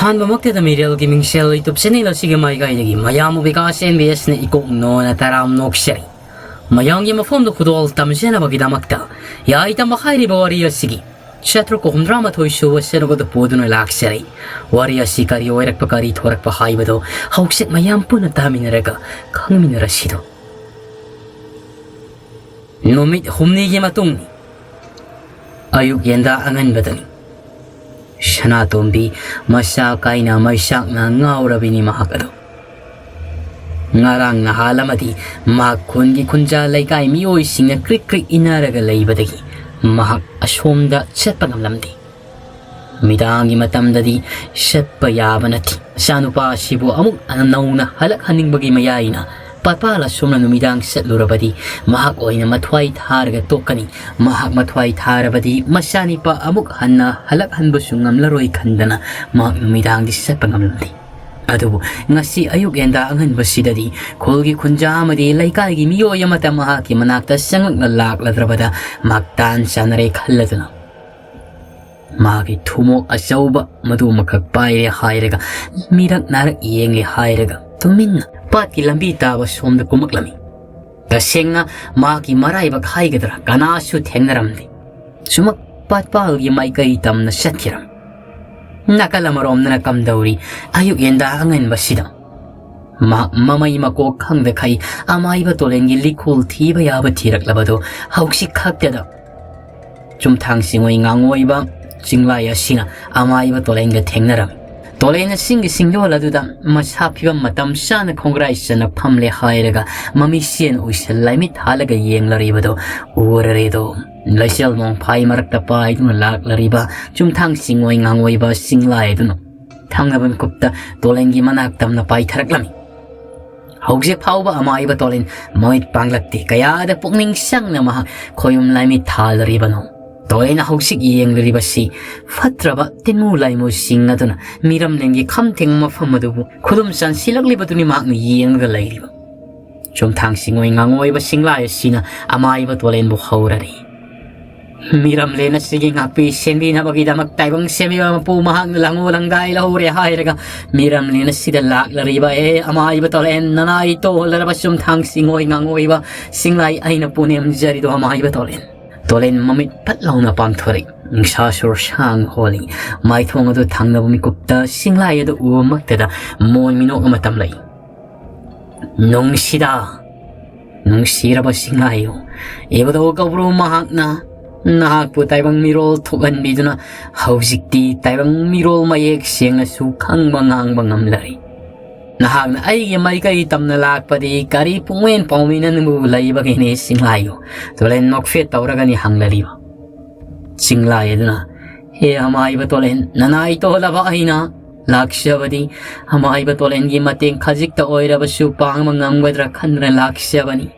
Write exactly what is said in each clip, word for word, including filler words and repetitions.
ꯑꯍꯥꯟꯕꯃꯛꯇꯗ ꯃꯤꯔꯦꯜꯒꯤ ꯃꯤꯡꯁꯦꯜ YouTube channel ꯑꯁꯤꯒꯤ ꯃꯥꯏꯀꯩꯗꯒꯤ ꯃꯌꯥꯝꯕꯨ ꯕꯤꯀꯥꯁ ꯑꯦꯟ ꯕꯤ ꯑꯦꯁꯅ ꯏꯀꯣꯛ ꯅꯣꯅ ꯇꯔꯥꯝ ꯅꯣꯛꯆꯔꯤ꯫ ꯃꯌꯥꯝꯒꯤ ꯃꯐꯝꯗ ꯈꯨꯗꯣꯜ ꯇꯝꯖꯅꯕꯒꯤꯗꯃꯛꯇ ꯌꯥꯏꯇꯝꯕ ꯍꯥꯏꯔꯤꯕ ꯋꯥꯔꯤ ꯑꯁꯤꯒꯤ ꯆꯥꯇ꯭ꯔꯨꯛ ꯍꯨꯝꯗ꯭ꯔꯥ ꯃꯥꯊꯣꯏ ꯁꯨꯕ ꯁꯔꯨꯛ ꯑꯗꯨ ꯄꯨꯗꯨꯅ ꯂꯥꯛꯆꯔꯤ꯫ ꯋꯥꯔꯤ ꯑꯁꯤ ꯀꯔꯤ ꯑꯣꯏꯔꯛꯄ, ꯀꯔꯤ ꯊꯣꯔꯛꯄ ꯍꯥꯏꯕꯗꯨ ꯍꯧꯖꯤꯛ ꯃꯌꯥꯝ ꯄꯨꯟꯅ ꯇꯥꯃꯤꯟꯅꯔꯒ ꯈꯪꯃꯤꯟꯅꯔꯁꯤꯗꯣ꯫ ꯅꯨꯃꯤꯠ ꯍꯨꯝꯅꯤꯒꯤ ꯃꯇꯨꯡ ꯑꯌꯨꯛ ꯌꯦꯟꯗꯥ ꯑꯉꯟꯕꯗꯅꯤ꯫ ꯁꯅꯥꯇꯣꯝꯕꯤ ꯃꯁꯥ ꯀꯥꯏꯅ ꯃꯩꯁꯥꯛꯅ ꯉꯥꯎꯔꯕꯤꯅꯤ ꯃꯍꯥꯛ ꯑꯗꯨ꯫ ꯉꯔꯥꯡ ꯅꯍꯥꯜ ꯑꯃꯗꯤ ꯃꯍꯥꯛ ꯈꯨꯟꯒꯤ ꯈꯨꯟꯖꯥ ꯂꯩꯀꯥꯏ ꯃꯤꯑꯣꯏꯁꯤꯡꯅ ꯀ꯭ꯔꯤꯛ ꯀ꯭ꯔꯤꯛ ꯏꯟꯅꯔꯒ ꯂꯩꯕꯗꯒꯤ ꯃꯍꯥꯛ ꯑꯁꯣꯝꯗ ꯆꯠꯄ ꯉꯝꯂꯝꯗꯦ꯫ ꯅꯨꯃꯤꯗꯥꯡꯒꯤ ꯃꯇꯝꯗꯗꯤ ꯆꯠꯄ ꯌꯥꯕ ꯅꯠꯇꯦ꯫ ꯃꯆꯥꯅꯨꯄꯥ ꯑꯁꯤꯕꯨ ꯑꯃꯨꯛ ꯍꯟꯅ ꯅꯧꯅ ꯍꯜꯂꯛꯍꯟꯅꯤꯡꯕꯒꯤ ꯃꯌꯥꯏꯅ ꯄꯥꯠꯄꯥꯜ ꯑꯁꯣꯝꯅ ꯅꯨꯃꯤꯗꯥꯡ ꯆꯠꯂꯨꯔꯕꯗꯤ ꯃꯍꯥꯛ ꯑꯣꯏꯅ ꯃꯊ꯭ꯋꯥꯏ ꯊꯥꯔꯒ ꯇꯣꯛꯀꯅꯤ꯫ ꯃꯍꯥꯛ ꯃꯊ꯭ꯋꯥꯏ ꯊꯥꯔꯕꯗꯤ ꯃꯆꯥꯅꯤꯄꯥ ꯑꯃꯨꯛ ꯍꯟꯅ ꯍꯜꯂꯛꯍꯟꯕꯁꯨ ꯉꯝꯂꯔꯣꯏ ꯈꯟꯗꯅ ꯃꯍꯥꯛ ꯅꯨꯃꯤꯗꯥꯡꯗꯤ ꯆꯠꯄ ꯉꯝꯂꯝꯗꯦ꯫ ꯑꯗꯨꯕꯨ ꯉꯁꯤ ꯑꯌꯨꯛ ꯌꯦꯟꯗꯥ ꯑꯉꯟꯕꯁꯤꯗꯗꯤ ꯈꯨꯜꯒꯤ ꯈꯨꯟꯖꯥ ꯑꯃꯗꯤ ꯂꯩꯀꯥꯏꯒꯤ ꯃꯤꯑꯣꯏ ꯑꯃꯠꯇ ꯃꯍꯥꯛꯀꯤ ꯃꯅꯥꯛꯇ ꯆꯪꯂꯛꯅ ꯂꯥꯛꯂꯗ꯭ꯔꯕꯗ ꯃꯍꯥꯛ ꯇꯥꯟ ꯆꯥꯅꯔꯦ ꯈꯜꯂꯗꯨꯅ ꯃꯥꯒꯤ ꯊꯨꯃꯣꯛ ꯑꯆꯧꯕ ꯃꯗꯨꯃꯈꯛ ꯄꯥꯏꯔꯦ ꯍꯥꯏꯔꯒ, ꯃꯤꯔꯛ ꯅꯥꯔꯛ ꯌꯦꯡꯂꯦ ꯍꯥꯏꯔꯒ ꯇꯨꯃꯤꯟꯅ ꯄꯥꯠꯀꯤ ꯂꯝꯕꯤ ꯇꯥꯕ ꯁꯣꯝꯗ ꯀꯨꯝꯃꯛꯂꯝꯃꯤ꯫ ꯇꯁꯦꯡꯅ ꯃꯥꯒꯤ ꯃꯔꯥꯏꯕꯛ ꯍꯥꯏꯒꯗ꯭ꯔꯥ, ꯀꯅꯥꯁꯨ ꯊꯦꯡꯅꯔꯝꯗꯦ꯫ ꯁꯨꯃꯛ ꯄꯥꯠꯄꯥꯜꯒꯤ ꯃꯥꯏꯀꯩ ꯇꯝꯅ ꯆꯠꯈꯤꯔꯝꯃꯤ꯫ ꯅꯥꯀꯜ ꯑꯃꯔꯣꯝꯗꯅ ꯀꯝꯗꯧꯔꯤ? ꯑꯌꯨꯛ ꯌꯦꯟꯗꯥ ꯑꯉꯟꯕꯁꯤꯗ ꯃꯍꯥꯛ ꯃꯃꯩ ꯃꯀꯣꯛ ꯈꯪꯗꯈꯩ ꯑꯃꯥꯏꯕ ꯇꯣꯂꯦꯟꯒꯤ ꯂꯤꯈꯨꯜ ꯊꯤꯕ ꯌꯥꯕ ꯊꯤꯔꯛꯂꯕꯗꯨ ꯍꯧꯖꯤꯛ ꯈꯛꯇꯗ ꯆꯨꯝꯊꯥꯡ ꯆꯤꯡꯉꯣꯏ ꯉꯥꯡꯉꯣꯏꯕ ꯆꯤꯡꯂꯥꯏ ꯑꯁꯤꯅ ꯑꯃꯥꯏꯕ ꯇꯣꯂꯦꯟꯒ ꯊꯦꯡꯅꯔꯝꯃꯤ꯫ ꯇꯣꯂꯦꯟꯅ ꯆꯤꯡꯒꯤ ꯆꯤꯡꯗꯣꯜ ꯑꯗꯨꯗ ꯃꯁꯥ ꯐꯤꯕꯝ ꯃꯇꯝ ꯆꯥꯅ ꯈꯣꯡꯒ꯭ꯔꯥꯏ ꯆꯟꯅ ꯐꯝꯂꯦ ꯍꯥꯏꯔꯒ ꯃꯃꯤꯠꯁꯦꯟ ꯎꯏꯁꯜ ꯂꯥꯏꯃꯤꯠ ꯊꯥꯜꯂꯒ ꯌꯦꯡꯂꯔꯤꯕꯗꯨ ꯎꯔꯔꯦꯗꯣ꯫ ꯂꯩꯆꯦꯜ ꯅꯣꯡꯐꯥꯏ ꯃꯔꯛꯇ ꯄꯥꯏꯗꯨꯅ ꯂꯥꯛꯂꯔꯤꯕ ꯆꯨꯝꯊꯥꯡ ꯆꯤꯡꯉꯣꯏ ꯉꯥꯡꯉꯣꯏꯕ ꯆꯤꯡꯂꯥꯏ ꯑꯗꯨꯅ ꯊꯪꯅꯕ ꯃꯤꯀꯨꯞꯇ ꯇꯣꯂꯦꯟꯒꯤ ꯃꯅꯥꯛ ꯇꯝꯅ ꯄꯥꯏꯊꯔꯛꯂꯝꯃꯤ꯫ ꯍꯧꯖꯤꯛ ꯐꯥꯎꯕ ꯑꯃꯥꯏꯕ ꯇꯣꯂꯦꯟ ꯃꯃꯤꯠ ꯄꯥꯡꯂꯛꯇꯦ꯫ ꯀꯌꯥꯗ ꯄꯨꯛꯅꯤꯡ ꯆꯪꯅ ꯃꯍꯥꯛ ꯈꯣꯌꯨꯝ ꯂꯥꯏꯃꯤꯠ ꯊꯥꯜꯂꯔꯤꯕꯅꯣ? ꯇꯣꯂꯦꯟꯅ ꯍꯧꯖꯤꯛ ꯌꯦꯡꯂꯤꯕꯁꯤ ꯐꯠꯇ꯭ꯔꯕ ꯇꯤꯟꯃꯨ ꯂꯥꯏꯃꯨꯁꯤꯡ ꯑꯗꯨꯅ ꯃꯤꯔꯝꯂꯦꯟꯒꯤ ꯈꯝ ꯊꯦꯡꯕ ꯃꯐꯝ ꯑꯗꯨꯕꯨ ꯈꯨꯗꯨꯝ ꯆꯟꯁꯤꯜꯂꯛꯂꯤꯕꯗꯨꯅꯤ ꯃꯍꯥꯛꯅ ꯌꯦꯡꯂꯒ ꯂꯩꯔꯤꯕ꯫ ꯆꯨꯝꯊꯥꯡ ꯆꯤꯡꯉꯣꯏ ꯉꯥꯡꯉꯣꯏꯕ ꯆꯤꯡꯂꯥꯏ ꯑꯁꯤꯅ ꯑꯃꯥꯏꯕ ꯇꯣꯂꯦꯟꯕꯨ ꯍꯧꯔꯔꯤ꯫ ꯃꯤꯔꯝꯂꯦꯟ ꯑꯁꯤꯒꯤ ꯉꯥꯛꯄꯤ ꯁꯦꯟꯕꯤꯅꯕꯒꯤꯗꯃꯛ ꯇꯥꯏꯕꯪ ꯁꯦꯝꯕꯤꯕ ꯃꯄꯨ ꯃꯍꯥꯛꯅ ꯂꯥꯡꯉꯣ ꯂꯥꯡꯗꯥꯏ ꯂꯧꯔꯦ ꯍꯥꯏꯔꯒ, ꯃꯤꯔꯝꯂꯦꯟ ꯑꯁꯤꯗ ꯂꯥꯛꯂꯔꯤꯕ ꯑꯦ ꯑꯃꯥꯏꯕ ꯇꯣꯂꯦꯟ, ꯅꯅꯥꯏ ꯇꯣꯍꯜꯂꯔꯕ ꯆꯨꯝꯊꯥꯡ ꯁꯤꯡꯉꯣꯏ ꯉꯥꯡꯉꯣꯏꯕ ꯁꯤꯡꯂꯥꯏ ꯑꯩꯅ ꯄꯨꯅꯦꯝꯖꯔꯤꯗꯣ ꯑꯃꯥꯏꯕ ꯇꯣꯂꯦꯟ꯫ ꯇꯣꯂꯦꯟ ꯃꯃꯤꯠ ꯄꯠ ꯂꯥꯎꯅ ꯄꯥꯡꯊꯣꯔꯛꯏ꯫ ꯅꯨꯡꯁꯥ ꯁꯣꯔ ꯁꯥꯡ ꯍꯣꯜꯂꯤ꯫ ꯃꯥꯏꯊꯣꯡ ꯑꯗꯨ ꯊꯪꯅꯕ ꯃꯤꯀꯨꯞꯇ ꯁꯤꯡꯂꯥꯏ ꯑꯗꯨ ꯎꯕꯃꯛꯇꯗ ꯃꯣꯏ ꯃꯤꯅꯣꯛ ꯑꯃ ꯇꯝꯂꯛꯏ꯫ ꯅꯨꯡꯁꯤꯗ, ꯅꯨꯡꯁꯤꯔꯕ ꯁꯤꯡꯂꯥꯏꯌꯨ, ꯏꯕꯗꯧ ꯀꯧꯕ꯭ꯔꯨ ꯃꯍꯥꯛꯅ ꯅꯍꯥꯛꯄꯨ ꯇꯥꯏꯕꯪ ꯃꯤꯔꯣꯜ ꯊꯣꯛꯍꯟꯕꯤꯗꯨꯅ ꯍꯧꯖꯤꯛꯇꯤ ꯇꯥꯏꯕꯪ ꯃꯤꯔꯣꯜ ꯃꯌꯦꯛ ꯁꯦꯡꯅꯁꯨ ꯈꯪꯕ ꯉꯥꯡꯕ ꯉꯝꯂꯔꯦ꯫ ꯅꯍꯥꯛꯅ ꯑꯩꯒꯤ ꯃꯥꯏꯀꯩ ꯇꯝꯅ ꯂꯥꯛꯄꯗꯤ ꯀꯔꯤ ꯄꯨꯡꯑꯣꯏꯟ ꯄꯥꯎꯃꯤꯅ ꯅꯪꯕꯨ ꯂꯩꯕꯒꯤꯅꯤ ꯁꯤꯡꯂꯥꯏꯌꯨ? ꯇꯣꯂꯦꯟ ꯅꯣꯛꯐꯦꯠ ꯇꯧꯔꯒꯅꯤ ꯍꯪꯂꯔꯤꯕ꯫ ꯁꯤꯡꯂꯥꯏ ꯑꯗꯨꯅ, ꯍꯦ ꯑꯃꯥꯏꯕ ꯇꯣꯂꯦꯟ, ꯅꯅꯥꯏ ꯇꯣꯍꯜꯂꯕ ꯑꯩꯅ ꯂꯥꯛꯆꯕꯗꯤ ꯑꯃꯥꯏꯕ ꯇꯣꯂꯦꯟꯒꯤ ꯃꯇꯦꯡ ꯈꯖꯤꯛꯇ ꯑꯣꯏꯔꯕꯁꯨ ꯄꯥꯡꯕ ꯉꯝꯒꯗ꯭ꯔꯥ ꯈꯟꯗꯨꯅ ꯂꯥꯛꯆꯕꯅꯤ꯫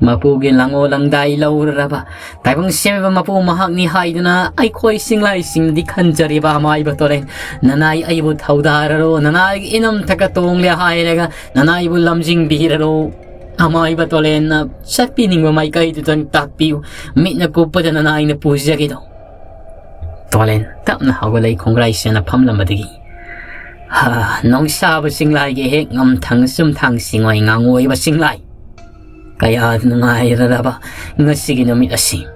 ꯃꯄꯨꯒꯤ ꯂꯥꯡꯉꯣ ꯂꯥꯡꯗꯥꯏ ꯂꯧꯔꯔꯕ ꯇꯥꯏꯕꯪ ꯁꯦꯝꯕ ꯃꯄꯨ ꯃꯍꯥꯛꯅꯤ ꯍꯥꯏꯗꯨꯅ ꯑꯩꯈꯣꯏ ꯁꯤꯡꯂꯥꯏꯁꯤꯡꯗꯤ ꯈꯟꯖꯔꯤꯕ ꯑꯃꯥꯏꯕ ꯇꯣꯂꯦꯟ, ꯅꯅꯥꯏ ꯑꯩꯕꯨ ꯊꯧꯗꯥꯔꯔꯣ, ꯅꯅꯥꯏꯒꯤ ꯏꯅꯝꯊꯛꯀ ꯇꯣꯡꯂꯦ ꯍꯥꯏꯔꯒ ꯅꯅꯥꯏꯕꯨ ꯂꯝꯖꯤꯡꯕꯤꯔꯔꯣ꯫ ꯑꯃꯥꯏꯕ ꯇꯣꯂꯦꯟꯅ ꯆꯠꯄꯤꯅꯤꯡꯕ ꯃꯥꯏꯀꯩꯗꯨꯗꯪ ꯇꯥꯛꯄꯤꯌꯨ꯫ ꯃꯤꯠꯅ ꯀꯨꯞꯄꯗ ꯅꯅꯥꯏꯅ ꯄꯨꯖꯒꯦꯗꯣ꯫ ꯇꯣꯂꯦꯟ ꯇꯞꯅ ꯍꯧꯒꯠꯂꯛꯏ ꯈꯣꯡꯒ꯭ꯔꯥꯏ ꯁꯦꯟꯅ ꯐꯝꯂꯝꯕꯗꯒꯤ꯫ ꯍꯥ, ꯅꯣꯡꯁꯥꯕ ꯁꯤꯡꯂꯥꯏꯒꯤ ꯍꯦꯛ ꯉꯝꯊꯪ ꯆꯨꯝꯊꯥꯡ ꯁꯤꯡꯉꯣꯏ ꯉꯥꯡꯉꯣꯏꯕ ꯁꯤꯡꯂꯥꯏ꯫ ꯀꯌꯥ ꯅꯨꯡꯉꯥꯏꯔꯔꯕ ꯉꯁꯤꯒꯤ ꯅꯨꯃꯤꯠ ꯑꯁꯤ꯫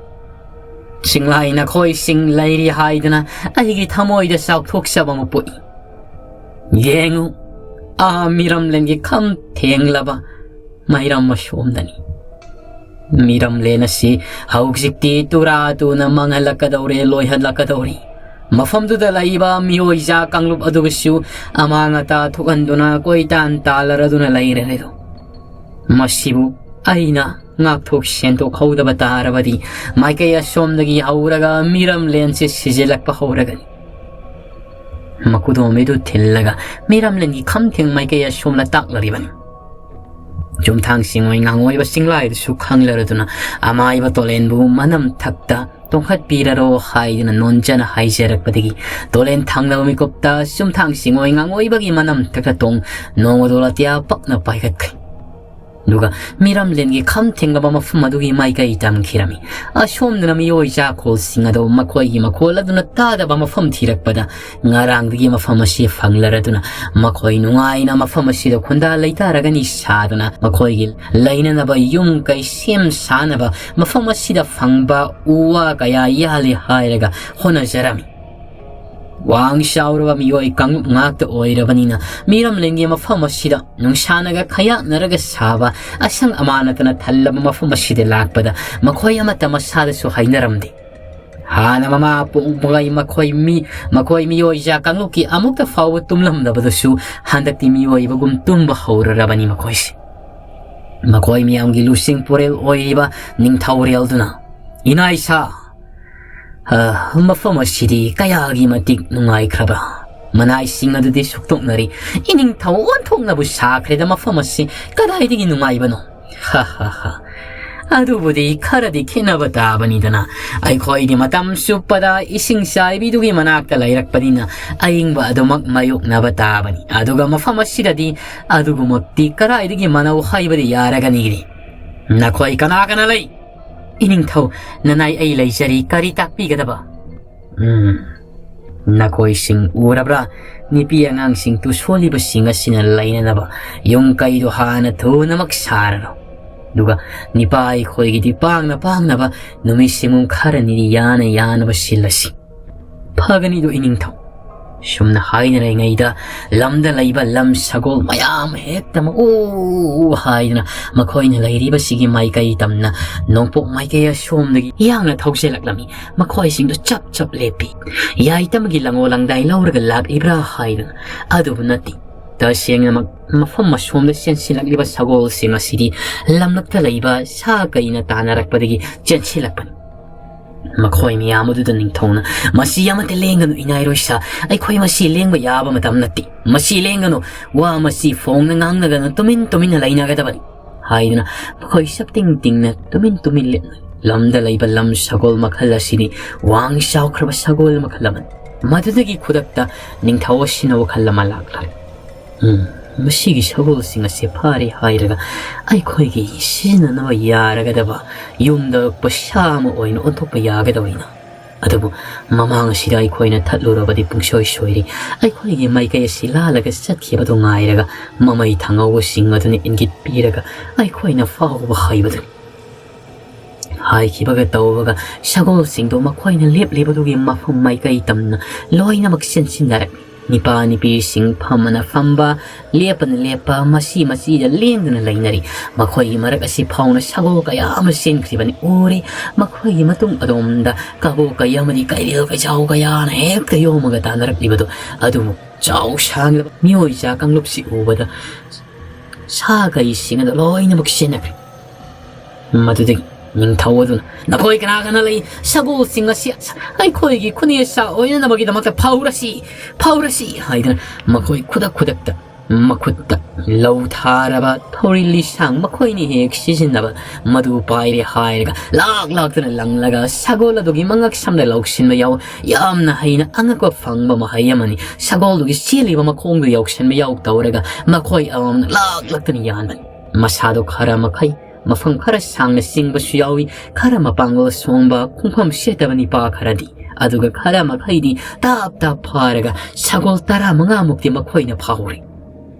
ꯁꯤꯡꯂꯥꯏ ꯅꯈꯣꯏꯁꯤꯡ ꯂꯩꯔꯤ ꯍꯥꯏꯗꯨꯅ ꯑꯩꯒꯤ ꯊꯃꯣꯏꯗ ꯆꯥꯎꯊꯣꯛꯆꯕ ꯑꯃ ꯄꯣꯛꯏ꯫ ꯌꯦꯡꯉꯨ, ꯑꯥ ꯃꯤꯔꯝꯂꯦꯟꯒꯤ ꯈꯝ ꯊꯦꯡꯂꯕ ꯃꯩꯔꯝ ꯑꯁꯣꯝꯗꯅꯤ꯫ ꯃꯤꯔꯝꯂꯦꯟ ꯑꯁꯤ ꯍꯧꯖꯤꯛꯇꯤ ꯇꯨꯔꯥ ꯇꯨꯅ ꯃꯥꯡꯍꯜꯂꯛꯀꯗꯧꯔꯦ, ꯂꯣꯏꯍꯜꯂꯛꯀꯗꯧꯔꯤ꯫ ꯃꯐꯝꯗꯨꯗ ꯂꯩꯕ ꯃꯤꯑꯣꯏꯖꯥ ꯀꯥꯡꯂꯨꯞ ꯑꯗꯨꯒꯤꯁꯨ ꯑꯃꯥꯡ ꯑꯇꯥ ꯊꯣꯛꯍꯟꯗꯨꯅ ꯀꯣꯏꯇꯥꯟ ꯇꯥꯜꯂꯔꯗꯨꯅ ꯂꯩꯔꯦ ꯑꯗꯣ꯫ ꯃꯁꯤꯕꯨ ꯑꯩꯅ ꯉꯥꯛꯊꯣꯛ ꯁꯦꯟꯗꯣꯛꯍꯧꯗꯕ ꯇꯥꯔꯕꯗꯤ ꯃꯥꯏꯀꯩ ꯑꯁꯣꯝꯗꯒꯤ ꯍꯧꯔꯒ ꯃꯤꯔꯝꯂꯦꯟꯁꯦ ꯁꯤꯖꯤꯜꯂꯛꯄ ꯍꯧꯔꯒꯅꯤ꯫ ꯃꯀꯨꯗꯣꯝꯕꯤꯗꯨ ꯊꯤꯜꯂꯒ ꯃꯤꯔꯝꯂꯦꯟꯒꯤ ꯈꯝꯊꯦꯡ ꯃꯥꯏꯀꯩ ꯑꯁꯣꯝꯗ ꯇꯥꯛꯂꯔꯤꯕꯅꯤ꯫ ꯆꯨꯝꯊꯥꯡ ꯁꯤꯡꯉꯣꯏ ꯉꯥꯡꯉꯣꯏꯕ ꯆꯤꯡꯂꯥꯏꯗꯨꯁꯨ ꯈꯪꯂꯔꯗꯨꯅ ꯑꯃꯥꯏꯕ ꯇꯣꯂꯦꯟꯕꯨ ꯃꯅꯝ ꯊꯛꯇ ꯇꯣꯡꯈꯠꯄꯤꯔꯔꯣ ꯍꯥꯏꯗꯨꯅ ꯅꯣꯟꯖꯅ ꯍꯥꯏꯖꯔꯛꯄꯗꯒꯤ ꯇꯣꯂꯦꯟ ꯊꯪꯅꯕ ꯃꯤꯀꯨꯞꯇ ꯆꯨꯝꯊꯥꯡ ꯁꯤꯡꯉꯣꯏ ꯉꯥꯡꯉꯣꯏꯕꯒꯤ ꯃꯅꯝ ꯊꯛꯇ ꯇꯣꯡ ꯅꯣꯡꯃꯗꯣꯜ ꯑꯇꯤꯌꯥ ꯄꯛꯅ ꯄꯥꯏꯈꯠꯈ꯭ꯔꯦ꯫ ꯑꯗꯨꯒ ꯃꯤꯔꯝꯂꯦꯟꯒꯤ ꯈꯝ ꯊꯦꯡꯂꯕ ꯃꯐꯝ ꯑꯗꯨꯒꯤ ꯃꯥꯏꯀꯩ ꯇꯝꯈꯤꯔꯝꯃꯤ꯫ ꯑꯁꯣꯝꯗꯅ ꯃꯤꯑꯣꯏ ꯆꯥꯈꯣꯜꯁꯤꯡ ꯑꯗꯨ ꯃꯈꯣꯏꯒꯤ ꯃꯈꯣꯜ ꯑꯗꯨꯅ ꯇꯥꯗꯕ ꯃꯐꯝ ꯊꯤꯔꯛꯄꯗ, ꯉꯔꯥꯡꯗꯒꯤ ꯃꯐꯝ ꯑꯁꯤ ꯐꯪꯂꯔꯗꯨꯅ ꯃꯈꯣꯏ ꯅꯨꯡꯉꯥꯏꯅ ꯃꯐꯝ ꯑꯁꯤꯗ ꯈꯨꯟꯗꯥ ꯂꯩꯇꯥꯔꯒꯅꯤ ꯁꯥꯗꯨꯅ, ꯃꯈꯣꯏꯒꯤ ꯂꯩꯅꯅꯕ ꯌꯨꯝ ꯀꯩ ꯁꯦꯝ ꯁꯥꯅꯕ ꯃꯐꯝ ꯑꯁꯤꯗ ꯐꯪꯕ ꯎ ꯋꯥ ꯀꯌꯥ ꯌꯥꯜꯂꯤ ꯍꯥꯏꯔꯒ ꯍꯣꯠꯅꯖꯔꯝꯃꯤ꯫ ꯋꯥꯡ ꯆꯥꯎꯔꯕ ꯃꯤꯑꯣꯏ ꯀꯥꯡꯂꯨꯞ ꯉꯥꯛꯇ ꯑꯣꯏꯔꯕꯅꯤꯅ, ꯃꯤꯔꯝꯂꯦꯟꯒꯤ ꯃꯐꯝ ꯑꯁꯤꯗ ꯅꯨꯡꯁꯥꯅꯒ ꯈꯌꯥꯛꯅꯔꯒ ꯁꯥꯕ, ꯑꯁꯪ ꯑꯃꯥꯟ ꯅꯠꯇꯅ ꯊꯜꯂꯕ ꯃꯐꯝ ꯑꯁꯤꯗ ꯂꯥꯛꯄꯗ ꯃꯈꯣꯏ ꯑꯃꯠꯇ ꯃꯁꯥꯗꯁꯨ ꯍꯩꯅꯔꯝꯗꯦ꯫ ꯍꯥꯟꯅ ꯃꯃꯥ ꯄꯣꯛꯄꯉꯩ ꯃꯈꯣꯏ ꯃꯤ, ꯃꯈꯣꯏ ꯃꯤꯑꯣꯏꯖꯥ ꯀꯥꯡꯂꯨꯞꯀꯤ ꯑꯃꯨꯛꯇ ꯐꯥꯎꯕ ꯇꯨꯝꯂꯝꯗꯕꯗꯨꯁꯨ ꯍꯟꯗꯛꯇꯤ ꯃꯤꯑꯣꯏꯕꯒꯨꯝ ꯇꯨꯝꯕ ꯍꯧꯔꯔꯕꯅꯤ ꯃꯈꯣꯏꯁꯦ꯫ ꯃꯈꯣꯏ ꯃꯤꯌꯥꯝꯒꯤ ꯂꯨꯆꯤꯡ ꯄꯨꯔꯦꯜ ꯑꯣꯏꯔꯤꯕ ꯅꯤꯡꯊꯧꯔꯦꯜꯗꯨꯅ, "ꯏꯅꯥꯏꯁꯥ, ꯑ, ꯃꯐꯝ ꯑꯁꯤꯗꯤ ꯀꯌꯥꯒꯤ ꯃꯇꯤꯛ ꯅꯨꯡꯉꯥꯏꯈ꯭ꯔꯕ! ꯃꯅꯥꯏꯁꯤꯡ ꯑꯗꯨꯗꯤ ꯁꯨꯛꯇꯣꯛꯅꯔꯤ꯫ ꯏꯅꯤꯡꯊꯧ ꯑꯣꯟꯊꯣꯛꯅꯕꯨ ꯁꯥꯈ꯭ꯔꯦꯗ, ꯃꯐꯝ ꯑꯁꯤ ꯀꯗꯥꯏꯗꯒꯤ ꯅꯨꯡꯉꯥꯏꯕꯅꯣ?" "ꯍ, ꯍ, ꯍ꯫ ꯑꯗꯨꯕꯨꯗꯤ ꯈꯔꯗꯤ ꯈꯦꯠꯅꯕ ꯇꯥꯕꯅꯤꯗꯅ꯫ ꯑꯩꯈꯣꯏꯗꯤ ꯃꯇꯝ ꯆꯨꯞꯄꯗ ꯏꯁꯤꯡ ꯆꯥꯏꯕꯤꯗꯨꯒꯤ ꯃꯅꯥꯛꯇ ꯂꯩꯔꯛꯄꯅꯤꯅ ꯑꯏꯪꯕ ꯑꯗꯨꯃꯛ ꯃꯥꯌꯣꯛꯅꯕ ꯇꯥꯕꯅꯤ꯫ ꯑꯗꯨꯒ ꯃꯐꯝ ꯑꯁꯤꯗꯗꯤ ꯑꯗꯨꯒꯨꯝꯃꯛꯇꯤ ꯀꯗꯥꯏꯗꯒꯤ ꯃꯅꯧ ꯍꯥꯏꯕꯗꯤ ꯌꯥꯔꯒꯅꯤꯒꯦ? ꯅꯈꯣꯏ ꯀꯅꯥ ꯀꯅꯥ ꯂꯩ?" "ꯏꯅꯤꯡꯊꯧ, ꯅꯅꯥꯏ ꯑꯩ ꯂꯩꯖꯔꯤ, ꯀꯔꯤ ꯇꯥꯛꯄꯤꯒꯗꯕ?" "ꯎꯝ, ꯅꯈꯣꯏꯁꯤꯡ ꯎꯔꯕ꯭ꯔꯥ? ꯅꯨꯄꯤ ꯑꯉꯥꯡꯁꯤꯡ ꯇꯨ ꯁꯣꯜꯂꯤꯕꯁꯤꯡ ꯑꯁꯤꯅ ꯂꯩꯅꯅꯕ ꯌꯨꯝ ꯀꯩꯗꯣ ꯍꯥꯟꯅ ꯊꯨꯅꯃꯛ ꯁꯥꯔꯔꯣ꯫ ꯑꯗꯨꯒ ꯅꯤꯄꯥ ꯑꯩꯈꯣꯏꯒꯤꯗꯤ ꯄꯥꯡꯅ ꯄꯥꯡꯅꯕ ꯅꯨꯃꯤꯠ ꯁꯤꯃꯨꯡ ꯈꯔꯅꯤꯗꯤ ꯌꯥꯅ ꯌꯥꯅꯕ ꯁꯤꯜꯂꯁꯤ꯫ ꯐꯒꯅꯤꯗꯣ ꯏꯅꯤꯡꯊꯧ?" ꯁꯨꯝꯅ ꯍꯥꯏꯅꯔꯤꯉꯩꯗ ꯂꯝꯗ ꯂꯩꯕ ꯂꯝ ꯁꯒꯣꯜ ꯃꯌꯥꯝ ꯍꯦꯛꯇꯃꯛ "ꯎ" ꯍꯥꯏꯗꯨꯅ ꯃꯈꯣꯏꯅ ꯂꯩꯔꯤꯕꯁꯤꯒꯤ ꯃꯥꯏꯀꯩ ꯇꯝꯅ ꯅꯣꯡꯄꯣꯛ ꯃꯥꯏꯀꯩ ꯑꯁꯣꯝꯗꯒꯤ ꯌꯥꯡꯅ ꯊꯧꯖꯤꯜꯂꯛꯂꯝꯃꯤ꯫ ꯃꯈꯣꯏꯁꯤꯡꯗꯨ ꯆꯞ ꯆꯞ ꯂꯦꯞꯄꯤ꯫ ꯌꯥꯏꯇꯃꯒꯤ ꯂꯪꯉꯣ ꯂꯪꯗꯥꯏ ꯂꯧꯔꯒ ꯂꯥꯛꯂꯤꯕ꯭ꯔꯥ ꯍꯥꯏꯗꯨꯅ꯫ ꯑꯗꯨꯕꯨ ꯅꯠꯇꯦ꯫ ꯇꯁꯦꯡꯅꯃꯛ ꯃꯐꯝ ꯑꯁꯣꯝꯗ ꯆꯦꯟꯁꯤꯜꯂꯛꯂꯤꯕ ꯁꯒꯣꯜꯁꯤꯡ ꯑꯁꯤꯗꯤ ꯂꯝꯂꯛꯇ ꯂꯩꯕ ꯁꯥ ꯀꯩꯅ ꯇꯥꯟꯅꯔꯛꯄꯗꯒꯤ ꯆꯦꯟꯁꯤꯜꯂꯛꯄꯅꯤ꯫ ꯃꯈꯣꯏ ꯃꯌꯥꯝ ꯑꯗꯨꯗ ꯅꯤꯡꯊꯧꯅ, "ꯃꯁꯤ ꯑꯃꯠꯇ ꯂꯦꯡꯒꯅꯨ, ꯏꯅꯥꯏꯔꯣꯏꯁꯥ꯫ ꯑꯩꯈꯣꯏ ꯃꯁꯤ ꯂꯦꯡꯕ ꯌꯥꯕ ꯃꯇꯝ ꯅꯠꯇꯦ꯫ ꯃꯁꯤ ꯂꯦꯡꯒꯅꯨ꯫ ꯋꯥ ꯃꯁꯤ ꯐꯣꯡꯅ ꯉꯥꯡꯅꯒꯅꯨ, ꯇꯨꯃꯤꯟ ꯇꯨꯃꯤꯟꯅ ꯂꯩꯅꯒꯗꯕꯅꯤ", ꯍꯥꯏꯗꯨꯅ ꯃꯈꯣꯏ ꯁꯞꯇꯤꯡ ꯇꯤꯡꯅ ꯇꯨꯃꯤꯟ ꯇꯨꯃꯤꯟ ꯂꯦꯞꯅ ꯂꯝꯗ ꯂꯩꯕ ꯂꯝ ꯁꯒꯣꯜ ꯃꯈꯜ ꯑꯁꯤꯗꯤ ꯋꯥꯡ ꯆꯥꯎꯈ꯭ꯔꯕ ꯁꯒꯣꯜ ꯃꯈꯜ ꯑꯃꯅꯤ꯫ ꯃꯗꯨꯗꯒꯤ ꯈꯨꯗꯛꯇ ꯅꯤꯡꯊꯧ ꯑꯁꯤꯅ ꯋꯥꯈꯜ ꯑꯃ ꯂꯥꯛꯂꯦ꯫ "ꯎꯝ, ꯃꯁꯤꯒꯤ ꯁꯒꯣꯜꯁꯤꯡ ꯑꯁꯤ ꯐꯥꯔꯦ ꯍꯥꯏꯔꯒ ꯑꯩꯈꯣꯏꯒꯤ ꯁꯤꯖꯤꯟꯅꯅꯕ ꯌꯥꯔꯒꯗꯕ ꯌꯨꯝꯗ ꯄꯩꯁꯥ ꯑꯃ ꯑꯣꯏꯅ ꯑꯣꯟꯊꯣꯛꯄ ꯌꯥꯒꯗꯕꯅꯤꯅ꯫ ꯑꯗꯨꯕꯨ ꯃꯃꯥꯡ ꯑꯁꯤꯗ ꯑꯩꯈꯣꯏꯅ ꯊꯠꯂꯨꯔꯕꯗꯤ ꯄꯨꯡꯁꯣꯏ ꯁꯣꯏꯔꯤ꯫ ꯑꯩꯈꯣꯏꯒꯤ ꯃꯥꯏꯀꯩ ꯑꯁꯤ ꯂꯥꯜꯂꯒ ꯆꯠꯈꯤꯕꯗꯨ ꯉꯥꯏꯔꯒ ꯃꯃꯩ ꯊꯪꯍꯧꯕꯁꯤꯡ ꯑꯗꯨꯅ ꯏꯪꯒꯤꯠ ꯄꯤꯔꯒ ꯑꯩꯈꯣꯏꯅ ꯐꯥꯎꯕ ꯍꯩꯕꯗꯨꯅꯤ꯫ ꯍꯥꯏꯈꯤꯕꯒ ꯇꯧꯕꯒ ꯁꯒꯣꯜꯁꯤꯡꯗꯣ ꯃꯈꯣꯏꯅ ꯂꯦꯞꯂꯤꯕꯗꯨꯒꯤ ꯃꯐꯝ ꯃꯥꯏꯀꯩ ꯇꯝꯅ ꯂꯣꯏꯅꯃꯛ ꯆꯦꯟꯁꯤꯟꯅꯔꯛꯂꯤ꯫ ꯅꯤꯄꯥ ꯅꯤꯄꯤꯁꯤꯡ ꯐꯝꯃꯅ ꯐꯝꯕ, ꯂꯦꯞꯄꯅ ꯂꯦꯞꯄ, ꯃꯁꯤ ꯃꯁꯤꯗ ꯂꯦꯡꯗꯅ ꯂꯩꯅꯔꯤ꯫ ꯃꯈꯣꯏꯒꯤ ꯃꯔꯛ ꯑꯁꯤ ꯐꯥꯎꯅ ꯁꯒꯣꯜ ꯀꯌꯥ ꯑꯃ ꯆꯦꯟꯈ꯭ꯔꯤꯕꯅꯤ ꯎꯔꯤ꯫ ꯃꯈꯣꯏꯒꯤ ꯃꯇꯨꯡ ꯑꯗꯣꯝꯗ ꯀꯕꯣꯛ ꯀꯩ ꯑꯃꯗꯤ ꯀꯩꯔꯦꯜ ꯀꯩꯆꯥꯎ ꯀꯌꯥꯅ ꯍꯦꯛꯇ ꯌꯣꯝꯃꯒ ꯇꯥꯟꯅꯔꯛꯂꯤꯕꯗꯨ꯫ ꯑꯗꯨꯕꯨ ꯆꯥꯎ ꯁꯥꯡꯂꯕ ꯃꯤꯑꯣꯏ ꯆꯥ ꯀꯥꯡꯂꯨꯞꯁꯤ ꯎꯕꯗ ꯁꯥ ꯀꯩꯁꯤꯡ ꯑꯗꯨ ꯂꯣꯏꯅꯃꯛ ꯆꯦꯟꯅꯈ꯭ꯔꯦ꯫ ꯃꯗꯨꯗꯒꯤ ꯅꯤꯡꯊꯧ ꯑꯗꯨꯅ, "ꯅꯈꯣꯏ ꯀꯅꯥ ꯀꯅꯥ ꯂꯩ? ꯁꯒꯣꯜꯁꯤꯡ ꯑꯁꯤ ꯑꯩꯈꯣꯏꯒꯤ ꯈꯨꯅꯦꯁꯥ ꯑꯣꯏꯅꯅꯕꯒꯤꯗꯃꯛꯇ ꯐꯧꯔꯁꯤ, ꯐꯧꯔꯁꯤ" ꯍꯥꯏꯗꯨꯅ ꯃꯈꯣꯏ ꯈꯨꯗꯛ ꯈꯨꯗꯛꯇ ꯃꯈꯨꯠꯇ ꯂꯧ ꯊꯥꯔꯕ ꯊꯧꯔꯤ ꯂꯤꯁꯥꯡ ꯃꯈꯣꯏꯅ ꯍꯦꯛ ꯁꯤꯖꯤꯟꯅꯕ ꯃꯗꯨ ꯄꯥꯏꯔꯦ ꯍꯥꯏꯔꯒ ꯂꯥꯛ ꯂꯥꯛꯇꯨꯅ ꯂꯪꯂꯒ ꯁꯒꯣꯜ ꯑꯗꯨꯒꯤ ꯃꯉꯛ ꯁꯝꯗ ꯂꯧꯁꯤꯟꯕ ꯌꯥꯎ꯫ ꯌꯥꯝꯅ ꯍꯩꯅ ꯑꯉꯛꯄ ꯐꯪꯕ ꯃꯍꯩ ꯑꯃꯅꯤ꯫ ꯁꯒꯣꯜꯗꯨꯒꯤ ꯆꯦꯜꯂꯤꯕ ꯃꯈꯣꯡꯗꯨ ꯌꯧꯁꯤꯟꯕ ꯌꯥꯎ ꯇꯧꯔꯒ ꯃꯈꯣꯏ ꯑꯃꯃꯝꯅ ꯂꯥꯛ ꯂꯥꯛꯇꯨꯅ ꯌꯥꯟꯕꯅꯤ꯫ ꯃꯁꯥꯗꯣ ꯈꯔ ꯃꯈꯩ ꯃꯐꯝ ꯈꯔ ꯁꯥꯡꯅ ꯆꯤꯡꯕꯁꯨ ꯌꯥꯎꯏ, ꯈꯔ ꯃꯄꯥꯡꯒꯜ ꯁꯣꯟꯕ ꯈꯣꯡꯐꯝ ꯁꯦꯠꯇꯕ ꯅꯤꯄꯥ ꯈꯔꯗꯤ, ꯑꯗꯨꯒ ꯈꯔ ꯃꯈꯩꯗꯤ ꯇꯥꯞ ꯇꯥꯞ ꯐꯥꯔꯒ ꯁꯒꯣꯜ ꯇꯔꯥꯃꯉꯥ ꯃꯨꯛꯇꯤ ꯃꯈꯣꯏꯅ ꯐꯥꯍꯧꯔꯤ꯫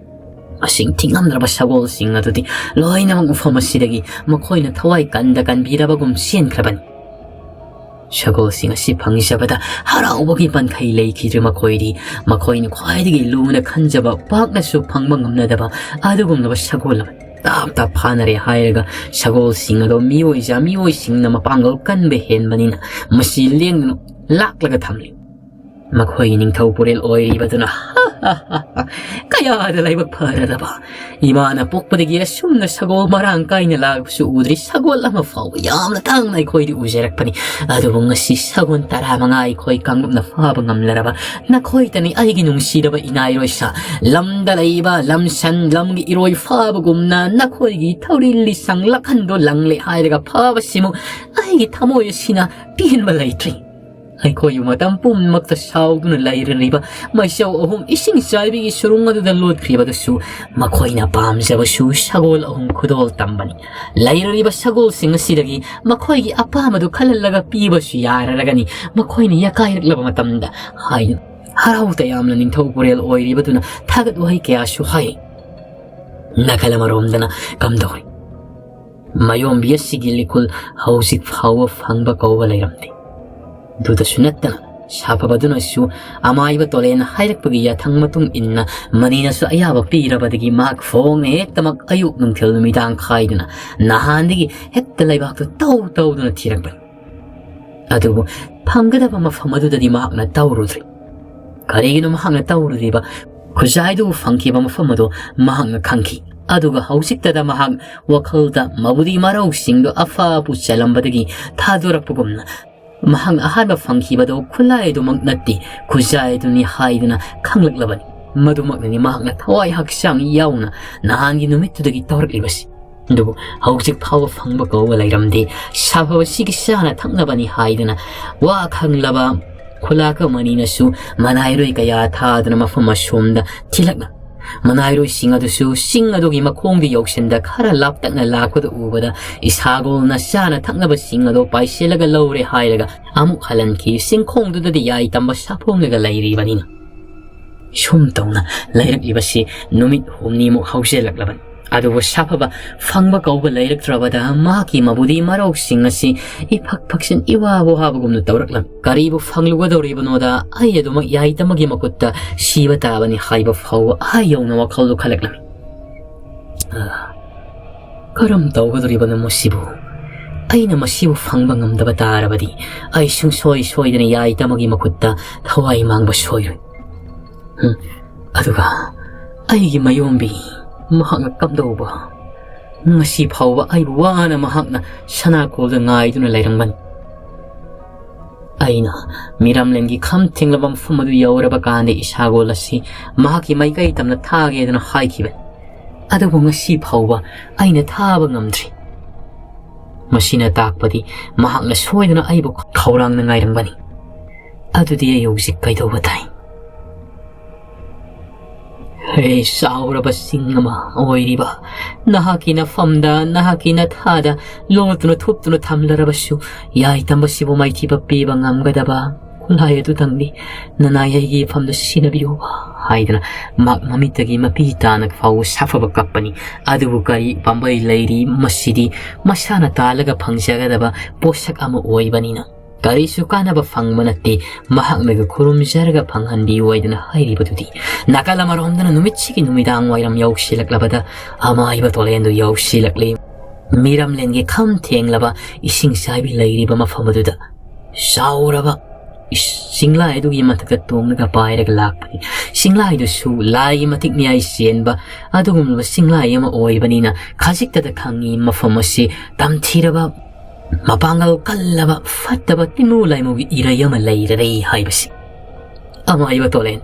ꯃꯁꯤꯡ ꯊꯤꯉꯝꯗ꯭ꯔꯕ ꯁꯒꯣꯜꯁꯤꯡ ꯑꯗꯨꯗꯤ ꯂꯣꯏꯅꯃꯛ ꯃꯐꯝ ꯑꯁꯤꯗꯒꯤ ꯃꯈꯣꯏꯅ ꯊꯋꯥꯏ ꯀꯟꯗ ꯀꯟꯕꯤꯔꯕꯒꯨꯝ ꯆꯦꯟꯈ꯭ꯔꯕꯅꯤ꯫ ꯁꯒꯣꯜꯁꯤꯡ ꯑꯁꯤ ꯐꯪꯖꯕꯗ ꯍꯔꯥꯎꯕꯒꯤ ꯄꯟꯈꯩ ꯂꯩꯈꯤꯗ꯭ꯔꯦ ꯃꯈꯣꯏꯗꯤ꯫ ꯃꯈꯣꯏꯅ ꯈ꯭ꯋꯥꯏꯗꯒꯤ ꯂꯨꯅ ꯈꯟꯖꯕ, ꯄꯥꯛꯅꯁꯨ ꯐꯪꯕ ꯉꯝꯅꯗꯕ ꯑꯗꯨꯒꯨꯝꯂꯕ ꯁꯒꯣꯜ ꯑꯃ ꯇꯥꯞ ꯇꯥꯞ ꯐꯥꯅꯔꯦ ꯍꯥꯏꯔꯒ ꯁꯒꯣꯜꯁꯤꯡ ꯑꯗꯣ ꯃꯤꯑꯣꯏꯖꯥ ꯃꯤꯑꯣꯏꯁꯤꯡꯅ ꯃꯄꯥꯡꯒꯜ ꯀꯟꯕ ꯍꯦꯟꯕꯅꯤꯅ ꯃꯁꯤ ꯂꯦꯡꯗꯅ ꯂꯥꯛꯂꯒ ꯊꯝꯂꯤ꯫ ꯃꯈꯣꯏꯒꯤ ꯅꯤꯡꯊꯧ ꯄꯨꯔꯦꯜ ꯑꯣꯏꯔꯤꯕꯗꯨꯅ, "ꯀꯌꯥꯗ ꯂꯥꯏꯕꯛ ꯐꯔꯗꯕ! ꯏꯃꯥꯅ ꯄꯣꯛꯄꯗꯒꯤ ꯑꯁꯨꯝꯅ ꯁꯒꯣꯜ ꯃꯔꯥꯡ ꯀꯥꯏꯅ ꯂꯥꯛꯄꯁꯨ ꯎꯗ꯭ꯔꯤ꯫ ꯁꯒꯣꯜ ꯑꯃ ꯐꯥꯎꯕ ꯌꯥꯝꯅ ꯇꯥꯡꯅ ꯑꯩꯈꯣꯏꯗꯤ ꯎꯖꯔꯛꯄꯅꯤ꯫ ꯑꯗꯨꯕꯨ ꯉꯁꯤ ꯁꯒꯣꯜ ꯇꯔꯥꯃꯉꯥ ꯑꯩꯈꯣꯏ ꯀꯥꯡꯂꯨꯞꯅ ꯐꯥꯕ ꯉꯝꯂꯔꯕ ꯅꯈꯣꯏꯇꯅꯤ ꯑꯩꯒꯤ ꯅꯨꯡꯁꯤꯔꯕ ꯏꯅꯥꯏꯔꯣꯏꯁꯥ꯫ ꯂꯝꯗ ꯂꯩꯕ ꯂꯝꯁꯟ ꯂꯝꯒꯤ ꯏꯔꯣꯏ ꯐꯥꯕꯒꯨꯝꯅ ꯅꯈꯣꯏꯒꯤ ꯊꯧꯔꯤ ꯂꯤꯁꯪ ꯂꯥꯈꯟꯗꯣ ꯂꯪꯂꯦ ꯍꯥꯏꯔꯒ ꯐꯥꯕꯁꯤꯃꯨꯛ ꯑꯩꯒꯤ ꯊꯃꯣꯏ ꯑꯁꯤꯅ ꯄꯦꯟꯕ ꯂꯩꯇ꯭ꯔꯤ꯫ ꯑꯩꯈꯣꯏꯕꯨ ꯃꯇꯝ ꯄꯨꯝꯅꯃꯛꯇ ꯁꯥꯎꯗꯨꯅ ꯂꯩꯔꯤꯕ ꯃꯩꯆꯧ ꯑꯍꯨꯝ ꯏꯁꯤꯡ ꯆꯥꯏꯕꯤꯒꯤ ꯁꯨꯔꯨꯡ ꯑꯗꯨꯗ ꯂꯣꯠꯈ꯭ꯔꯤꯕꯗꯨꯁꯨ ꯃꯈꯣꯏꯅ ꯄꯥꯝꯖꯕꯁꯨ ꯁꯒꯣꯜ ꯑꯍꯨꯝ ꯈꯨꯗꯣꯜ ꯇꯝꯕꯅꯤ꯫ ꯂꯩꯔꯤꯕ ꯁꯒꯣꯜꯁꯤꯡ ꯑꯁꯤꯗꯒꯤ ꯃꯈꯣꯏꯒꯤ ꯑꯄꯥꯝꯕꯗꯨ ꯈꯜꯍꯜꯂꯒ ꯄꯤꯕꯁꯨ ꯌꯥꯔꯔꯒꯅꯤ, ꯃꯈꯣꯏꯅ ꯌꯥꯀꯥꯏꯔꯛꯂꯕ ꯃꯇꯝꯗ ꯍꯥꯏꯅ꯫ ꯍꯔꯥꯎ ꯇꯌꯥꯝꯅ ꯅꯤꯡꯊꯧ ꯄꯨꯔꯦꯜ ꯑꯣꯏꯔꯤꯕꯗꯨꯅ ꯊꯥꯒꯠ ꯋꯥꯍꯩ ꯀꯌꯥꯁꯨ ꯍꯥꯏ꯫ ꯅꯥꯀꯜ ꯑꯃꯔꯣꯝꯗꯅ ꯀꯝꯗꯧꯔꯤ? ꯃꯌꯣꯝꯕꯤ ꯑꯁꯤꯒꯤ ꯂꯤꯈꯨꯜ ꯍꯧꯖꯤꯛ ꯐꯥꯎꯕ ꯐꯪꯕ ꯀꯧꯕ ꯂꯩꯔꯝꯗꯦ꯫ ꯑꯗꯨꯗꯁꯨ ꯅꯠꯇꯅ ꯁꯥꯐꯕꯗꯨꯅꯁꯨ ꯑꯃꯥꯏꯕ ꯇꯣꯂꯦꯟꯅ ꯍꯥꯏꯔꯛꯄꯒꯤ ꯌꯥꯊꯪ ꯃꯇꯨꯡ ꯏꯟꯅ ꯃꯅꯤꯅꯁꯨ ꯑꯌꯥꯕ ꯄꯤꯔꯕꯗꯒꯤ ꯃꯍꯥꯛ ꯐꯣꯡꯅ ꯍꯦꯛꯇꯃꯛ ꯑꯌꯨꯛ ꯅꯨꯡꯊꯤꯜ ꯅꯨꯃꯤꯗꯥꯡ ꯈꯥꯏꯗꯨꯅ ꯅꯍꯥꯟꯗꯒꯤ ꯍꯦꯛꯇ ꯂꯩꯕꯥꯛꯇꯨ ꯇꯧ ꯇꯧꯗꯨꯅ ꯊꯤꯔꯛꯄꯅꯤ꯫ ꯑꯗꯨꯕꯨ ꯐꯪꯒꯗꯕ ꯃꯐꯝ ꯑꯗꯨꯗꯗꯤ ꯃꯍꯥꯛꯅ ꯇꯧꯔꯨꯗ꯭ꯔꯤ꯫ ꯀꯔꯤꯒꯤꯅꯣ ꯃꯍꯥꯛꯅ ꯇꯧꯔꯨꯗ꯭ꯔꯤꯕ? ꯈꯨꯖꯥꯏꯗꯨ ꯐꯪꯈꯤꯕ ꯃꯐꯝ ꯑꯗꯨ ꯃꯍꯥꯛꯅ ꯈꯪꯈꯤ꯫ ꯑꯗꯨꯒ ꯍꯧꯖꯤꯛꯇꯗ ꯃꯍꯥꯛ ꯋꯥꯈꯜꯗ ꯃꯕꯨꯗꯤ ꯃꯔꯧꯁꯤꯡꯗꯨ ꯑꯐꯥ ꯑꯄꯨ ꯆꯜꯂꯝꯕꯗꯒꯤ ꯊꯥꯗꯣꯔꯛꯄꯒꯨꯝꯅ ꯃꯍꯥꯛꯅ ꯑꯍꯥꯟꯕ ꯐꯪꯈꯤꯕꯗꯨ ꯈꯨꯠꯂꯥꯏꯗꯨꯃꯛ ꯅꯠꯇꯦ, ꯈꯨꯖꯥꯏꯗꯨꯅꯤ ꯍꯥꯏꯗꯨꯅ ꯈꯪꯂꯛꯂꯕꯅꯤ꯫ ꯃꯗꯨꯃꯛꯅꯅꯤ ꯃꯍꯥꯛꯅ ꯊꯋꯥꯏ ꯍꯛꯆꯥꯡ ꯌꯥꯎꯅ ꯅꯍꯥꯟꯒꯤ ꯅꯨꯃꯤꯠꯇꯨꯗꯒꯤ ꯇꯧꯔꯛꯂꯤꯕꯁꯤ꯫ ꯑꯗꯨꯕꯨ ꯍꯧꯖꯤꯛ ꯐꯥꯎꯕ ꯐꯪꯕ ꯀꯧꯕ ꯂꯩꯔꯝꯗꯦ꯫ ꯁꯥꯐꯕꯁꯤꯒꯤ ꯆꯥꯅ ꯊꯛꯅꯕꯅꯤ ꯍꯥꯏꯗꯨꯅ ꯋꯥ ꯈꯪꯂꯕ ꯈꯨꯂꯥꯛ ꯑꯃꯅꯤꯅꯁꯨ ꯃꯅꯥꯏꯔꯣꯏ ꯀꯌꯥ ꯊꯥꯗꯨꯅ ꯃꯐꯝ ꯑꯁꯣꯝꯗ ꯊꯤꯜꯂꯛꯅ ꯃꯅꯥꯏꯔꯣꯏꯁꯤꯡ ꯑꯗꯨꯁꯨ ꯆꯤꯡ ꯑꯗꯨꯒꯤ ꯃꯈꯣꯡꯗ ꯌꯧꯁꯤꯟꯗ ꯈꯔ ꯂꯥꯞꯇꯛꯅ ꯂꯥꯛꯄꯗ ꯎꯕꯗ ꯏꯁꯥꯒꯣꯜꯅ ꯆꯥꯅ ꯊꯛꯅꯕꯁꯤꯡ ꯑꯗꯨ ꯄꯥꯏꯁꯤꯜꯂꯒ ꯂꯧꯔꯦ ꯍꯥꯏꯔꯒ ꯑꯃꯨꯛ ꯍꯜꯍꯟꯈꯤ꯫ ꯆꯤꯡꯈꯣꯡꯗꯨꯗꯗꯤ ꯌꯥꯏ ꯇꯝꯕ ꯁꯥꯐꯣꯡꯂꯒ ꯂꯩꯔꯤꯕꯅꯤꯅ꯫ ꯁꯨꯝ ꯇꯧꯅ ꯂꯩꯔꯛꯂꯤꯕꯁꯤ ꯅꯨꯃꯤꯠ ꯍꯨꯝꯅꯤꯃꯨꯛ ꯍꯧꯖꯤꯜꯂꯛꯂꯕꯅꯤ꯫ ꯑꯗꯨꯕꯨ ꯁꯥꯐꯕ ꯐꯪꯕ ꯀꯧꯕ ꯂꯩꯔꯛꯇ꯭ꯔꯕꯗ ꯃꯍꯥꯛꯀꯤ ꯃꯕꯨꯗꯤ ꯃꯔꯧꯁꯤꯡ ꯑꯁꯤ ꯏꯐꯛ ꯐꯛꯆꯤꯟ ꯏꯋꯥ ꯋꯥꯕꯒꯨꯝꯅ ꯇꯧꯔꯛꯂꯝꯃꯤ꯫ ꯀꯔꯤꯕꯨ ꯐꯪꯂꯨꯒꯗꯧꯔꯤꯕꯅꯣꯗ ꯑꯩ ꯑꯗꯨꯃꯛ ꯌꯥꯏꯇꯃꯒꯤ ꯃꯈꯨꯠꯇ ꯁꯤꯕ ꯇꯥꯕꯅꯤ ꯍꯥꯏꯕ ꯐꯥꯎꯕ ꯑꯥ ꯌꯧꯅ ꯋꯥꯈꯜꯗꯨ ꯈꯜꯂꯛꯂꯝꯃꯤ꯫ ꯑꯥ, ꯀꯔꯝ ꯇꯧꯒꯗꯧꯔꯤꯕꯅꯣ ꯃꯁꯤꯕꯨ? ꯑꯩꯅ ꯃꯁꯤꯕꯨ ꯐꯪꯕ ꯉꯝꯗꯕ ꯇꯥꯔꯕꯗꯤ ꯑꯩ ꯁꯨꯡꯁꯣꯏ ꯁꯣꯏꯗꯅ ꯌꯥꯏꯇꯃꯒꯤ ꯃꯈꯨꯠꯇ ꯊꯋꯥꯏ ꯃꯥꯡꯕ ꯁꯣꯏꯔꯣꯏ꯫ ꯍꯨꯝ, ꯑꯗꯨꯒ ꯑꯩꯒꯤ ꯃꯌꯣꯝꯕꯤ, ꯃꯍꯥꯛꯅ ꯀꯝꯗꯧꯕ? ꯉꯁꯤ ꯐꯥꯎꯕ ꯑꯩꯕꯨ ꯋꯥꯅ ꯃꯍꯥꯛꯅ ꯁꯅꯥꯀꯣꯜꯗ ꯉꯥꯏꯗꯨꯅ ꯂꯩꯔꯝꯕꯅꯤ꯫ ꯑꯩꯅ ꯃꯤꯔꯝꯂꯦꯟꯒꯤ ꯈꯝ ꯊꯦꯡꯂꯕ ꯃꯐꯝ ꯑꯗꯨ ꯌꯧꯔꯕ ꯀꯥꯟꯗ ꯏꯁꯥꯒꯣꯜ ꯑꯁꯤ ꯃꯍꯥꯛꯀꯤ ꯃꯥꯏꯀꯩ ꯇꯝꯅ ꯊꯥꯒꯦꯗꯅ ꯍꯥꯏꯈꯤꯕꯅꯤ꯫ ꯑꯗꯨꯕꯨ ꯉꯁꯤ ꯐꯥꯎꯕ ꯑꯩꯅ ꯊꯥꯕ ꯉꯝꯗ꯭ꯔꯤ꯫ ꯃꯁꯤꯅ ꯇꯥꯛꯄꯗꯤ ꯃꯍꯥꯛꯅ ꯁꯣꯏꯗꯅ ꯑꯩꯕꯨ ꯈꯧꯔꯥꯡꯅ ꯉꯥꯏꯔꯝꯒꯅꯤ꯫ ꯑꯗꯨꯗꯤ ꯑꯩ ꯍꯧꯖꯤꯛ ꯀꯩꯗꯧꯕ ꯇꯥꯏ? ꯍꯦ, ꯆꯥꯎꯔꯕ ꯆꯤꯡ ꯑꯃ ꯑꯣꯏꯔꯤꯕ, ꯅꯍꯥꯛꯀꯤ ꯅꯐꯝꯗ, ꯅꯍꯥꯛꯀꯤ ꯅꯊꯥꯗ ꯂꯣꯠꯇꯨꯅ ꯊꯨꯞꯇꯨꯅ ꯊꯝꯂꯔꯕꯁꯨ, ꯌꯥꯏ ꯇꯝꯕꯁꯤꯕꯨ ꯃꯥꯏꯊꯤꯕ ꯄꯤꯕ ꯉꯝꯒꯗꯕ ꯈꯨꯠꯂꯥꯏ ꯑꯗꯨꯗꯪꯗꯤ ꯅꯅꯥꯏ ꯑꯩꯒꯤ ꯏꯐꯝꯗ ꯁꯤꯖꯤꯟꯅꯕꯤꯌꯨ ꯍꯥꯏꯗꯅ ꯃꯍꯥꯛ ꯃꯃꯤꯠꯇꯒꯤ ꯃꯄꯤ ꯇꯥꯅ ꯐꯥꯎꯕ ꯁꯥꯐꯕ ꯀꯞꯄꯅꯤ꯫ ꯑꯗꯨꯕꯨ ꯀꯔꯤ ꯄꯥꯝꯕꯩ ꯂꯩꯔꯤ? ꯃꯁꯤꯗꯤ ꯃꯁꯥꯅ ꯇꯥꯜꯂꯒ ꯐꯪꯖꯒꯗꯕ ꯄꯣꯠꯁꯛ ꯑꯃ ꯑꯣꯏꯕꯅꯤꯅ ꯀꯔꯤꯁꯨ ꯀꯥꯟꯅꯕ ꯐꯪꯕ ꯅꯠꯇꯦ꯫ ꯃꯍꯥꯛꯅꯒ ꯈꯨꯔꯨꯝꯖꯔꯒ ꯐꯪꯍꯟꯕꯤꯌꯨ ꯍꯥꯏꯗꯅ ꯍꯥꯏꯔꯤꯕꯗꯨꯗꯤ꯫ ꯅꯥꯀꯜ ꯑꯃꯔꯣꯝꯗꯅ ꯅꯨꯃꯤꯠꯁꯤꯒꯤ ꯅꯨꯃꯤꯗꯥꯡ ꯋꯥꯏꯔꯝ ꯌꯧꯁꯤꯜꯂꯛꯂꯕꯗ ꯑꯃꯥꯏꯕ ꯇꯣꯂꯦꯟꯗꯨ ꯌꯧꯁꯤꯜꯂꯛꯂꯤ꯫ ꯃꯤꯔꯝꯂꯦꯟꯒꯤ ꯈꯝ ꯊꯦꯡꯂꯕ ꯏꯁꯤꯡ ꯆꯥꯏꯕꯤ ꯂꯩꯔꯤꯕ ꯃꯐꯝ ꯑꯗꯨꯗ ꯆꯥꯎꯔꯕ ꯏꯁ-, ꯆꯤꯡꯂꯥꯏ ꯑꯗꯨꯒꯤ ꯃꯊꯛꯇ ꯇꯣꯡꯂꯒ ꯄꯥꯏꯔꯒ ꯂꯥꯛꯄꯅꯤ꯫ ꯆꯤꯡꯂꯥꯏꯗꯨꯁꯨ ꯂꯥꯏꯒꯤ ꯃꯇꯤꯛ ꯃꯌꯥꯏ ꯆꯦꯟꯕ ꯑꯗꯨꯒꯨꯝꯂꯕ ꯆꯤꯡꯂꯥꯏ ꯑꯃ ꯑꯣꯏꯕꯅꯤꯅ ꯈꯖꯤꯛꯇꯗ ꯈꯪꯉꯤ ꯃꯐꯝ ꯑꯁꯤ ꯇꯝꯊꯤꯔꯕ, ꯃꯄꯥꯡꯒꯜ ꯀꯜꯂꯕ, ꯐꯠꯇꯕ ꯇꯤꯟꯃꯨ ꯂꯥꯏꯃꯨꯒꯤ ꯏꯔꯩ ꯑꯃ ꯂꯩꯔꯔꯦ ꯍꯥꯏꯕꯁꯤ꯫ ꯑꯃꯥꯏꯕ ꯇꯣꯂꯦꯟ,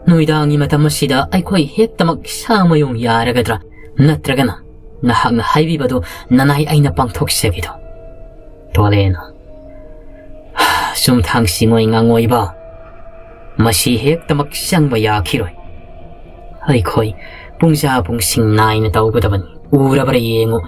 ꯅꯨꯃꯤꯗꯥꯡꯒꯤ ꯃꯇꯝ ꯑꯁꯤꯗ ꯑꯩꯈꯣꯏ ꯍꯦꯛꯇꯃꯛ ꯁꯥ ꯃꯌꯣꯡ ꯌꯥꯔꯒꯗ꯭ꯔꯥ? ꯅꯠꯇ꯭ꯔꯒꯅ ꯅꯍꯥꯛꯅ ꯍꯥꯏꯕꯤꯕꯗꯨ ꯅꯅꯥꯏ ꯑꯩꯅ ꯄꯥꯡꯊꯣꯛꯆꯒꯦꯗꯣ? ꯇꯣꯂꯦꯟ, ꯆꯨꯝꯊꯥꯡ ꯁꯤꯡꯉꯣꯏ ꯉꯥꯉꯣꯏꯕ, ꯃꯁꯤ ꯍꯦꯛꯇꯃꯛ ꯆꯪꯕ ꯌꯥꯈꯤꯔꯣꯏ꯫ ꯑꯩꯈꯣꯏ ꯄꯨꯡꯖꯥ ꯄꯨꯡꯁꯤꯡ ꯅꯥꯏꯅ ꯇꯧꯒꯗꯕꯅꯤ꯫ ꯎꯔꯕ꯭ꯔꯥ ꯌꯦꯡꯉꯨ,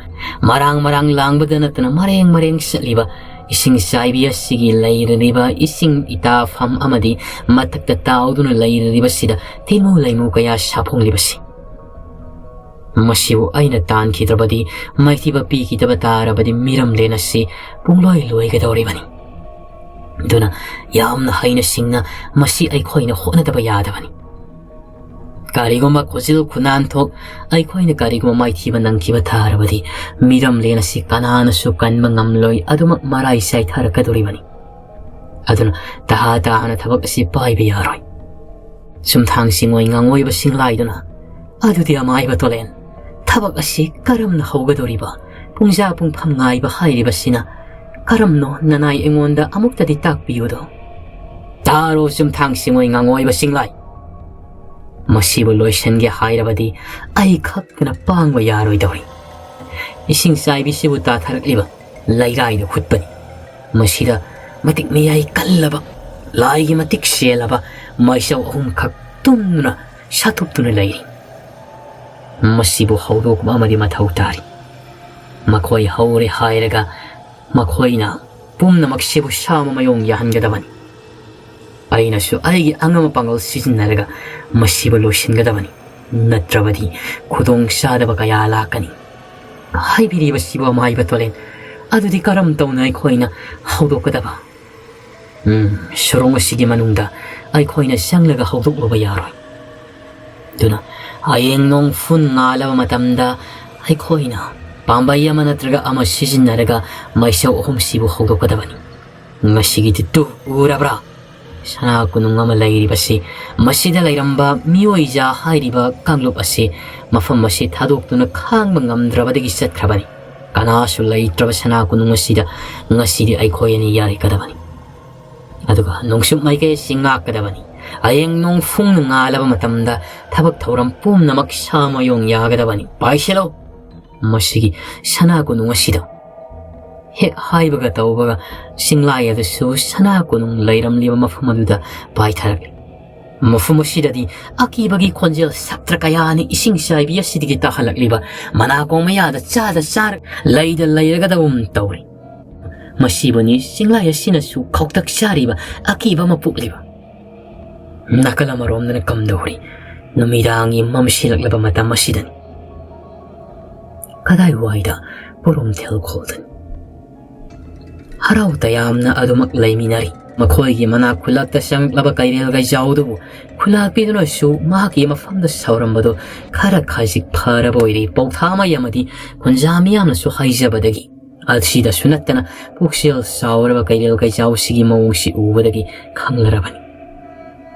ꯃꯔꯥꯡ ꯃꯔꯥꯡ ꯂꯥꯡꯕꯗ ꯅꯠꯇꯅ ꯃꯔꯦꯡ ꯃꯔꯦꯡ ꯆꯠꯂꯤꯕ ꯏꯁꯤꯡ ꯆꯥꯏꯕꯤ ꯑꯁꯤꯒꯤ ꯂꯩꯔꯤꯕ ꯏꯁꯤꯡ ꯏꯇꯥꯐꯝ ꯑꯃꯗꯤ ꯃꯊꯛꯇ ꯇꯥꯎꯗꯨꯅ ꯂꯩꯔꯤꯕꯁꯤꯗ ꯇꯤꯃꯨ ꯂꯩꯃꯨ ꯀꯌꯥ ꯁꯥꯐꯣꯡꯂꯤꯕꯁꯤ꯫ ꯃꯁꯤꯕꯨ ꯑꯩꯅ ꯇꯥꯟꯈꯤꯗ꯭ꯔꯕꯗꯤ, ꯃꯥꯏꯊꯤꯕ ꯄꯤꯈꯤꯗꯕ ꯇꯥꯔꯕꯗꯤ ꯃꯤꯔꯝꯂꯦꯟ ꯑꯁꯤ ꯄꯨꯡꯂꯣꯏ ꯂꯣꯏꯒꯗꯧꯔꯤꯕꯅꯤ꯫ ꯑꯗꯨꯅ ꯌꯥꯝꯅ ꯍꯩꯅ ꯁꯤꯡꯅ ꯃꯁꯤ ꯑꯩꯈꯣꯏꯅ ꯍꯣꯠꯅꯗꯕ ꯌꯥꯗꯕꯅꯤ꯫ ꯀꯔꯤꯒꯨꯝꯕ ꯈꯨꯖꯤꯜ ꯈꯨꯅꯥꯟꯊꯣꯛ ꯑꯩꯈꯣꯏꯅ ꯀꯔꯤꯒꯨꯝꯕ ꯃꯥꯏꯊꯤꯕ ꯅꯪꯈꯤꯕ ꯇꯥꯔꯕꯗꯤ, ꯃꯤꯔꯝꯂꯦꯟ ꯑꯁꯤ ꯀꯅꯥꯅꯁꯨ ꯀꯟꯕ ꯉꯝꯂꯣꯏ, ꯑꯗꯨꯃꯛ ꯃꯔꯥꯏ ꯆꯥꯏꯊꯔꯛꯀꯗꯧꯔꯤꯕꯅꯤ꯫ ꯑꯗꯨꯅ ꯇꯍꯥ ꯇꯥꯍꯥꯅ ꯊꯕꯛ ꯑꯁꯤ ꯄꯥꯏꯕ ꯌꯥꯔꯣꯏ꯫ ꯆꯨꯝꯊꯥꯡ ꯁꯤꯡꯉꯣꯏ ꯉꯥꯉꯣꯏꯕ ꯁꯤꯡꯂꯥꯏꯗꯨꯅ, "ꯑꯗꯨꯗꯤ ꯑꯃꯥꯏꯕ ꯇꯣꯂꯦꯟ, ꯊꯕꯛ ꯑꯁꯤ ꯀꯔꯝꯅ ꯍꯧꯒꯗꯧꯔꯤꯕ? ꯄꯨꯡꯖꯥ ꯄꯨꯡꯐꯝ ꯉꯥꯏꯕ ꯍꯥꯏꯔꯤꯕꯁꯤꯅ ꯀꯔꯝꯅꯣ? ꯅꯅꯥꯏ ꯑꯩꯉꯣꯟꯗ ꯑꯃꯨꯛꯇꯗꯤ ꯇꯥꯛꯄꯤꯌꯨꯗꯣ꯫" "ꯇꯥꯔꯣ ꯆꯨꯝꯊꯥꯡ ꯁꯤꯡꯉꯣꯏ ꯉꯥꯉꯣꯏꯕ ꯁꯤꯡꯂꯥꯏ, ꯃꯁꯤꯕꯨ ꯂꯣꯏꯁꯤꯟꯒꯦ ꯍꯥꯏꯔꯕꯗꯤ ꯑꯩ ꯈꯛꯇꯅ ꯄꯥꯡꯕ ꯌꯥꯔꯣꯏꯗꯧꯔꯤ꯫ ꯏꯁꯤꯡ ꯆꯥꯏꯕꯤꯁꯤꯕꯨ ꯇꯥꯊꯔꯛꯂꯤꯕ ꯂꯩꯔꯥꯏꯗ ꯍꯨꯠꯄꯅꯤ꯫ ꯃꯁꯤꯗ ꯃꯇꯤꯛ ꯃꯌꯥꯏ ꯀꯜꯂꯕ ꯂꯥꯏꯒꯤ ꯃꯇꯤꯛ ꯆꯦꯜꯂꯕ ꯃꯩꯁꯧ ꯑꯍꯨꯝꯈꯛ ꯇꯨꯝꯗꯨꯅ ꯁꯥꯊꯨꯞꯇꯨꯅ ꯂꯩꯔꯤ꯫ ꯃꯁꯤꯕꯨ ꯍꯧꯗꯣꯛꯄ ꯑꯃꯗꯤ ꯃꯊꯧ ꯇꯥꯔꯤ꯫ ꯃꯈꯣꯏ ꯍꯧꯔꯦ ꯍꯥꯏꯔꯒ ꯃꯈꯣꯏꯅ ꯄꯨꯝꯅꯃꯛꯁꯤꯕꯨ ꯁꯥ ꯑꯃ ꯃꯌꯣꯡ ꯌꯥꯍꯟꯒꯗꯕꯅꯤ꯫ ꯑꯩꯅꯁꯨ ꯑꯩꯒꯤ ꯑꯉꯝꯕ ꯄꯥꯡꯒꯜ ꯁꯤꯖꯤꯟꯅꯔꯒ ꯃꯁꯤꯕꯨ ꯂꯣꯏꯁꯤꯟꯒꯗꯕꯅꯤ꯫ ꯅꯠꯇ꯭ꯔꯕꯗꯤ ꯈꯨꯗꯣꯡ ꯆꯥꯗꯕ ꯀꯌꯥ ꯂꯥꯛꯀꯅꯤ꯫ ꯍꯥꯏꯕꯤꯔꯤꯕꯁꯤꯕꯨ ꯑꯃꯥꯏꯕ ꯇꯣꯂꯦꯟ, ꯑꯗꯨꯗꯤ ꯀꯔꯝ ꯇꯧꯅ ꯑꯩꯈꯣꯏꯅ ꯍꯧꯗꯣꯛꯀꯗꯕ? ꯎꯝ, ꯁꯨꯔꯨꯡ ꯑꯁꯤꯒꯤ ꯃꯅꯨꯡꯗ ꯑꯩꯈꯣꯏꯅ ꯆꯪꯂꯒ ꯍꯧꯗꯣꯛꯂꯨꯕ ꯌꯥꯔꯣꯏ꯫ ꯑꯗꯨꯅ ꯍꯌꯦꯡ ꯅꯣꯡꯐꯨꯟ ꯉꯥꯜꯂꯕ ꯃꯇꯝꯗ ꯑꯩꯈꯣꯏꯅ ꯄꯥꯝꯕꯩ ꯑꯃ ꯅꯠꯇ꯭ꯔꯒ ꯑꯃ ꯁꯤꯖꯤꯟꯅꯔꯒ ꯃꯩꯁꯧ ꯑꯍꯨꯝꯁꯤꯕꯨ ꯍꯧꯗꯣꯛꯀꯗꯕꯅꯤ꯫ ꯉꯁꯤꯒꯤꯗꯤ ꯇꯨ ꯎꯔꯕ꯭ꯔꯥ? ꯁꯅꯥ ꯀꯣꯅꯨꯡ ꯑꯃ ꯂꯩꯔꯤꯕꯁꯤ, ꯃꯁꯤꯗ ꯂꯩꯔꯝꯕ ꯃꯤꯑꯣꯏꯖꯥ ꯍꯥꯏꯔꯤꯕ ꯀꯥꯡꯂꯨꯞ ꯑꯁꯤ ꯃꯐꯝ ꯑꯁꯤ ꯊꯥꯗꯣꯛꯇꯨꯅ ꯈꯥꯡꯕ ꯉꯝꯗ꯭ꯔꯕꯗꯒꯤ ꯆꯠꯈ꯭ꯔꯕꯅꯤ꯫ ꯀꯅꯥꯁꯨ ꯂꯩꯇ꯭ꯔꯕ ꯁꯅꯥ ꯀꯣꯅꯨꯡ ꯑꯁꯤꯗ ꯉꯁꯤꯗꯤ ꯑꯩꯈꯣꯏ ꯑꯅꯤ ꯌꯥꯔꯛꯀꯗꯕꯅꯤ꯫ ꯑꯗꯨꯒ ꯅꯣꯡꯆꯨꯞ ꯃꯥꯏꯀꯩ ꯑꯁꯤ ꯉꯥꯛꯀꯗꯕꯅꯤ꯫ ꯍꯌꯦꯡ ꯅꯣꯡꯐꯨꯡꯅ ꯉꯥꯜꯂꯕ ꯃꯇꯝꯗ ꯊꯕꯛ ꯊꯧꯔꯝ ꯄꯨꯝꯅꯃꯛ ꯁꯥ ꯃꯌꯣꯡ ꯌꯥꯒꯗꯕꯅꯤ꯫ ꯄꯥꯏꯁꯤꯜꯂꯣ! ꯃꯁꯤꯒꯤ ꯁꯅꯥ ꯀꯣꯅꯨꯡ ꯑꯁꯤꯗ꯫ ꯍꯦꯛ ꯍꯥꯏꯕꯒ ꯇꯧꯕꯒ ꯆꯤꯡꯂꯥꯏ ꯑꯗꯨꯁꯨ ꯁꯅꯥ ꯀꯣꯅꯨꯡ ꯂꯩꯔꯝꯂꯤꯕ ꯃꯐꯝ ꯑꯗꯨꯗ ꯄꯥꯏꯊꯔꯛꯂꯤ꯫ ꯃꯐꯝ ꯑꯁꯤꯗꯗꯤ ꯑꯀꯤꯕꯒꯤ ꯈꯣꯟꯖꯦꯜ ꯁꯥꯇ꯭ꯔ ꯀꯌꯥꯅ ꯏꯁꯤꯡ ꯆꯥꯏꯕꯤ ꯑꯁꯤꯗꯒꯤ ꯇꯥꯍꯜꯂꯛꯂꯤꯕ ꯃꯅꯥꯀꯣꯡ ꯃꯌꯥꯗ ꯆꯥꯗ ꯆꯥꯔ ꯂꯩꯗ ꯂꯩꯔꯒꯗꯒꯨꯝ ꯇꯧꯔꯤ꯫ ꯃꯁꯤꯕꯨꯅꯤ ꯆꯤꯡꯂꯥꯏ ꯑꯁꯤꯅꯁꯨ ꯈꯧꯇꯛ ꯆꯥꯔꯤꯕ ꯑꯀꯤꯕ ꯑꯃ ꯄꯣꯛꯂꯤꯕ꯫ ꯅꯥꯀꯜ ꯑꯃꯔꯣꯝꯗꯅ ꯀꯝꯗꯧꯔꯤ? ꯅꯨꯃꯤꯗꯥꯡꯒꯤ ꯃꯝꯁꯤꯜꯂꯛꯂꯕ ꯃꯇꯝ ꯑꯁꯤꯗꯅꯤ꯫ ꯀꯗꯥꯏꯋꯥꯏꯗ? ꯄꯨꯔꯨꯝ ꯊꯦꯜꯈꯣꯜꯗꯅꯤ꯫ ꯍꯔꯥꯎ ꯇꯌꯥꯝꯅ ꯑꯗꯨꯃꯛ ꯂꯩꯃꯤꯟꯅꯔꯤ꯫ ꯃꯈꯣꯏꯒꯤ ꯃꯅꯥꯛ ꯈꯨꯜꯂꯛꯇ ꯆꯪꯂꯛꯂꯕ ꯀꯩꯔꯦꯜ ꯀꯩꯖꯥꯎꯗꯨꯕꯨ ꯈꯨꯜꯂꯥꯛꯄꯤꯗꯨꯅꯁꯨ ꯃꯍꯥꯛꯀꯤ ꯃꯐꯝꯗ ꯁꯥꯎꯔꯝꯕꯗꯨ ꯈꯔ ꯈꯖꯤꯛ ꯐꯔꯕ ꯑꯣꯏꯔꯤ꯫ ꯄꯧꯊꯥ ꯃꯩ ꯑꯃꯗꯤ ꯈꯨꯟꯖꯥ ꯃꯤꯌꯥꯝꯅꯁꯨ ꯍꯥꯏꯖꯕꯗꯒꯤ, ꯑꯁꯤꯗꯁꯨ ꯅꯠꯇꯅ ꯄꯨꯛꯆꯦꯜ ꯆꯥꯎꯔꯕ ꯀꯩꯔꯦꯜ ꯀꯩꯖꯥꯎꯁꯤꯒꯤ ꯃꯑꯣꯡꯁꯤ ꯎꯕꯗꯒꯤ ꯈꯪꯂꯔꯕꯅꯤ꯫